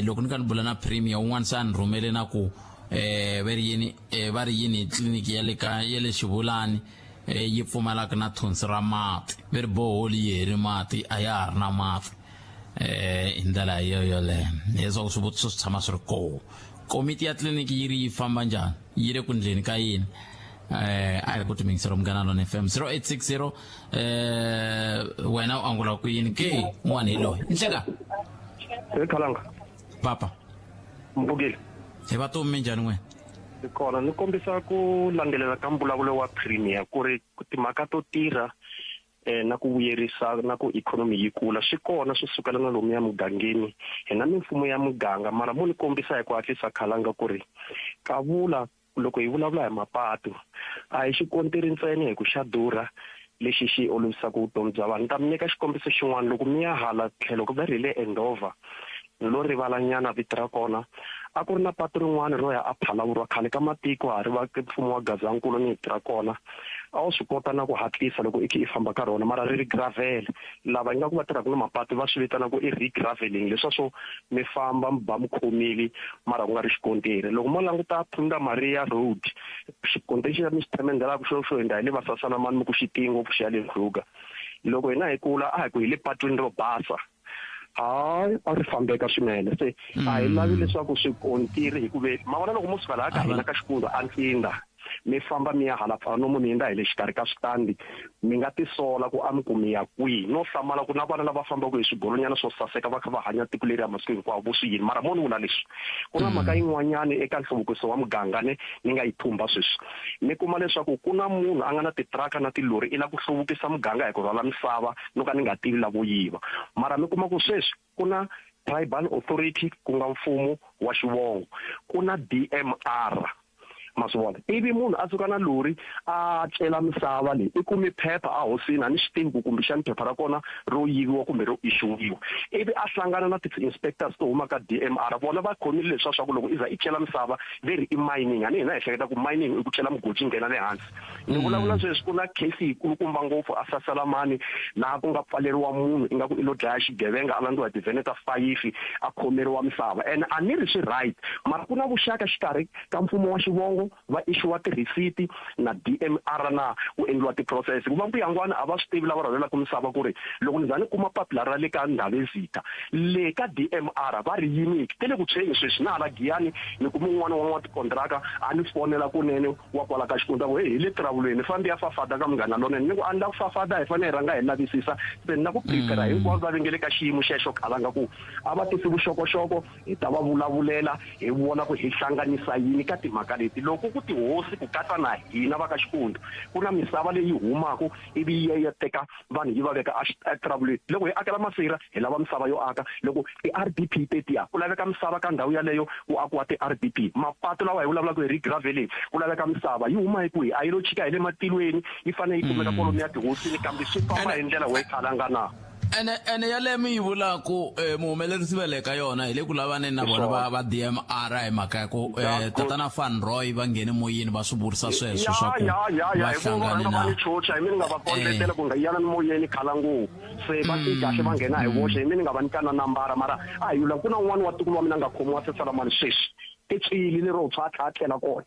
loko ni kha ni bula na premier un'wana se a ni rhumele na ku va ri yini va ri yini tliliniki ya le ka ya le Xivulani yi pfumalaka na thonsi ra mati ve ri boholi yi heri mati a ya ha ri na mati hi ndlela yo yoleyo hileswaku swivutiso swi tshama swi ri kona komiti ya tliliniki yi ri yi famba njhani yi le ku ndleni ka yini a hi ku timingiselo Munghana Lona FM 0860 wena u angula ku yini ke n'wana hi loyi nhleka Hey Khalanga. Papa. Mpfukile. Hi va tomi minjhani n'wina? Hi kona ni kombisa ku landzelela ka mbulavulo wa premier ku ri timhaka to tirha na ku vuyerisa na ku ikhonomi yi kula swi kona swi sukela na lomuya mugangeni hi na mimfumo ya muganga mara mo ni kombisa hi ku hatlisa Khalanga ku ri kavula loko hi vulavula hi mapatu a hi xikontiri ntsena hi ku xa durha lexi xi olovisaka vutomi bya vanhu. Ni ta mi nyika xikombiso xin'wana loko mi ya hala tlhelo ku ve ri hi le Endover ni lo rivala nyana vito ra kona a ku ri na patu rin'wana ro ya a Phalaborwa khale ka matiko ha ri va mfumo wa Gazankulu ni vito ra kona a wu swi kota na ku hatlisa loko i kha i famba ka rona mara ri ri gravel lava ingaku va tirhaka na mapatu va swi vitana ku i regraveling leswa swo mi famba mi ba mi khomile mara ku nga ri xikontiri loko mo languta Punda Maria Road xikontiri xi mi xi themendhelaka xo xo hundza hi le Vasasana mani mi ku xi tiye ngopfu xi ya le Kruger loko hina hi kula a hi ku hi le patwini ro basa hayi a ri fambeka swinene se a hi lavi leswaku swikontiri hikuve ma vona loko mo suka laha ka hina ka Xikundzu a Ntsinda. Mi famba mi ya hala pfanomo mi hundza hi le xikarhi ka switandi, mi nga tisola ku a mi ku mi ya kwihi. No hlamala ku na vana lava fambaka hi swigolonyana swo saseka va kha va hanya tiko leri ya masiku hinkwawo vo swi yini. Mara mo ni vula leswi, ku na mhaka yin'wanyana eka nhluvukiso wa muganga ne ni nga yi thumba sweswi. Mi kuma leswaku ku na munhu a nga na titiraka na tilori i lava ku hluvukisa muganga hi ku rhwala misava no ka ni nga tivi lavo yiva. Mara mi kuma ku sweswi ku na Tribal Authority ku nga mfumo wa xivongo, ku na DMR. Ma swi vona? Ivi munhu a suka na lori a cela misava leyi, i kumi phepha a hosini, a ni swi tivi ku kumbexani phepha ra kona ro yiviwa kumbe ro issuiwa. Ivi a hlangana na ti-inspectors to huma ka DMR, vona va khomile leswiya swa ku loko i za i cela misava ve ri i mining. A ni hina hi hleketa ku mining i ku cela mugodi yi nghena le hansi. Ni vulavula sweswi ku na case yikulukumba ngopfu a Sasalamani laha ku nga pfaleriwa munhu ingaku i lo dlaya xigevenga a landziwa hi tivhene ta fayifi a khomeriwa misava. And a ni ri swi right, mara ku na vuxaka xikarhi ka mfumo wa xivongo va issuwa ti-receipt na DMR na ku endliwa ti-process. Hikuva mbuyangwana a va swi tivi lava rhwalelaka misava ku ri loko ni za ni kuma papila ra le ka Ndhavezitha le ka DMR va ri yini ti le ku tshweni sweswi na hala Giyani ni kume un'wana wa n'watikontiraka a ni fonela kunene wa kwala ka xikundza ku heyi hi le tiravulweni ni fambe ya fafada ka Munghana Lonene ni ku a ni la ku fafada hi fanele hi rhanga hi lavisisa se ni la ku prepare hinkwavo va vengele ka xiyimo xexo khalanga ku a va tisi vuxokoxoko Hi ta va vulavulela, hi vona ku hi hlanganisa yini ka timhaka leti. Loko ku tihosi, ku katsa na hina va ka Xikundu, ku na misava leyi humaka ivi yi ya yi ya teka vanhu yi va veka eTravulweni. Loko hi akela masirha, hi lava misava yo aka. Loko ti-RDP tetiya, ku laveka misava ka ndhawu yaleyo ku akiwa ti-RDP. Mapatu lawa hi vulavulaka hi regravelling, ku laveka misava. Yi huma hi kwihi? A yi lo chika hi le matilweni, yi fanele yi kumeka kwalomuya tihosini, kambe swi famba hi ndlela wehe khalanga na? Ene ene yaleyo mi yi vulaku eh, muhumelerisi va le ka yona hi le ku lavaneni na vona va va DMR hi mhaka ya ku eh, tatana Van Roy va nghene moyeni va swi vurisa sweswo swa ku ya ya ya va hi ku va hlangane rhanga va na ni chocha hi mi ni nga va kondletela ku nga yana ni moyeni khala ngopfu se va ti kahle va nghena hi voxe hi mi ni nga va nyika na nambara mara a hi yula ku na un'wana wa tukulu wa mina nga khomiwa sesalamani sweswi i tswili lero tshwa a tlha a tlela kona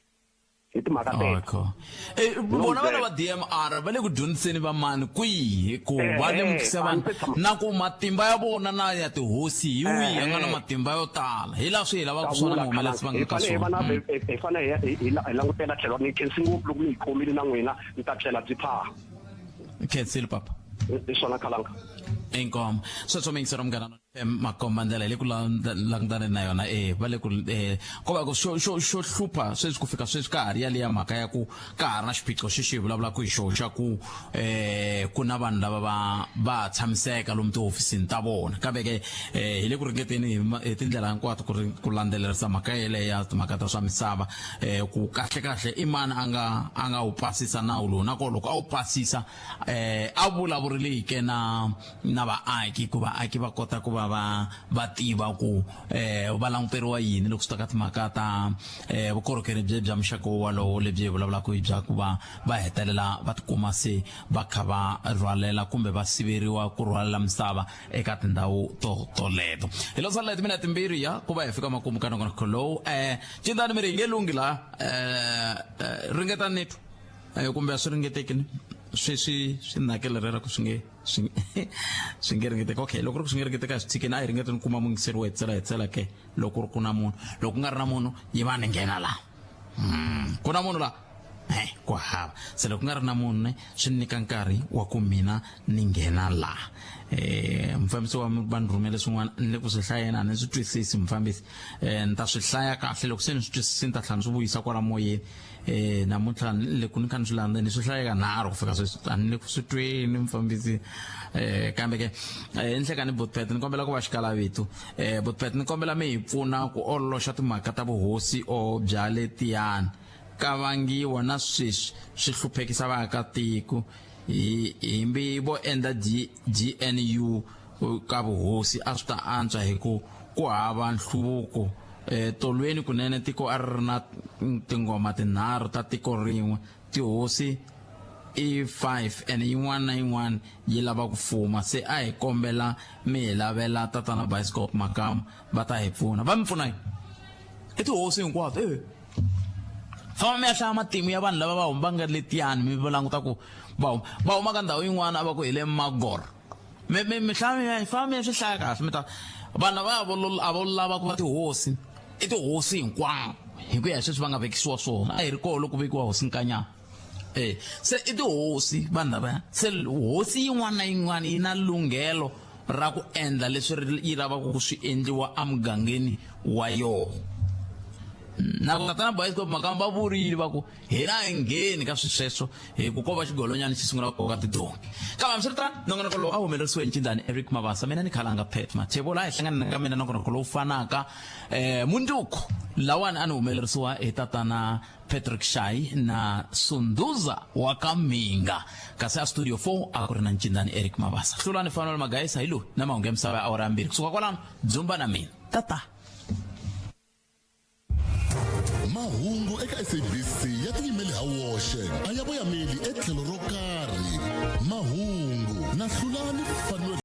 hi timhaka teto eh, vona vana va DMR va le ku dyondziseni va mani kwihi ku va lemukisa vanhu na ku matimba ya vona na ya tihosi hi wihi ya nga na matimba yo tala hi laha swi hi lavaka swona muhumelerisi va nga ka swona hi fanele hi langutela tlhelo ni khensi ngopfu loko mi hi khomile na n'wina ni ta tlhela byi phaha khensile papa hi swona khalanga inkomo sweswo mi yingisela munghana makomba ndlela hi le ku langutaneni na yona e va le ku um ko va ku xo xo xo hlupha sweswi ku fika sweswi ka ha ri yaleya mhaka ya ku ka ha ri na xiphiqo xexi hi vulavulaka hi xona xa ku um ku na vanhu lava va va tshamiseka lomu tihofisini ta vona kambe ke um hi le ku ringeteni hi tindlela hinkwato ku ri ku landzelerisa mhaka yeleyo ya timhaka ta swa misava um ku kahle kahle i mani a nga a nga wu pasisa nawu lowu nakona loko a wu pasisa um a vulavurile ke na na vaaki ku vaaki va kota ku va va va tiva ku eh va languteriwa yini loko swi ta ka timhaka ta eh vukorhokeri bye bya muxaka wolowo lebyi hi vulavulaka hi bya ku va va hetelela va tikuma se va kha va rhwalela kumbe va siveriwa ku rhwalela misava eka tindhawu to toleto hi lo salela timina timbirhi ya ku va hi fika makumu ka nongonoko lowu eh cintani mi ri hi nge lunghi laha eh, eh ringetani ni twa eh, kumbe a swi ringeteki ni swi swi swi nakele rera ku swi nge swi swi nge ringeteki okay loko ri ku swi nge ringeteki a swi tshikeni a hi ringeteni kuma muyingiseri wo hetisela hetisela ke loko ri ku na munhu loko ku nga ri na munhu yi va ni nghena laha mm. ku na munhu laha eh ku hava se loko ku nga ri na munhu ne swi nyika nkarhi wa ku mina ni nghena laha eh mufambisi wa va ni rhumele swin'wana ni le ku swi hlayeni a ni swi twisisi mufambisi eh ni ta swi hlaya kahle loko se ni swi twisisi ni ta tlhela ni swi vuyisa kwala moyeni eh namuntlha ni le ku ni kha ni swi landza ni swi hlaye kanharhu ku fika sweswi a ni le ku swi tweni mufambisi eh kambe ke eh nhlekani botpet ni kombela ku va xikalavito eh botpet ni kombela mi hi pfuna ku ololoxa timhaka ta vuhosi o bya le tiyani ka vangiwa na sweswi swi hluphekisa vaakatiko hi himbi vo endla G, GNU ka vuhosi a swi ta antswa hi ku ku hava nhluvuko e, tolweni kunene tiko a ri ri na tingoma tinharhu ta tiko rin'we tihosi i 5 ene yin'wana na yin'wana yi lava ku fuma se a hi kombela mi hi lavela tatana bioscope makamu va ta hi pfuna va mi pfuna yini i tihosi hinkwato e famba mi ya hlaya matimu ya vanhu lava va huma va nga letiyani mi va languta ku va huma va huma ka ndhawu yin'wana a va ku hi le magor mi mi mi hlaya mi famba mi ya swi hlaya kahle mi ta vanhu lava a vo a vo lava ku va tihosi i tihosi hinkwato. hi ku ya hi sweswi va nga vekisiwa swona a hi ri koho loko vekiwa hosi nkanyana e se i tihosi vanhu lavaya se hosi yin'wana na yin'wana yi na lunghelo ra ku endla leswi yi lavaka ku swi endliwa emugangeni wa yona na ku tatana bioscope makamba va vurile va ku hina a hi ngheni ka swi sweswo hi ku ko va xigolonyana xi sungula ku koka tidonki kambe hambiswiritano nongonoko lowu a humelerisiwe hi ncindani eric mabasa mina ni khalanga pet mathebola a hi hlangana ka mina nongonoko lowu fanaka um mundzuku lawani a ni humelerisiwa hi tatana patrick shai na sunduza wa ka minga kasi a studio 4 a ku ri na ncindani eric mabasa hlulani fanelo magayisa hi loyi na mahungu ya misava ya awara ya mbirhi kusuka kwalano dzumba na mina tata mahungu eka sabc ya tiyimeli ha woxe a ya voyameli etlhelo ro karhi mahungu na hlulani fanuel.